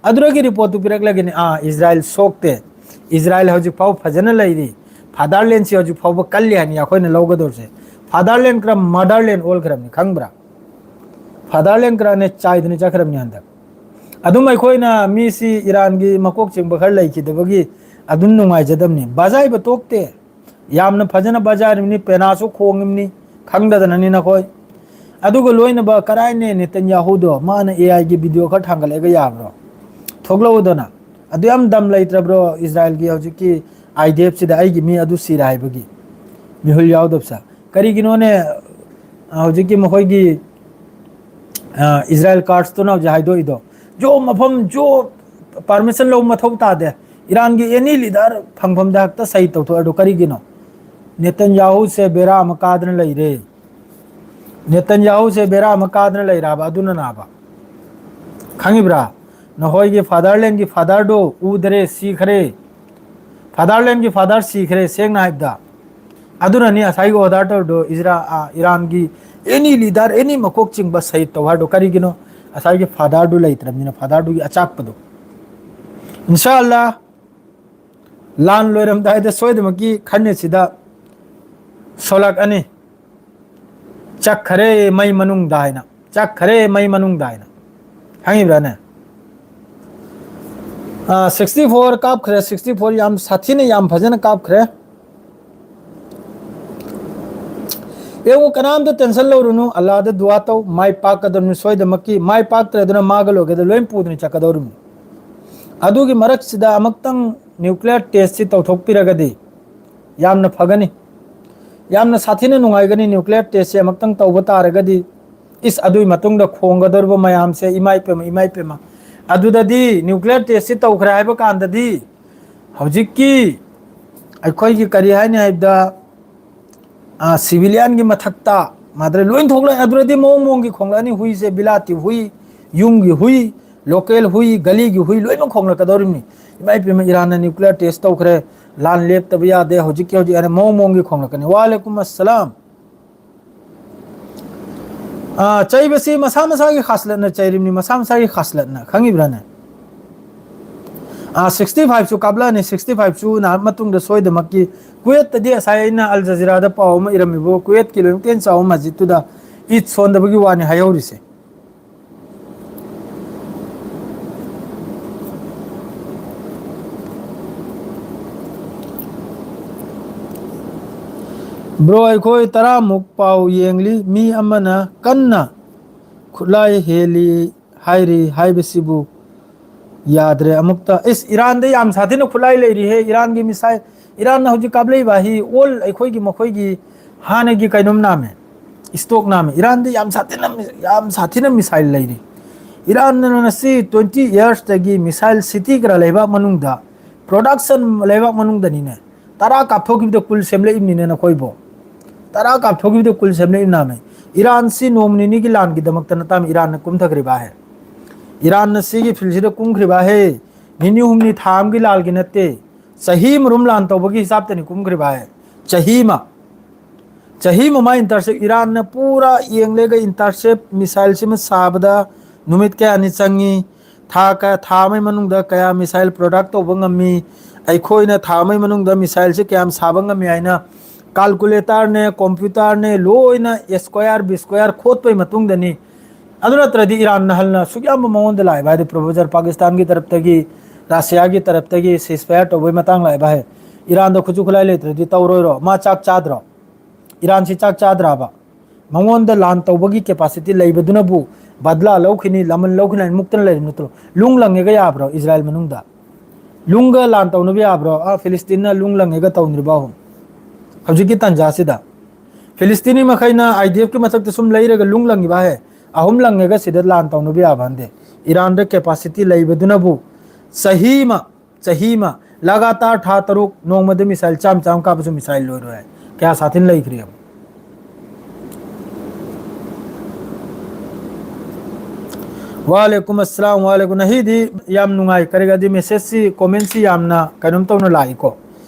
ꯑꯗꯨꯗꯒꯤ ꯔꯤꯄꯣꯔꯠꯇꯨ ꯄꯤꯔꯛꯂꯒꯅꯤ, ꯑꯥ, ꯏꯖꯔꯥꯌꯦꯜ ꯁꯣꯛꯇꯦ, ꯏꯖꯔꯥꯌꯦꯜ ꯍꯧꯖꯤꯛ ꯐꯥꯎ ꯐꯖꯅ ꯂꯩꯔꯤ, ꯐꯥꯗꯔꯂꯦꯟꯁꯤ ꯍꯧꯖꯤꯛ ꯐꯥꯎꯕ ꯀꯜꯂꯤ ꯍꯥꯏꯅꯤ ꯑꯩꯈꯣꯏꯅ ꯂꯧꯒꯗꯧꯔꯤꯁꯦ꯫ ꯐꯥꯗꯔꯂꯦꯟ ꯈꯔ ꯃꯥꯗꯔꯂꯦꯟ ꯑꯣꯜꯈ꯭ꯔꯕꯅꯤ, ꯈꯪꯕ꯭ꯔꯥ? ꯐꯥꯗꯔꯂꯦꯟ ꯈꯔꯅꯦ ꯆꯥꯏꯗꯅ ꯆꯠꯈ꯭ꯔꯕꯅꯤ ꯍꯟꯗꯛ꯫ ꯑꯗꯨꯝ ꯑꯩꯈꯣꯏꯅ ꯃꯤꯁꯤ ꯏꯔꯥꯟꯒꯤ ꯃꯀꯣꯛ ꯆꯤꯡꯕ ꯈꯔ ꯂꯩꯈꯤꯗꯕꯒꯤ ꯑꯗꯨꯝ ꯅꯨꯡꯉꯥꯏꯖꯗꯕꯅꯤ꯫ ꯕꯖꯥꯏꯕ ꯇꯣꯛꯇꯦ꯫ ꯌꯥꯝꯅ ꯐꯖꯅ ꯕꯖꯥꯔꯤꯕꯅꯤ, ꯄꯦꯅꯥꯁꯨ ꯈꯣꯡꯉꯤꯕꯅꯤ, ꯈꯪꯗꯗꯅꯅꯤ ꯅꯈꯣꯏ꯫ ꯑꯗꯨꯒ ꯂꯣꯏꯅꯕ ꯀꯔꯥꯏꯅꯦ ꯅꯦꯇꯟꯌꯥꯍꯨꯗꯣ? ꯃꯥꯅ ꯑꯦ ꯑꯥꯏꯒꯤ ꯚꯤꯗꯤꯑꯣ ꯈꯔ ꯊꯥꯡꯒꯠꯂꯛꯑꯒ ꯌꯥꯕ꯭ꯔꯣ? ꯊꯣꯛꯂꯛꯎꯗꯅ꯫ ꯑꯗꯨ ꯌꯥꯝ ꯗꯝ ꯂꯩꯇ꯭ꯔꯕ꯭ꯔꯣ? ꯏꯖꯔꯥꯌꯦꯜꯒꯤ ꯍꯧꯖꯤꯛꯀꯤ ꯑꯥꯏ ꯗꯤ ꯑꯦꯐꯁꯤꯗ ꯑꯩꯒꯤ ꯃꯤ ꯑꯗꯨ ꯁꯤꯔꯦ ꯍꯥꯏꯕꯒꯤ ꯃꯤꯍꯨꯜ ꯌꯥꯎꯗꯕꯁꯦ ꯀꯔꯤꯒꯤꯅꯣꯅꯦ? ꯍꯧꯖꯤꯛꯀꯤ ꯃꯈꯣꯏꯒꯤ, ꯑ, ꯏꯖꯔꯥꯌꯦꯜ ꯀꯥꯔꯠꯁꯇꯨꯅ ꯍꯧꯖꯤꯛ ꯍꯥꯏꯗꯣꯛꯏꯗꯣ, ꯖꯣ ꯃꯐꯝ, ꯖꯣ ꯄꯥꯔꯃꯤꯁꯟ ꯂꯧꯕ ꯃꯊꯧ ꯇꯥꯗꯦ꯫ ꯏꯔꯥꯟꯒꯤ ꯑꯦꯅꯤ ꯂꯤꯗꯔ ꯐꯪꯐꯝꯗ ꯍꯦꯛꯇ ꯁꯍꯤ ꯇꯧꯊꯣꯛꯑꯦ꯫ ꯑꯗꯣ ꯀꯔꯤꯒꯤꯅꯣ? ꯅꯦꯇꯟꯌꯥꯍꯨꯁꯦ ꯕꯦꯔꯥ ꯑꯃ ꯀꯥꯗꯅ ꯂꯩꯔꯦ꯫ ꯅꯦꯇꯟꯌꯥꯍꯨꯁꯦ ꯕꯦꯔꯥ ꯑꯃ ꯀꯥꯗꯅ ꯂꯩꯔꯕ ꯑꯗꯨꯅ ꯅꯥꯕ꯫ ꯈꯪꯉꯤꯕ꯭ꯔꯥ? ꯅꯈꯣꯏꯒꯤ ꯐꯥꯗꯔꯂꯦꯟꯒꯤ ꯐꯥꯗꯔꯗꯣ ꯎꯗ꯭ꯔꯦ, ꯁꯤꯈ꯭ꯔꯦ꯫ ꯐꯥꯗꯔꯂꯦꯟꯒꯤ ꯐꯥꯗꯔ ꯁꯤꯈ꯭ꯔꯦ, ꯁꯦꯡꯅ ꯍꯥꯏꯕꯗ꯫ ꯑꯗꯨꯅꯅꯤ ꯉꯁꯥꯏꯒꯤ order ꯇꯧꯔꯤꯗꯣ, ꯏꯖꯔꯥ-, ꯑ, ꯏꯔꯥꯟꯒꯤ any leader, any ꯃꯀꯣꯛ ꯆꯤꯡꯕ ꯁꯍꯤꯗ ꯇꯧ ꯍꯥꯏꯗꯣ꯫ ꯀꯔꯤꯒꯤꯅꯣ? ꯉꯁꯥꯏꯒꯤ father ꯗꯨ ꯂꯩꯇ꯭ꯔꯕꯅꯤꯅ, father ꯗꯨꯒꯤ ꯑꯆꯥꯛꯄꯗꯣ꯫ ꯏꯟꯁꯥ ꯑꯜꯂꯥ, ꯂꯥꯟ ꯂꯣꯏꯔꯝꯗꯥꯏꯗ ꯁꯣꯏꯗꯅꯃꯛꯀꯤ ꯈꯟꯌꯦꯠꯁꯤꯗ ꯁꯣꯂꯛꯑꯅꯤ꯫ "ꯆꯠꯈꯔꯦ ꯃꯩ ꯃꯅꯨꯡꯗ" ꯍꯥꯏꯅ, "ꯆꯠꯈꯔꯦ ꯃꯩ ꯃꯅꯨꯡꯗ" ꯍꯥꯏꯅ꯫ ꯈꯪꯉꯤꯕ꯭ꯔꯥꯅꯦ? ꯑꯥ, sixty four ꯀꯥꯞꯈ꯭ꯔꯦ, sixty four ꯌꯥꯝ ꯁꯥꯊꯤꯅ, ꯌꯥꯝ ꯐꯖꯅ ꯀꯥꯞꯈ꯭ꯔꯦ꯫ ꯌꯦꯡꯉꯨ, ꯀꯅꯥꯝꯇ tension ꯂꯧꯔꯨꯅꯨ, ꯑꯜꯂꯥꯗ ꯗꯨꯋꯥ ꯇꯧ, ꯃꯥꯏ ꯄꯥꯛꯀꯗꯕꯅꯤ ꯁꯣꯏꯗꯃꯛꯀꯤ, ꯃꯥꯏ ꯄꯥꯛꯇ꯭ꯔꯦ ꯑꯗꯨꯅ ꯃꯥꯒ ꯂꯣꯏꯒꯗ ꯂꯣꯏ ꯄꯨꯗꯨꯅ ꯆꯠꯀꯗꯧꯔꯤꯕꯅꯤ꯫ ꯑꯗꯨꯒꯤ ꯃꯔꯛꯁꯤꯗ ꯑꯃꯨꯛꯇꯪ nuclear test ꯁꯤ ꯇꯧꯊꯣꯛꯄꯤꯔꯒꯗꯤ ꯌꯥꯝꯅ ꯐꯒꯅꯤ, ꯌꯥꯝꯅ ꯁꯥꯊꯤꯅ ꯅꯨꯡꯉꯥꯏꯒꯅꯤ꯫ Nuclear test ꯁꯦ ꯑꯃꯨꯛꯇꯪ ꯇꯧꯕ ꯇꯥꯔꯒꯗꯤ, ꯏꯁ, ꯑꯗꯨꯒꯤ ꯃꯇꯨꯡꯗ ꯈꯣꯡꯒꯗꯧꯔꯤꯕ ꯃꯌꯥꯝꯁꯦ, ꯏꯃꯥ ꯏꯄꯦꯝꯃ, ꯏꯃꯥ ꯏꯄꯦꯝꯃ꯫ ꯑꯗꯨꯗꯗꯤ nuclear test ꯁꯤ ꯇꯧꯈ꯭ꯔꯦ ꯍꯥꯏꯕ ꯀꯥꯟꯗꯗꯤ, ꯍꯧꯖꯤꯛꯀꯤ ꯑꯩꯈꯣꯏꯒꯤ ꯀꯔꯤ ꯍꯥꯏꯅꯤ ꯍꯥꯏꯕꯗ, ꯑ, civilian ꯒꯤ ꯃꯊꯛꯇ ꯃꯥꯗ꯭ꯔꯦ ꯂꯣꯏ ꯊꯣꯛꯂꯛꯑꯦ꯫ ꯑꯗꯨꯗꯗꯤ ꯃꯑꯣꯡ ꯃꯑꯣꯡꯒꯤ ꯈꯣꯡꯂꯛꯑꯅꯤ꯫ ꯍꯨꯏꯁꯦ, ꯕꯤꯂꯥꯇꯤ ꯍꯨꯏ, ꯌꯨꯝꯒꯤ ꯍꯨꯏ, local ꯍꯨꯏ, ꯒꯂꯤꯒꯤ ꯍꯨꯏ, ꯂꯣꯏꯅꯃꯛ ꯈꯣꯡꯂꯛꯀꯗꯧꯔꯤꯕꯅꯤ꯫ ꯏꯃꯥ ꯏꯄꯦꯝꯃ, ꯏꯔꯥꯟꯅ nuclear test ꯇꯧꯈ꯭ꯔꯦ, ꯂꯥꯟ ꯂꯦꯞꯇꯕ ꯌꯥꯗꯦ, ꯍꯧꯖꯤꯛꯀꯤ ꯍꯧꯖꯤꯛ ꯍꯥꯏꯅ ꯃꯑꯣꯡ ꯃꯑꯣꯡꯒꯤ ꯈꯣꯡꯂꯛꯀꯅꯤ꯫ ꯋꯥꯂꯦꯀꯨꯝ ꯑꯁꯂꯥꯝ꯫ ꯑꯥ, ꯆꯩꯕꯁꯤ ꯃꯁꯥ ꯃꯁꯥꯒꯤ ꯈꯥꯁꯂꯠꯅ ꯆꯩꯔꯤꯕꯅꯤ, ꯃꯁꯥ ꯃꯁꯥꯒꯤ ꯈꯥꯁꯂꯠꯅ, ꯈꯪꯉꯤꯕ꯭ꯔꯥꯅꯦ? ꯑꯥ, sixty five ꯁꯨ ꯀꯥꯞꯂꯛꯑꯅꯤ, sixty five ꯁꯨ ꯅꯍꯥꯛ ꯃꯇꯨꯡꯗ ꯁꯣꯏꯗꯃꯛꯀꯤ꯫ ꯀꯨꯋꯦꯠꯇꯗꯤ ꯉꯁꯥꯏ ꯑꯩꯅ ꯑꯜ ꯖꯖꯤꯔꯥꯗ ꯄꯥꯎ ꯑꯃ ꯏꯔꯝꯃꯤꯕꯨ, ꯀꯨꯋꯦꯠꯀꯤ ꯂꯣꯏꯅ ꯇꯦꯟ ꯆꯥꯎꯕ ꯃꯁꯖꯤꯠꯇꯨꯗ ꯏꯠ ꯁꯣꯟꯗꯕꯒꯤ ꯋꯥꯅꯤ ꯍꯥꯏꯍꯧꯔꯤꯁꯦ꯫ Bro, ꯑꯩꯈꯣꯏ ꯇꯔꯥꯃꯨꯛ ꯄꯥꯎ ꯌꯦꯡꯂꯤ꯫ ꯃꯤ ꯑꯃꯅ ꯀꯟꯅ ꯈꯨꯠꯂꯥꯏ ꯍꯦꯜꯂꯤ ꯍꯥꯏꯔꯤ ꯍꯥꯏꯕꯁꯤꯕꯨ ꯌꯥꯗ꯭ꯔꯦ ꯑꯃꯨꯛꯇ꯫ ꯏꯁ, ꯏꯔꯥꯟꯗ ꯌꯥꯝ ꯁꯥꯊꯤꯅ ꯈꯨꯠꯂꯥꯏ ꯂꯩꯔꯤꯍꯦ꯫ ꯏꯔꯥꯟꯒꯤ missile, ꯏꯔꯥꯟꯅ ꯍꯧꯖꯤꯛ ꯀꯥꯞꯂꯛꯏꯕ ꯍꯤ all ꯑꯩꯈꯣꯏꯒꯤ, ꯃꯈꯣꯏꯒꯤ ꯍꯥꯟꯅꯒꯤ ꯀꯩꯅꯣꯝ ꯅꯥꯝꯃꯦ, stock ꯅꯥꯝꯃꯦ꯫ ꯏꯔꯥꯟꯗ ꯌꯥꯝ ꯁꯥꯊꯤꯅ, ꯌꯥꯝ ꯁꯥꯊꯤꯅ missile ꯂꯩꯔꯤ꯫ ꯏꯔꯥꯟꯅ ꯉꯁꯤ twenty years ꯇꯒꯤ missile city ꯈꯔ ꯂꯩꯕꯥꯛ ꯃꯅꯨꯡꯗ, production ꯂꯩꯕꯥꯛ ꯃꯅꯨꯡꯗꯅꯤꯅꯦ꯫ ꯇꯔꯥ ꯀꯥꯞꯊꯣꯛꯈꯤꯕꯗ ꯀꯨꯟ ꯁꯦꯝꯂꯛꯏꯕꯅꯤꯅꯦ ꯅꯈꯣꯏꯕꯣ꯫ ꯇꯔꯥ ꯀꯥꯞꯊꯣꯛꯈꯤꯕꯗ ꯀꯨꯟ ꯁꯦꯝꯂꯛꯏꯕ ꯅꯥꯝꯃꯦ꯫ ꯏꯔꯥꯟꯁꯤ ꯅꯣꯡꯃ ꯅꯤꯅꯤꯒꯤ ꯂꯥꯟꯒꯤꯗꯃꯛꯇ ꯅꯠꯇꯥꯃꯤ ꯏꯔꯥꯟꯅ ꯀꯨꯝꯊꯈ꯭ꯔꯤꯕ ꯍꯦ꯫ ꯏꯔꯥꯟꯅ ꯁꯤꯒꯤ field ꯁꯤꯗ ꯀꯨꯝꯈ꯭ꯔꯤꯕ ꯍꯦ꯫ ꯅꯤꯅꯤ ꯍꯨꯝꯅꯤ ꯊꯥ ꯑꯃꯒꯤ ꯂꯥꯜꯒꯤ ꯅꯠꯇꯦ꯫ ꯆꯍꯤ ꯑꯃꯔꯣꯝ ꯂꯥꯟ ꯇꯧꯕꯒꯤ ꯍꯤꯁꯥꯞꯇꯅꯤ ꯀꯨꯝꯈ꯭ꯔꯤꯕ ꯍꯦ꯫ ꯆꯍꯤ ꯑꯃ, ꯆꯍꯤ ꯑꯃ ꯃꯥ ꯏꯟꯇꯔꯁꯦꯞ, ꯏꯔꯥꯟꯅ ꯄꯨꯔꯥ ꯌꯦꯡꯂꯒ ꯏꯟꯇꯔꯁꯦꯞ ꯃꯤꯁꯥꯏꯜꯁꯤꯃ ꯁꯥꯕꯗ ꯅꯨꯃꯤꯠ ꯀꯌꯥꯅꯤ ꯆꯪꯉꯤ, ꯊꯥ ꯀꯌꯥ, ꯊꯥ ꯑꯃꯒꯤ ꯃꯅꯨꯡꯗ ꯀꯌꯥ ꯃꯤꯁꯥꯏꯜ ꯄ꯭ꯔꯣꯗꯛ ꯇꯧꯕ ꯉꯝꯃꯤ, ꯑꯩꯈꯣꯏꯅ ꯊꯥ ꯑꯃꯒꯤ ꯃꯅꯨꯡꯗ ꯃꯤꯁꯥꯏꯜꯁꯤ ꯀꯌꯥꯝ ꯁꯥꯕ ꯉꯝꯃꯤ ꯍꯥꯏꯅ ꯀꯥꯜꯀꯨꯂꯦꯇꯔꯅꯦ, ꯀꯝꯄ꯭ꯌꯨꯇꯔꯅꯦ, ꯂꯣꯏꯅ ꯑꯦꯁꯀ꯭ꯋꯥꯌꯔ ꯕꯤ ꯁ꯭ꯀ꯭ꯋꯥꯌꯔ ꯈꯣꯠꯄꯩ ꯃꯇꯨꯡꯗꯅꯤ꯫ ꯑꯗꯨ ꯅꯠꯇ꯭ꯔꯗꯤ ꯏꯔꯥꯟꯅ ꯍꯜꯅ ꯁꯨꯛ ꯌꯥꯝꯕ ꯃꯉꯣꯟꯗ ꯂꯥꯛꯏꯕ ꯍꯥꯏꯗꯤ ꯄ꯭ꯔꯣꯄꯣꯖꯔ ꯄꯥꯀꯤꯁꯇꯥꯟꯒꯤ ꯇꯔꯞꯇꯒꯤ, ꯔꯁꯤꯌꯥꯒꯤ ꯇꯔꯞꯇꯒꯤ ꯁꯤꯁ ꯐꯥꯌꯔ ꯇꯧꯕꯒꯤ ꯃꯇꯥꯡ ꯂꯥꯛꯏꯕ ꯍꯥꯏ꯫ ꯏꯔꯥꯟꯗ ꯈꯨꯠꯁꯨ ꯈꯨꯠꯂꯥꯏ ꯂꯩꯇ꯭ꯔꯗꯤ ꯇꯧꯔꯣꯏꯔꯣ? ꯃꯥ ꯆꯥꯛ ꯆꯥꯗ꯭ꯔꯣ? ꯏꯔꯥꯟꯁꯤ ꯆꯥꯛ ꯆꯥꯗ꯭ꯔꯕ? ꯃꯉꯣꯟꯗ ꯂꯥꯟ ꯇꯧꯕꯒꯤ ꯀꯦꯄꯥꯁꯤꯇꯤ ꯂꯩꯕꯗꯨꯅꯕꯨ ꯕꯗꯂꯥ ꯂꯧꯈꯤꯅꯤ, ꯂꯃꯟ ꯂꯧꯈꯤꯅꯤ ꯍꯥꯏꯅ ꯃꯨꯛꯇꯅ ꯂꯩꯔꯤꯕ ꯅꯠꯇ꯭ꯔꯣ? ꯂꯨꯡ ꯂꯪꯉꯦꯒ ꯌꯥꯕ꯭ꯔꯣ ꯏꯖꯔꯥꯌꯦꯜ ꯃꯅꯨꯡꯗ? ꯂꯨꯡꯒ ꯂꯥꯟ ꯇꯧꯅꯕ ꯌꯥꯕ꯭ꯔꯣ? ꯑꯥ, ꯐꯤꯂꯤꯁꯇꯤꯟꯅ ꯂꯨꯡ ꯂꯪꯉꯦꯒ ꯇꯧꯅꯔꯤꯕ ꯑꯍꯨꯝ? ꯍꯧꯖꯤꯛꯀꯤ ꯇꯥꯟꯖꯥꯁꯤꯗ ꯐꯤꯂꯤꯁꯇꯤꯅꯤ ꯃꯈꯩꯅ ꯑꯥꯏ ꯗꯤ ꯑꯦꯐꯀꯤ ꯃꯊꯛꯇ ꯁꯨꯝ ꯂꯩꯔꯒ ꯂꯨꯡ ꯂꯪꯉꯤꯕ ꯍꯥꯏ, ꯑꯍꯨꯝ ꯂꯪꯉꯦꯒ ꯁꯤꯗ ꯂꯥꯟ ꯇꯧꯅꯕ ꯌꯥꯕ ꯍꯟꯗꯦ꯫ ꯏꯔꯥꯟꯗ ꯀꯦꯄꯥꯁꯤꯇꯤ ꯂꯩꯕꯗꯨꯅꯕꯨ ꯆꯍꯤ ꯑꯃ, ꯆꯍꯤ ꯑꯃ ꯂꯒꯥꯇꯥꯔ ꯊꯥ ꯇꯔꯨꯛ ꯅꯣꯡꯃꯗ ꯃꯤꯁꯥꯏꯜ ꯆꯥꯝ ꯆꯥꯝ ꯀꯥꯞꯄꯁꯨ ꯃꯤꯁꯥꯏꯜ ꯂꯣꯏꯔꯣꯏ ꯍꯥꯏ꯫ ꯀꯌꯥ ꯁꯥꯊꯤꯅ ꯂꯩꯈ꯭ꯔꯦ ꯌꯦꯡꯉꯨ꯫ ꯋꯥꯂꯦꯀꯨꯝ ꯑꯁꯂꯥꯝ, ꯋꯥꯂꯦꯀꯨꯝ꯫ ꯅꯍꯤꯗꯤ ꯌꯥꯝ ꯅꯨꯡꯉꯥꯏ, ꯀꯔꯤꯒꯤꯗꯤ ꯃꯦꯁꯦꯖꯁꯤ, ꯀꯣꯃꯦꯟꯁꯤ ꯌꯥꯝꯅ ꯀꯩꯅꯣꯝ ꯇꯧꯅ ꯂꯥꯛꯏꯀꯣ꯫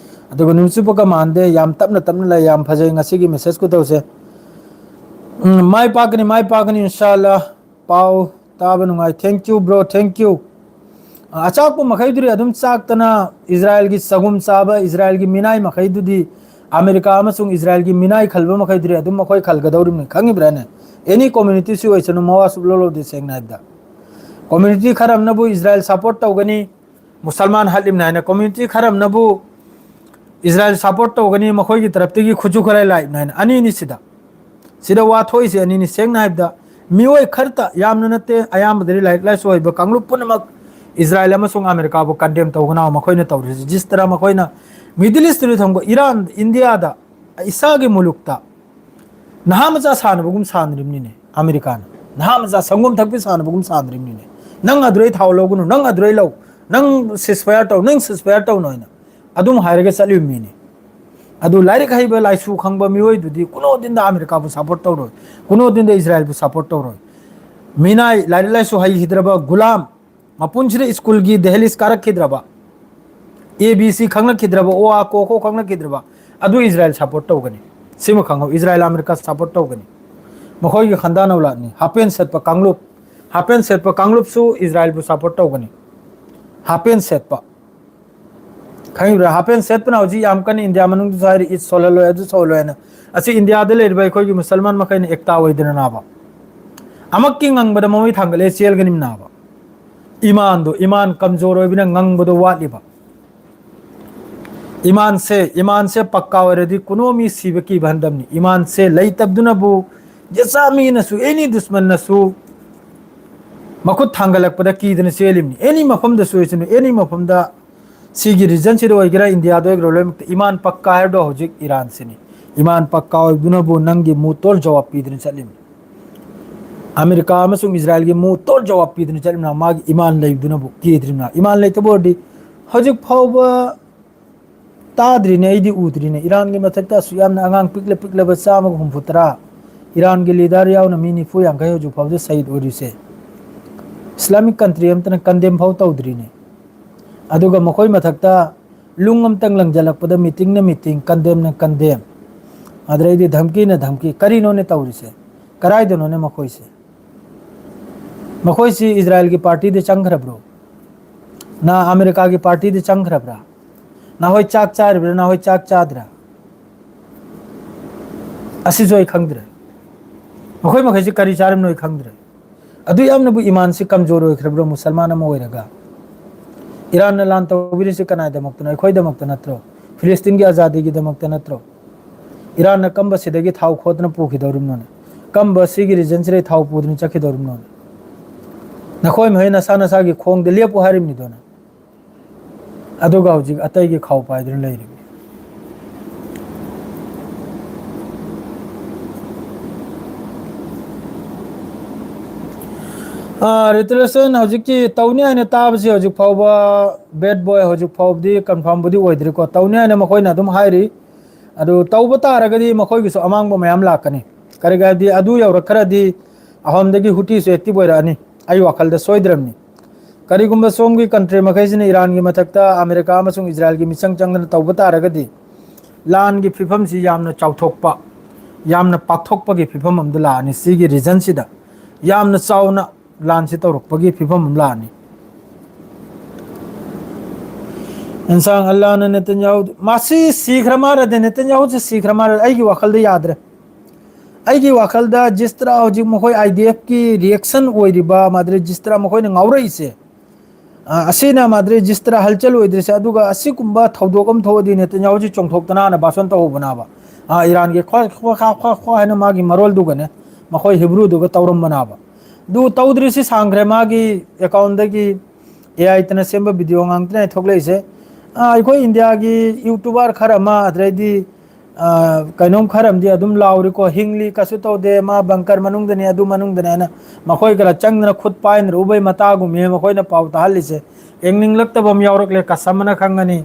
ꯑꯗꯨꯒ ꯅꯨꯃꯤꯠ ꯆꯨꯞꯄ ꯀꯃꯥꯟꯗꯦ ꯌꯥꯝ ꯇꯞꯅ ꯇꯞꯅ ꯂꯩ, ꯌꯥꯝ ꯐꯖꯩ ꯉꯁꯤꯒꯤ ꯃꯦꯁꯦꯖ ꯈꯨꯇꯧꯁꯦ꯫ ꯎꯝ, ꯃꯥꯏ ꯄꯥꯛꯀꯅꯤ, ꯃꯥꯏ ꯄꯥꯛꯀꯅꯤ, ꯏꯟꯁꯥꯜꯂꯥ꯫ ꯄꯥꯎ ꯇꯥꯕ ꯅꯨꯡꯉꯥꯏ꯫ Thank you, bro, thank you꯫ ꯑ, ꯑꯆꯥꯛꯄ ꯃꯈꯩꯗꯨꯗꯤ ꯑꯗꯨꯝ ꯆꯥꯛꯇꯅ ꯏꯖꯔꯥꯌꯦꯜꯒꯤ ꯆꯒꯨꯝ ꯆꯥꯕ ꯏꯖꯔꯥꯌꯦꯜꯒꯤ ꯃꯤꯅꯥꯏ ꯃꯈꯩꯗꯨꯗꯤ ꯑꯃꯦꯔꯤꯀꯥ ꯑꯃꯁꯨꯡ ꯏꯖꯔꯥꯌꯦꯜꯒꯤ ꯃꯤꯅꯥꯏ ꯈꯜꯕ ꯃꯈꯩꯗꯨꯗꯤ ꯑꯗꯨꯝ ꯃꯈꯣꯏ ꯈꯜꯒꯗꯧꯔꯤꯕꯅꯤ, ꯈꯪꯉꯤꯕ꯭ꯔꯥꯅꯦ? Any community ꯁꯤ ꯑꯣꯏꯁꯅꯨ, ꯃꯋꯥ ꯁꯨꯛꯂꯧ ꯂꯧꯗꯦ, ꯁꯦꯡꯅ ꯍꯥꯏꯕꯗ꯫ Community ꯈꯔ ꯑꯃꯅꯕꯨ ꯏꯖꯔꯥꯌꯦꯜ support ꯇꯧꯒꯅꯤ, ꯃꯨꯁꯜꯃꯥꯟ ꯍꯠꯂꯤꯝꯅꯦ ꯍꯥꯏꯅ, community ꯈꯔ ꯑꯃꯅꯕꯨ ꯏꯖꯔꯥꯌꯦꯜ support ꯇꯧꯒꯅꯤ, ꯃꯈꯣꯏꯒꯤ ꯇꯔꯞꯇꯒꯤ ꯈꯨꯠꯁꯨ ꯈꯨꯠꯂꯥꯏ ꯂꯥꯛꯏꯝꯅꯦ ꯍꯥꯏꯅ, ꯑꯅꯤꯅꯤ ꯁꯤꯗ꯫ ꯁꯤꯗ ꯋꯥ ꯊꯣꯛꯏꯁꯦ ꯑꯅꯤꯅꯤ꯫ ꯁꯦꯡꯅ ꯍꯥꯏꯕꯗ, ꯃꯤꯑꯣꯏ ꯈꯔꯇ, ꯌꯥꯝꯅ ꯅꯠꯇꯦ, ꯑꯌꯥꯝꯕꯗꯗꯤ ꯂꯥꯏꯔꯤꯛ ꯂꯥꯏꯁꯨ ꯍꯩꯕ ꯀꯥꯡꯂꯨꯞ ꯄꯨꯝꯅꯃꯛ ꯏꯖꯔꯥꯌꯦꯜ ꯑꯃꯁꯨꯡ ꯑꯃꯦꯔꯤꯀꯥꯕꯨ condemn ꯇꯧꯒꯅ ꯃꯈꯣꯏꯅ ꯇꯧꯔꯤꯁꯦ꯫ ꯖꯤꯁ ꯇꯔꯥ ꯃꯈꯣꯏꯅ Middle East ꯇ ꯊꯝꯕ ꯏꯔꯥꯟ, ꯏꯟꯗꯤꯌꯥꯗ, ꯏꯁꯥꯒꯤ ꯃꯨꯂꯨꯛꯇ ꯅꯍꯥ ꯃꯆꯥ ꯁꯥꯟꯅꯕꯒꯨꯝ ꯁꯥꯟꯅꯔꯤꯕꯅꯤꯅꯦ ꯑꯃꯦꯔꯤꯀꯥꯅ꯫ ꯅꯍꯥ ꯃꯆꯥ ꯁꯪꯒꯣꯝ ꯊꯛꯄꯤ ꯁꯥꯟꯅꯕꯒꯨꯝ ꯁꯥꯟꯅꯔꯤꯕꯅꯤꯅꯦ꯫ ꯅꯪ ꯑꯗꯨꯗꯩ ꯊꯥꯎ ꯂꯧꯒꯅꯨ, ꯅꯪ ꯑꯗꯨꯗꯩ ꯂꯧ, ꯅꯪ ceasefire ꯇꯧ, ꯅꯪ ceasefire ꯇꯧꯅꯣ ꯍꯥꯏꯅ ꯑꯗꯨꯝ ꯍꯥꯏꯔꯒ ꯆꯠꯂꯤꯕ ꯃꯤꯅꯤ꯫ ꯑꯗꯨ ꯂꯥꯏꯔꯤꯛ ꯍꯩꯕ, ꯂꯥꯏꯁꯨ ꯈꯪꯕ ꯃꯤꯑꯣꯏꯗꯨꯗꯤ ꯀꯨꯅꯣ ꯗꯤꯟꯗ ꯑꯃꯦꯔꯤꯀꯥꯕꯨ support ꯇꯧꯔꯣꯏ, ꯀꯨꯅꯣ ꯗꯤꯟꯗ ꯏꯖꯔꯥꯌꯦꯜꯕꯨ support ꯇꯧꯔꯣꯏ꯫ ꯃꯤꯅꯥꯏ, ꯂꯥꯏꯔꯤꯛ ꯂꯥꯏꯁꯨ ꯍꯩꯈꯤꯗ꯭ꯔꯕ ꯒꯨꯂꯥꯝ, ꯃꯄꯨꯟꯁꯤꯗ ꯁ꯭ꯀꯨꯜꯒꯤ ꯗꯦꯍꯂꯤꯁ ꯀꯥꯔꯛꯈꯤꯗ꯭ꯔꯕ, ꯑꯦ ꯕꯤ ꯁꯤ ꯈꯪꯂꯛꯈꯤꯗ꯭ꯔꯕ, ꯑꯣ ꯑꯥ ꯀꯣ ꯈꯣ ꯈꯪꯂꯛꯈꯤꯗ꯭ꯔꯕ, ꯑꯗꯨ ꯏꯖꯔꯥꯏꯜ ꯁꯄꯣꯔꯠ ꯇꯧꯒꯅꯤ꯫ ꯁꯤꯃ ꯈꯪꯍꯧ, ꯏꯖꯔꯥꯏꯜ ꯑꯃꯦꯔꯤꯀꯥ ꯁꯄꯣꯔꯠ ꯇꯧꯒꯅꯤ꯫ ꯃꯈꯣꯏꯒꯤ ꯈꯟꯗꯥꯅꯧ ꯂꯥꯠꯅꯤ꯫ ꯍꯥꯄꯦꯟ ꯁꯦꯠꯄ ꯀꯥꯡꯂꯨꯞ, ꯍꯥꯄꯦꯟ ꯁꯦꯠꯄ ꯀꯥꯡꯂꯨꯞꯁꯨ ꯏꯖꯔꯥꯏꯜꯕꯨ ꯁꯄꯣꯔꯠ ꯇꯧꯒꯅꯤ꯫ ꯍꯥꯄꯦꯟ ꯁꯦꯠꯄ, ꯈꯪꯉꯤꯕ꯭ꯔꯥ? ꯍꯥꯄꯦꯟ ꯁꯦꯠꯄꯅ ꯍꯧꯖꯤꯛ ꯌꯥꯝ ꯀꯟꯅ ꯏꯟꯗꯤꯌꯥ ꯃꯅꯨꯡꯗꯁꯨ ꯍꯥꯏꯔꯤ, ꯏꯠ ꯁꯣꯜꯍꯜꯂꯣꯏ, ꯑꯗꯨ ꯁꯣꯜꯍꯜꯂꯣꯏ ꯍꯥꯏꯅ꯫ ꯑꯁꯤ ꯏꯟꯗꯤꯌꯥꯗ ꯂꯩꯔꯤꯕ ꯑꯩꯈꯣꯏꯒꯤ ꯃꯨꯁꯜꯃꯥꯟ ꯃꯈꯩꯅ ꯑꯦꯛꯇꯥ ꯑꯣꯏꯗꯅꯅꯕ, ꯑꯃꯛꯀꯤ ꯉꯪꯕꯗ ꯃꯃꯩ ꯊꯥꯡꯒꯠꯂꯦ ꯆꯦꯜꯒꯅꯤꯅꯕ꯫ ꯏꯃꯥꯟꯗꯣ, ꯏꯃꯥꯟ ꯀꯝꯖꯣꯔ ꯑꯣꯏꯕꯅ ꯉꯪꯕꯗꯣ ꯋꯥꯠꯂꯤꯕ꯫ ꯏꯃꯥꯟꯁꯦ, ꯏꯃꯥꯟꯁꯦ ꯄꯛꯀꯥ ꯑꯣꯏꯔꯗꯤ ꯀꯨꯅꯣ ꯃꯤ ꯁꯤꯕ ꯀꯤꯕ ꯍꯟꯗꯝꯅꯤ꯫ ꯏꯃꯥꯟꯁꯦ ꯂꯩꯇꯕꯗꯨꯅꯕꯨ ꯖꯦꯁꯥ ꯃꯤꯅꯁꯨ, ꯑꯦꯅꯤ ꯗꯨꯁꯃꯟꯅꯁꯨ ꯃꯈꯨꯠ ꯊꯥꯡꯒꯠꯂꯛꯄꯗ ꯀꯤꯗꯅ ꯆꯦꯜꯂꯤꯕꯅꯤ꯫ ꯑꯦꯅꯤ ꯃꯐꯝꯗꯁꯨ ꯑꯣꯏꯁꯅꯨ, ꯑꯦꯅꯤ ꯃꯐꯝꯗ, ꯁꯤꯒꯤ ꯔꯤꯖꯟꯁꯤꯗ ꯑꯣꯏꯒꯦꯔꯥ, ꯏꯟꯗꯤꯌꯥꯗ ꯑꯣꯏꯒꯦꯔꯥ, ꯂꯣꯏꯅꯃꯛꯇ ꯏꯃꯥꯟ ꯄꯛꯀꯥ ꯍꯥꯏꯕꯗꯣ ꯍꯧꯖꯤꯛ ꯏꯔꯥꯟꯁꯤꯅꯤ꯫ ꯏꯃꯥꯟ ꯄꯛꯀꯥ ꯑꯣꯏꯕꯗꯨꯅꯕꯨ ꯅꯪꯒꯤ ꯃꯨ ꯇꯣꯔ ꯖꯋꯥꯕ ꯄꯤꯗꯅ ꯆꯠꯂꯤꯕꯅꯤ꯫ ꯑꯃꯦꯔꯤꯀꯥ ꯑꯃꯁꯨꯡ ꯏꯖꯔꯥꯏꯜꯒꯤ ꯃꯨ ꯇꯣꯔ ꯖꯋꯥꯕ ꯄꯤꯗꯨꯅ ꯆꯠꯂꯤꯕꯅ ꯃꯥꯒꯤ ꯏꯃꯥꯟ ꯂꯩꯕꯗꯨꯅꯕꯨ ꯀꯤꯗ꯭ꯔꯤꯕꯅ꯫ ꯏꯃꯥꯟ ꯂꯩꯇꯕ ꯑꯣꯏꯔꯗꯤ ꯍꯧꯖꯤꯛ ꯐꯥꯎꯕ ꯇꯥꯗ꯭ꯔꯤꯅꯦ, ꯑꯩꯗꯤ ꯎꯗ꯭ꯔꯤꯅꯦ꯫ ꯏꯔꯥꯟꯒꯤ ꯃꯊꯛꯇ ꯑꯁꯨꯛ ꯌꯥꯝꯅ ꯑꯉꯥꯡ ꯄꯤꯛꯂ ꯄꯤꯛꯂꯕ ꯆꯥꯝꯃꯒ ꯍꯨꯝꯐꯨ ꯇꯔꯥ, ꯏꯔꯥꯟꯒꯤ ꯂꯤꯗꯔ ꯌꯥꯎꯅ ꯃꯤ ꯅꯤꯐꯨ ꯌꯥꯡꯈꯩ ꯍꯧꯖꯤꯛ ꯐꯥꯎꯕꯗ ꯁꯍꯤꯗ ꯑꯣꯏꯔꯤꯁꯦ꯫ ꯏꯁꯂꯥꯃꯤꯛ ꯀꯟꯇ꯭ꯔꯤ ꯑꯃꯇꯅ ꯀꯟꯗꯦꯝ ꯐꯥꯎ ꯇꯧꯗ꯭ꯔꯤꯅꯦ꯫ ꯑꯗꯨꯒ ꯃꯈꯣꯏ ꯃꯊꯛꯇ ꯂꯨꯡ ꯑꯃꯇꯪ ꯂꯪꯖꯜꯂꯛꯄꯗ ꯃꯤꯇꯤꯡꯅ ꯃꯤꯇꯤꯡ, ꯀꯟꯗꯦꯝꯅ ꯀꯟꯗꯦꯝ, ꯑꯗꯨꯗꯩꯗꯤ ꯙꯝꯀꯤꯅ ꯙꯝꯀꯤ꯫ ꯀꯔꯤꯅꯣꯅꯦ ꯇꯧꯔꯤꯁꯦ? ꯀꯔꯥꯏꯗꯅꯣꯅꯦ ꯃꯈꯣꯏꯁꯦ? ꯃꯈꯣꯏꯁꯤ ꯏꯖꯔꯥꯏꯜꯒꯤ ꯄꯥꯔꯇꯤꯗ ꯆꯪꯈ꯭ꯔꯕ꯭ꯔꯣ? ꯅ ꯑꯃꯦꯔꯤꯀꯥꯒꯤ ꯄꯥꯔꯇꯤꯗ ꯆꯪꯈ꯭ꯔꯕ꯭ꯔꯥ? ꯅꯈꯣꯏ ꯆꯥꯛ ꯆꯥꯔꯤꯕ꯭ꯔꯥ? ꯅꯈꯣꯏ ꯆꯥꯛ ꯆꯥꯗ꯭ꯔꯥ? ꯑꯁꯤꯁꯨ ꯑꯩ ꯈꯪꯗ꯭ꯔꯦ꯫ ꯃꯈꯣꯏ ꯃꯈꯩꯁꯤ ꯀꯔꯤ ꯆꯥꯔꯤꯕꯅꯣ ꯑꯩ ꯈꯪꯗ꯭ꯔꯦ꯫ ꯑꯗꯨ ꯌꯥꯝꯅꯕꯨ ꯏꯃꯥꯟꯁꯤ ꯀꯝꯖꯣꯔ ꯑꯣꯏꯈ꯭ꯔꯕ꯭ꯔꯣ, ꯃꯨꯁꯜꯃꯥꯟ ꯑꯃ ꯑꯣꯏꯔꯒ? ꯏꯔꯥꯟꯅ ꯂꯥꯟ ꯇꯧꯕꯤꯔꯤꯁꯤ ꯀꯅꯥꯒꯤꯗꯃꯛꯇꯅꯣ? ꯑꯩꯈꯣꯏꯗꯃꯛꯇ ꯅꯠꯇ꯭ꯔꯣ? ꯐꯤꯂꯤꯁꯇꯤꯟꯒꯤ ꯑꯖꯥꯗꯤꯒꯤꯗꯃꯛꯇ ꯅꯠꯇ꯭ꯔꯣ? ꯏꯔꯥꯟꯅ ꯀꯝꯕ ꯁꯤꯗꯒꯤ ꯊꯥꯎ ꯈꯣꯠꯇꯅ ꯄꯨꯈꯤꯗꯧꯔꯤꯕꯅꯣꯅꯦ? ꯀꯝꯕ ꯁꯤꯒꯤ ꯔꯤꯖꯟꯁꯤꯗꯒꯤ ꯊꯥꯎ ꯄꯨꯗꯨꯅ ꯆꯠꯈꯤꯗꯧꯔꯤꯕꯅꯣꯅꯦ? ꯅꯈꯣꯏ ꯃꯈꯩ ꯅꯁꯥ ꯅꯁꯥꯒꯤ ꯈꯣꯡꯗ ꯂꯦꯞꯄꯨ ꯍꯥꯏꯔꯤꯕꯅꯤꯗꯣꯅꯦ꯫ ꯑꯗꯨꯒ ꯍꯧꯖꯤꯛ ꯑꯇꯩꯒꯤ ꯈꯥꯎ ꯄꯥꯏꯗꯨꯅ ꯂꯩꯔꯤꯕꯅꯤ꯫ ꯑꯥ, ꯔꯤꯇꯤꯂꯦꯁꯟ ꯍꯧꯖꯤꯛꯀꯤ ꯇꯧꯅꯤ ꯍꯥꯏꯅ ꯇꯥꯕꯁꯤ ꯍꯧꯖꯤꯛ ꯐꯥꯎꯕ ꯕꯦꯠ ꯕꯣꯏ ꯍꯧꯖꯤꯛ ꯐꯥꯎꯕꯗꯤ ꯀꯟꯐꯥꯔꯝꯕꯨꯗꯤ ꯑꯣꯏꯗ꯭ꯔꯤꯀꯣ꯫ ꯇꯧꯅꯤ ꯍꯥꯏꯅ ꯃꯈꯣꯏꯅ ꯑꯗꯨꯝ ꯍꯥꯏꯔꯤ꯫ ꯑꯗꯨ ꯇꯧꯕ ꯇꯥꯔꯒꯗꯤ ꯃꯈꯣꯏꯒꯤꯁꯨ ꯑꯃꯥꯡꯕ ꯃꯌꯥꯝ ꯂꯥꯛꯀꯅꯤ꯫ ꯀꯔꯤꯒꯤ ꯍꯥꯏꯕꯗꯤ ꯑꯗꯨ ꯌꯧꯔꯛꯈ꯭ꯔꯗꯤ ꯑꯍꯣꯝꯗꯒꯤ ꯍꯨꯇꯤꯁꯨ ꯑꯦꯛꯇꯤꯚ ꯑꯣꯏꯔꯛꯑꯅꯤ꯫ ꯑꯩ ꯋꯥꯈꯜꯗ ꯁꯣꯏꯗ꯭ꯔꯕꯅꯤ꯫ ꯀꯔꯤꯒꯨꯝꯕ ꯁꯣꯝꯒꯤ ꯀꯟꯇ꯭ꯔꯤ ꯃꯈꯩꯁꯤꯅ ꯏꯔꯥꯟꯒꯤ ꯃꯊꯛꯇ ꯑꯃꯦꯔꯤꯀꯥ ꯑꯃꯁꯨꯡ ꯏꯖꯔꯥꯏꯜꯒꯤ ꯃꯤꯆꯪ ꯆꯪꯗꯅ ꯇꯧꯕ ꯇꯥꯔꯒꯗꯤ, ꯂꯥꯟꯒꯤ ꯐꯤꯕꯝꯁꯤ ꯌꯥꯝꯅ ꯆꯥꯎꯊꯣꯛꯄ, ꯌꯥꯝꯅ ꯄꯥꯛꯊꯣꯛꯄꯒꯤ ꯐꯤꯕꯝ ꯑꯃꯗ ꯂꯥꯛꯑꯅꯤ꯫ ꯁꯤꯒꯤ ꯔꯤꯖꯟꯁꯤꯗ ꯌꯥꯝꯅ ꯆꯥꯎꯅ ꯂꯥꯟꯁꯤ ꯇꯧꯔꯛꯄꯒꯤ ꯐꯤꯕꯝ ꯑꯃ ꯂꯥꯛꯑꯅꯤ꯫ ꯑꯦꯟꯁꯥꯡ ꯑꯜꯂꯥꯅ ꯅꯦꯇꯟꯌꯥꯍꯨ, ꯃꯁꯤ ꯁꯤꯈ꯭ꯔ ꯃꯥꯜꯂꯦ, ꯅꯦꯇꯟꯌꯥꯍꯨꯁꯤ ꯁꯤꯈ꯭ꯔ ꯃꯥꯜꯂꯦ꯫ ꯑꯩꯒꯤ ꯋꯥꯈꯜꯗ ꯌꯥꯗ꯭ꯔꯦ꯫ ꯑꯩꯒꯤ ꯋꯥꯈꯜꯗ ꯖꯤꯁꯇ꯭ꯔꯥ ꯍꯧꯖꯤꯛ ꯃꯈꯣꯏ IDFꯀꯤ reaction ꯑꯣꯏꯔꯤꯕ ꯃꯥꯗ꯭ꯔꯦ ꯖꯤꯁꯇ꯭ꯔꯥ ꯃꯈꯣꯏꯅ ꯉꯥꯎꯔꯛꯏꯁꯦ, ꯑ, ꯑꯁꯤꯅ ꯃꯥꯗ꯭ꯔꯦ ꯖꯤꯁꯇ꯭ꯔꯥ ꯍꯜꯆꯜ ꯑꯣꯏꯗ꯭ꯔꯤꯁꯦ꯫ ꯑꯗꯨꯒ ꯑꯁꯤꯒꯨꯝꯕ ꯊꯧꯗꯣꯛ ꯑꯃ ꯊꯣꯛꯑꯗꯤ ꯅꯦꯇꯟꯌꯥꯍꯨꯁꯤ ꯆꯣꯡꯊꯣꯛꯇꯅ ꯍꯥꯟꯅ ꯚꯥꯁꯣꯟ ꯇꯧꯍꯧꯕꯅꯦꯕ꯫ ꯑ, ꯏꯔꯥꯟꯒꯤ ꯈ꯭ꯋꯥ, ꯈ꯭ꯋꯥ, ꯈ꯭ꯋꯥ, ꯈ꯭ꯋꯥ, ꯈ꯭ꯋꯥ ꯍꯥꯏꯅ ꯃꯥꯒꯤ ꯃꯔꯣꯜꯗꯨꯒꯅꯦ, ꯃꯈꯣꯏ ꯍꯤꯕ꯭ꯔꯨꯗꯨꯒ ꯇꯧꯔꯝꯕꯅꯦꯕ꯫ ꯑꯗꯨ ꯇꯧꯗ꯭ꯔꯤꯁꯤ ꯁꯥꯡꯈ꯭ꯔꯦ꯫ ꯃꯥꯒꯤ accountꯗꯒꯤ AIꯇꯅ ꯁꯦꯝꯕ video ꯉꯥꯛꯇꯅꯦ ꯊꯣꯛꯂꯛꯏꯁꯦ꯫ ꯑ, ꯑꯩꯈꯣꯏ ꯏꯟꯗꯤꯌꯥꯒꯤ YouTuber ꯈꯔ ꯑꯃ, ꯑꯗꯩꯗꯤ, ꯑ, ꯀꯩꯅꯣꯝ ꯈꯔ ꯑꯃꯗꯤ ꯑꯗꯨꯝ ꯂꯥꯎꯔꯤꯀꯣ, "ꯍꯤꯡꯂꯤ, ꯀꯩꯁꯨ ꯇꯧꯗꯦ, ꯃꯥ bunker ꯃꯅꯨꯡꯗꯅꯤ, ꯑꯗꯨ ꯃꯅꯨꯡꯗꯅꯤ" ꯍꯥꯏꯅ ꯃꯈꯣꯏ ꯈꯔ ꯆꯪꯗꯅ ꯈꯨꯠ ꯄꯥꯏꯅꯔꯨꯕꯩ ꯃꯇꯥꯒꯨꯝꯃꯤ ꯃꯈꯣꯏꯅ ꯄꯥꯎ ꯇꯥꯍꯜꯂꯤꯁꯦ꯫ ꯌꯦꯡꯅꯤꯡꯂꯛꯇꯕ ꯑꯃ ꯌꯥꯎꯔꯛꯂꯦ, ꯀꯁꯝ ꯑꯅ ꯈꯪꯒꯅꯤ꯫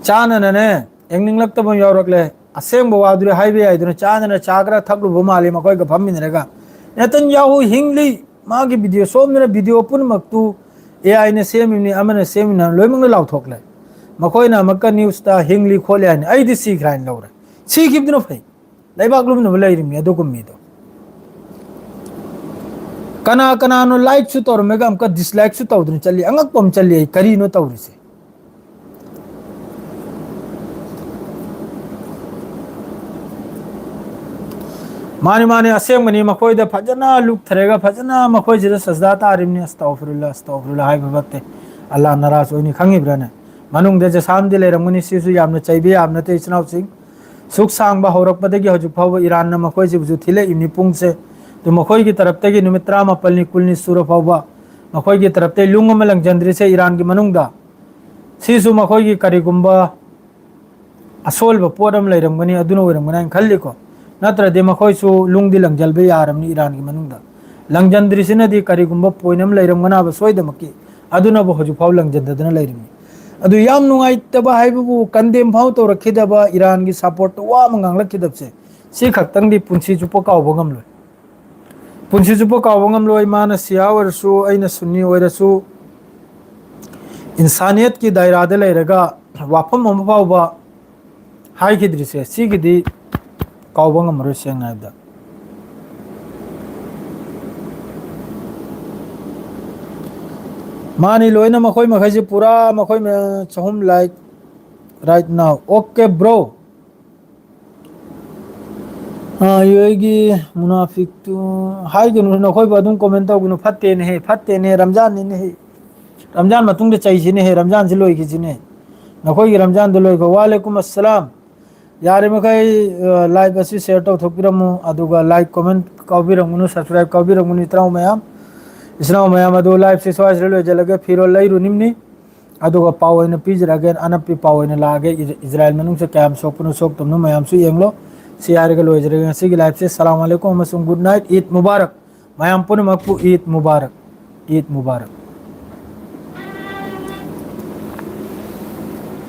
ꯆꯥꯅꯅꯅꯦ, ꯌꯦꯡꯅꯤꯡꯂꯛꯇꯕ ꯑꯃ ꯌꯥꯎꯔꯛꯂꯦ꯫ ꯑꯁꯦꯡꯕ ꯋꯥꯗꯨꯗꯤ ꯍꯥꯏꯕ ꯌꯥꯏꯗꯅ, ꯆꯥꯗꯅ ꯆꯥ ꯈꯔ ꯊꯛꯂꯨꯕ ꯃꯥꯜꯂꯤ ꯃꯈꯣꯏꯒ ꯐꯝꯃꯤꯟꯅꯔꯒ꯫ ꯅꯦꯇꯟꯌꯥꯍꯨ ꯍꯤꯡꯂꯤ, ꯃꯥꯒꯤ video, ꯁꯣꯝꯗꯅ video ꯄꯨꯝꯅꯃꯛꯇꯨ AIꯅ ꯁꯦꯝꯃꯤꯕꯅꯤ, ꯑꯃꯅ ꯁꯦꯝꯃꯤꯕꯅꯤ, ꯂꯣꯏꯅꯃꯛꯅ ꯂꯥꯎꯊꯣꯛꯂꯦ꯫ ꯃꯈꯣꯏꯅ ꯑꯃꯨꯛꯀ newsꯇ "ꯍꯤꯡꯂꯤ ꯈꯣꯠꯂꯤ" ꯍꯥꯏꯅ꯫ ꯑꯩꯗꯤ ꯁꯤꯈ꯭ꯔꯦ ꯍꯥꯏꯅ ꯂꯧꯔꯦ꯫ ꯁꯤꯈꯤꯕꯗꯨꯅ ꯐꯩ꯫ ꯂꯩꯕꯥꯛ ꯂꯨꯝꯅꯕ ꯂꯩꯔꯤꯕꯅꯤ ꯑꯗꯨꯒꯨꯝ ꯃꯤꯗꯣ꯫ ꯀꯅꯥ ꯀꯅꯥꯅꯣ likeꯁꯨ ꯇꯧꯔꯝꯃꯒ ꯑꯃꯨꯛꯀ dislikeꯁꯨ ꯇꯧꯗꯨꯅ ꯆꯠꯂꯤ? ꯑꯉꯛꯄ ꯑꯃ ꯆꯠꯂꯤ꯫ ꯑꯩ ꯀꯔꯤꯅꯣ ꯇꯧꯔꯤꯁꯦ? ꯃꯥꯅꯤ, ꯃꯥꯅꯤ, ꯑꯁꯦꯡꯕꯅꯤ꯫ ꯃꯈꯣꯏꯗ ꯐꯖꯅ ꯂꯨꯞꯊꯔꯒ ꯐꯖꯅ ꯃꯈꯣꯏꯁꯤꯗ ꯁꯖꯗꯥ ꯇꯥꯔꯤꯕꯅꯤ꯫ "ꯑꯁꯇꯥꯎꯐꯤꯔꯨꯜꯂꯥ, ꯑꯁꯇꯥꯎꯐꯤꯔꯨꯜꯂꯥ" ꯍꯥꯏꯕ ꯐꯠꯇꯦ꯫ ꯑꯜꯂꯥ ꯅꯥꯔꯥꯖ ꯑꯣꯏꯅꯤ, ꯈꯪꯉꯤꯕ꯭ꯔꯥꯅꯦ? ꯃꯅꯨꯡꯗ ꯖꯁꯥꯝꯗꯤ ꯂꯩꯔꯝꯒꯅꯤ꯫ ꯁꯤꯁꯨ ꯌꯥꯝꯅ ꯆꯩꯕ ꯌꯥꯕ ꯅꯠꯇꯦ, ꯏꯆꯤꯟ ꯏꯅꯥꯎꯁꯤꯡ꯫ ꯁꯨꯛ ꯁꯥꯡꯕ ꯍꯧꯔꯛꯄꯗꯒꯤ ꯍꯧꯖꯤꯛ ꯐꯥꯎꯕ ꯏꯔꯥꯟꯅ ꯃꯈꯣꯏꯁꯤꯕꯨꯁꯨ ꯊꯤꯜꯂꯛꯏꯕꯅꯤ ꯄꯨꯡꯁꯦ꯫ ꯑꯗꯨ ꯃꯈꯣꯏꯒꯤ ꯇꯔꯞꯇꯒꯤ ꯅꯨꯃꯤꯠ ꯇꯔꯥꯃꯥꯄꯜꯅꯤ, ꯀꯨꯟꯅꯤ ꯁꯨꯔ ꯐꯥꯎꯕ ꯃꯈꯣꯏꯒꯤ ꯇꯔꯞꯇꯒꯤ ꯂꯨꯡ ꯑꯃ ꯂꯪꯖꯟꯗ꯭ꯔꯤꯁꯦ ꯏꯔꯥꯟꯒꯤ ꯃꯅꯨꯡꯗ꯫ ꯁꯤꯁꯨ ꯃꯈꯣꯏꯒꯤ ꯀꯔꯤꯒꯨꯝꯕ ꯑꯁꯣꯏꯕ ꯄꯣꯠ ꯑꯃ ꯂꯩꯔꯝꯒꯅꯤ, ꯑꯗꯨꯅ ꯑꯣꯏꯔꯝꯒꯅꯤ ꯍꯥꯏꯅ ꯈꯜꯂꯤꯀꯣ꯫ ꯅꯠꯇ꯭ꯔꯗꯤ ꯃꯈꯣꯏꯁꯨ ꯂꯨꯡꯗꯤ ꯂꯪꯖꯜꯕ ꯌꯥꯔꯕꯅꯤ ꯏꯔꯥꯟꯒꯤ ꯃꯅꯨꯡꯗ꯫ ꯂꯪꯖꯟꯗ꯭ꯔꯤꯁꯤꯅꯗꯤ ꯀꯔꯤꯒꯨꯝꯕ point ꯑꯃ ꯂꯩꯔꯝꯒꯅꯕ ꯁꯣꯏꯗꯃꯛꯀꯤ, ꯑꯗꯨꯅꯕꯨ ꯍꯧꯖꯤꯛꯐꯥꯎ ꯂꯪꯖꯟꯗꯗꯅ ꯂꯩꯔꯤꯕꯅꯤ꯫ ꯑꯗꯨ ꯌꯥꯝ ꯅꯨꯡꯉꯥꯏꯇꯕ ꯍꯥꯏꯕꯕꯨ condemn ꯐꯥꯎ ꯇꯧꯔꯛꯈꯤꯗꯕ, ꯏꯔꯥꯟꯒꯤ supportꯇ ꯋꯥ ꯑꯃ ꯉꯥꯡꯂꯛꯈꯤꯗꯕꯁꯦ, ꯁꯤ ꯈꯛꯇꯪꯗꯤ ꯄꯨꯟꯁꯤ ꯆꯨꯞꯄ ꯀꯥꯎꯕ ꯉꯝꯂꯣꯏ꯫ ꯄꯨꯟꯁꯤ ꯆꯨꯞꯄ ꯀꯥꯎꯕ ꯉꯝꯂꯣꯏ꯫ ꯃꯥꯅ ꯁꯤꯌꯥ ꯑꯣꯏꯔꯁꯨ, ꯑꯩꯅ ꯁꯨꯟꯅꯤ ꯑꯣꯏꯔꯁꯨ, ꯏꯟꯁꯥꯅꯤꯌꯠꯀꯤ ꯗꯥꯏꯔꯥꯗ ꯂꯩꯔꯒ ꯋꯥꯐꯝ ꯑꯃ ꯐꯥꯎꯕ ꯍꯥꯏꯈꯤꯗ꯭ꯔꯤꯁꯦ ꯁꯤꯒꯤꯗꯤ ꯀꯥꯎꯕ ꯉꯝꯃꯔꯣꯏ, ꯁꯦꯡꯅ ꯍꯥꯏꯕꯗ꯫ ꯃꯥꯅꯤ, ꯂꯣꯏꯅ ꯃꯈꯣꯏ ꯃꯈꯩꯁꯦ ꯄꯨꯔꯥ ꯃꯈꯣꯏ ꯃ-, ꯆꯍꯨꯝ like right now. Okay, bro. ꯑꯥ, ꯌꯨ ꯑꯦꯒꯤ ꯃꯨꯅꯥꯐꯤꯛꯇꯨ ꯍꯥꯏꯒꯅꯨ, ꯅꯈꯣꯏꯕꯨ ꯑꯗꯨꯝ comment ꯇꯧꯒꯅꯨ꯫ ꯐꯠꯇꯦꯅꯦꯍꯦ, ꯐꯠꯇꯦꯅꯦꯍꯦ, ꯔꯝꯖꯥꯟꯅꯤꯅꯦꯍꯦ꯫ ꯔꯝꯖꯥꯟ ꯃꯇꯨꯡꯗ ꯆꯩꯁꯤꯅꯦꯍꯦ, ꯔꯝꯖꯥꯟꯁꯤ ꯂꯣꯏꯈꯤꯁꯤꯅꯦ꯫ ꯅꯈꯣꯏꯒꯤ ꯔꯝꯖꯥꯟꯗꯣ ꯂꯣꯏꯈꯣ꯫ ꯋꯥꯂꯦꯀꯨꯝ ꯑꯁꯂꯥꯝ꯫ ꯌꯥꯔꯤꯃꯈꯩ, ꯑ, live ꯑꯁꯤ share ꯇꯧꯊꯣꯛꯄꯤꯔꯝꯃꯨ, ꯑꯗꯨꯒ like, comment ꯀꯥꯎꯕꯤꯔꯝꯒꯅꯨ, subscribe ꯀꯥꯎꯕꯤꯔꯝꯒꯅꯨ, ꯏꯇꯥꯎ ꯃꯌꯥꯝ, ꯏꯆꯤꯟ ꯏꯅꯥꯎ ꯃꯌꯥꯝ꯫ ꯑꯗꯨ live ꯁꯤ ꯁ꯭ꯋꯥꯏꯁꯤꯗ ꯂꯣꯏꯁꯤꯜꯂꯒꯦ꯫ ꯐꯤꯔꯣꯜ ꯂꯩꯔꯨꯅꯤꯡꯅꯤ꯫ ꯑꯗꯨꯒ ꯄꯥꯎ ꯑꯣꯏꯅ ꯄꯤꯖꯔꯛꯑꯒꯦ, ꯑꯅꯞꯄꯤ ꯄꯥꯎ ꯑꯣꯏꯅ ꯂꯥꯛꯑꯒꯦ꯫ ꯏꯖ-, ꯏꯖꯔꯥꯏꯜ ꯃꯅꯨꯡꯁꯦ ꯀꯌꯥꯝ ꯁꯣꯛꯄꯅꯣ ꯁꯣꯛꯇꯕꯅꯣ ꯃꯌꯥꯝꯁꯨ ꯌꯦꯡꯂꯣ꯫ ꯁꯤ ꯍꯥꯏꯔꯒ ꯂꯣꯏꯖꯔꯒꯦ ꯉꯁꯤꯒꯤ live ꯁꯦ꯫ ꯁꯂꯥꯝ ꯑꯂꯩꯀꯨꯝ ꯑꯃꯁꯨꯡ good night, ꯏꯗ ꯃꯨꯕꯥꯔꯛ꯫ ꯃꯌꯥꯝ ꯄꯨꯝꯅꯃꯛꯄꯨ ꯏꯗ ꯃꯨꯕꯥꯔꯛ, ꯏꯗ ꯃꯨꯕꯥꯔꯛ꯫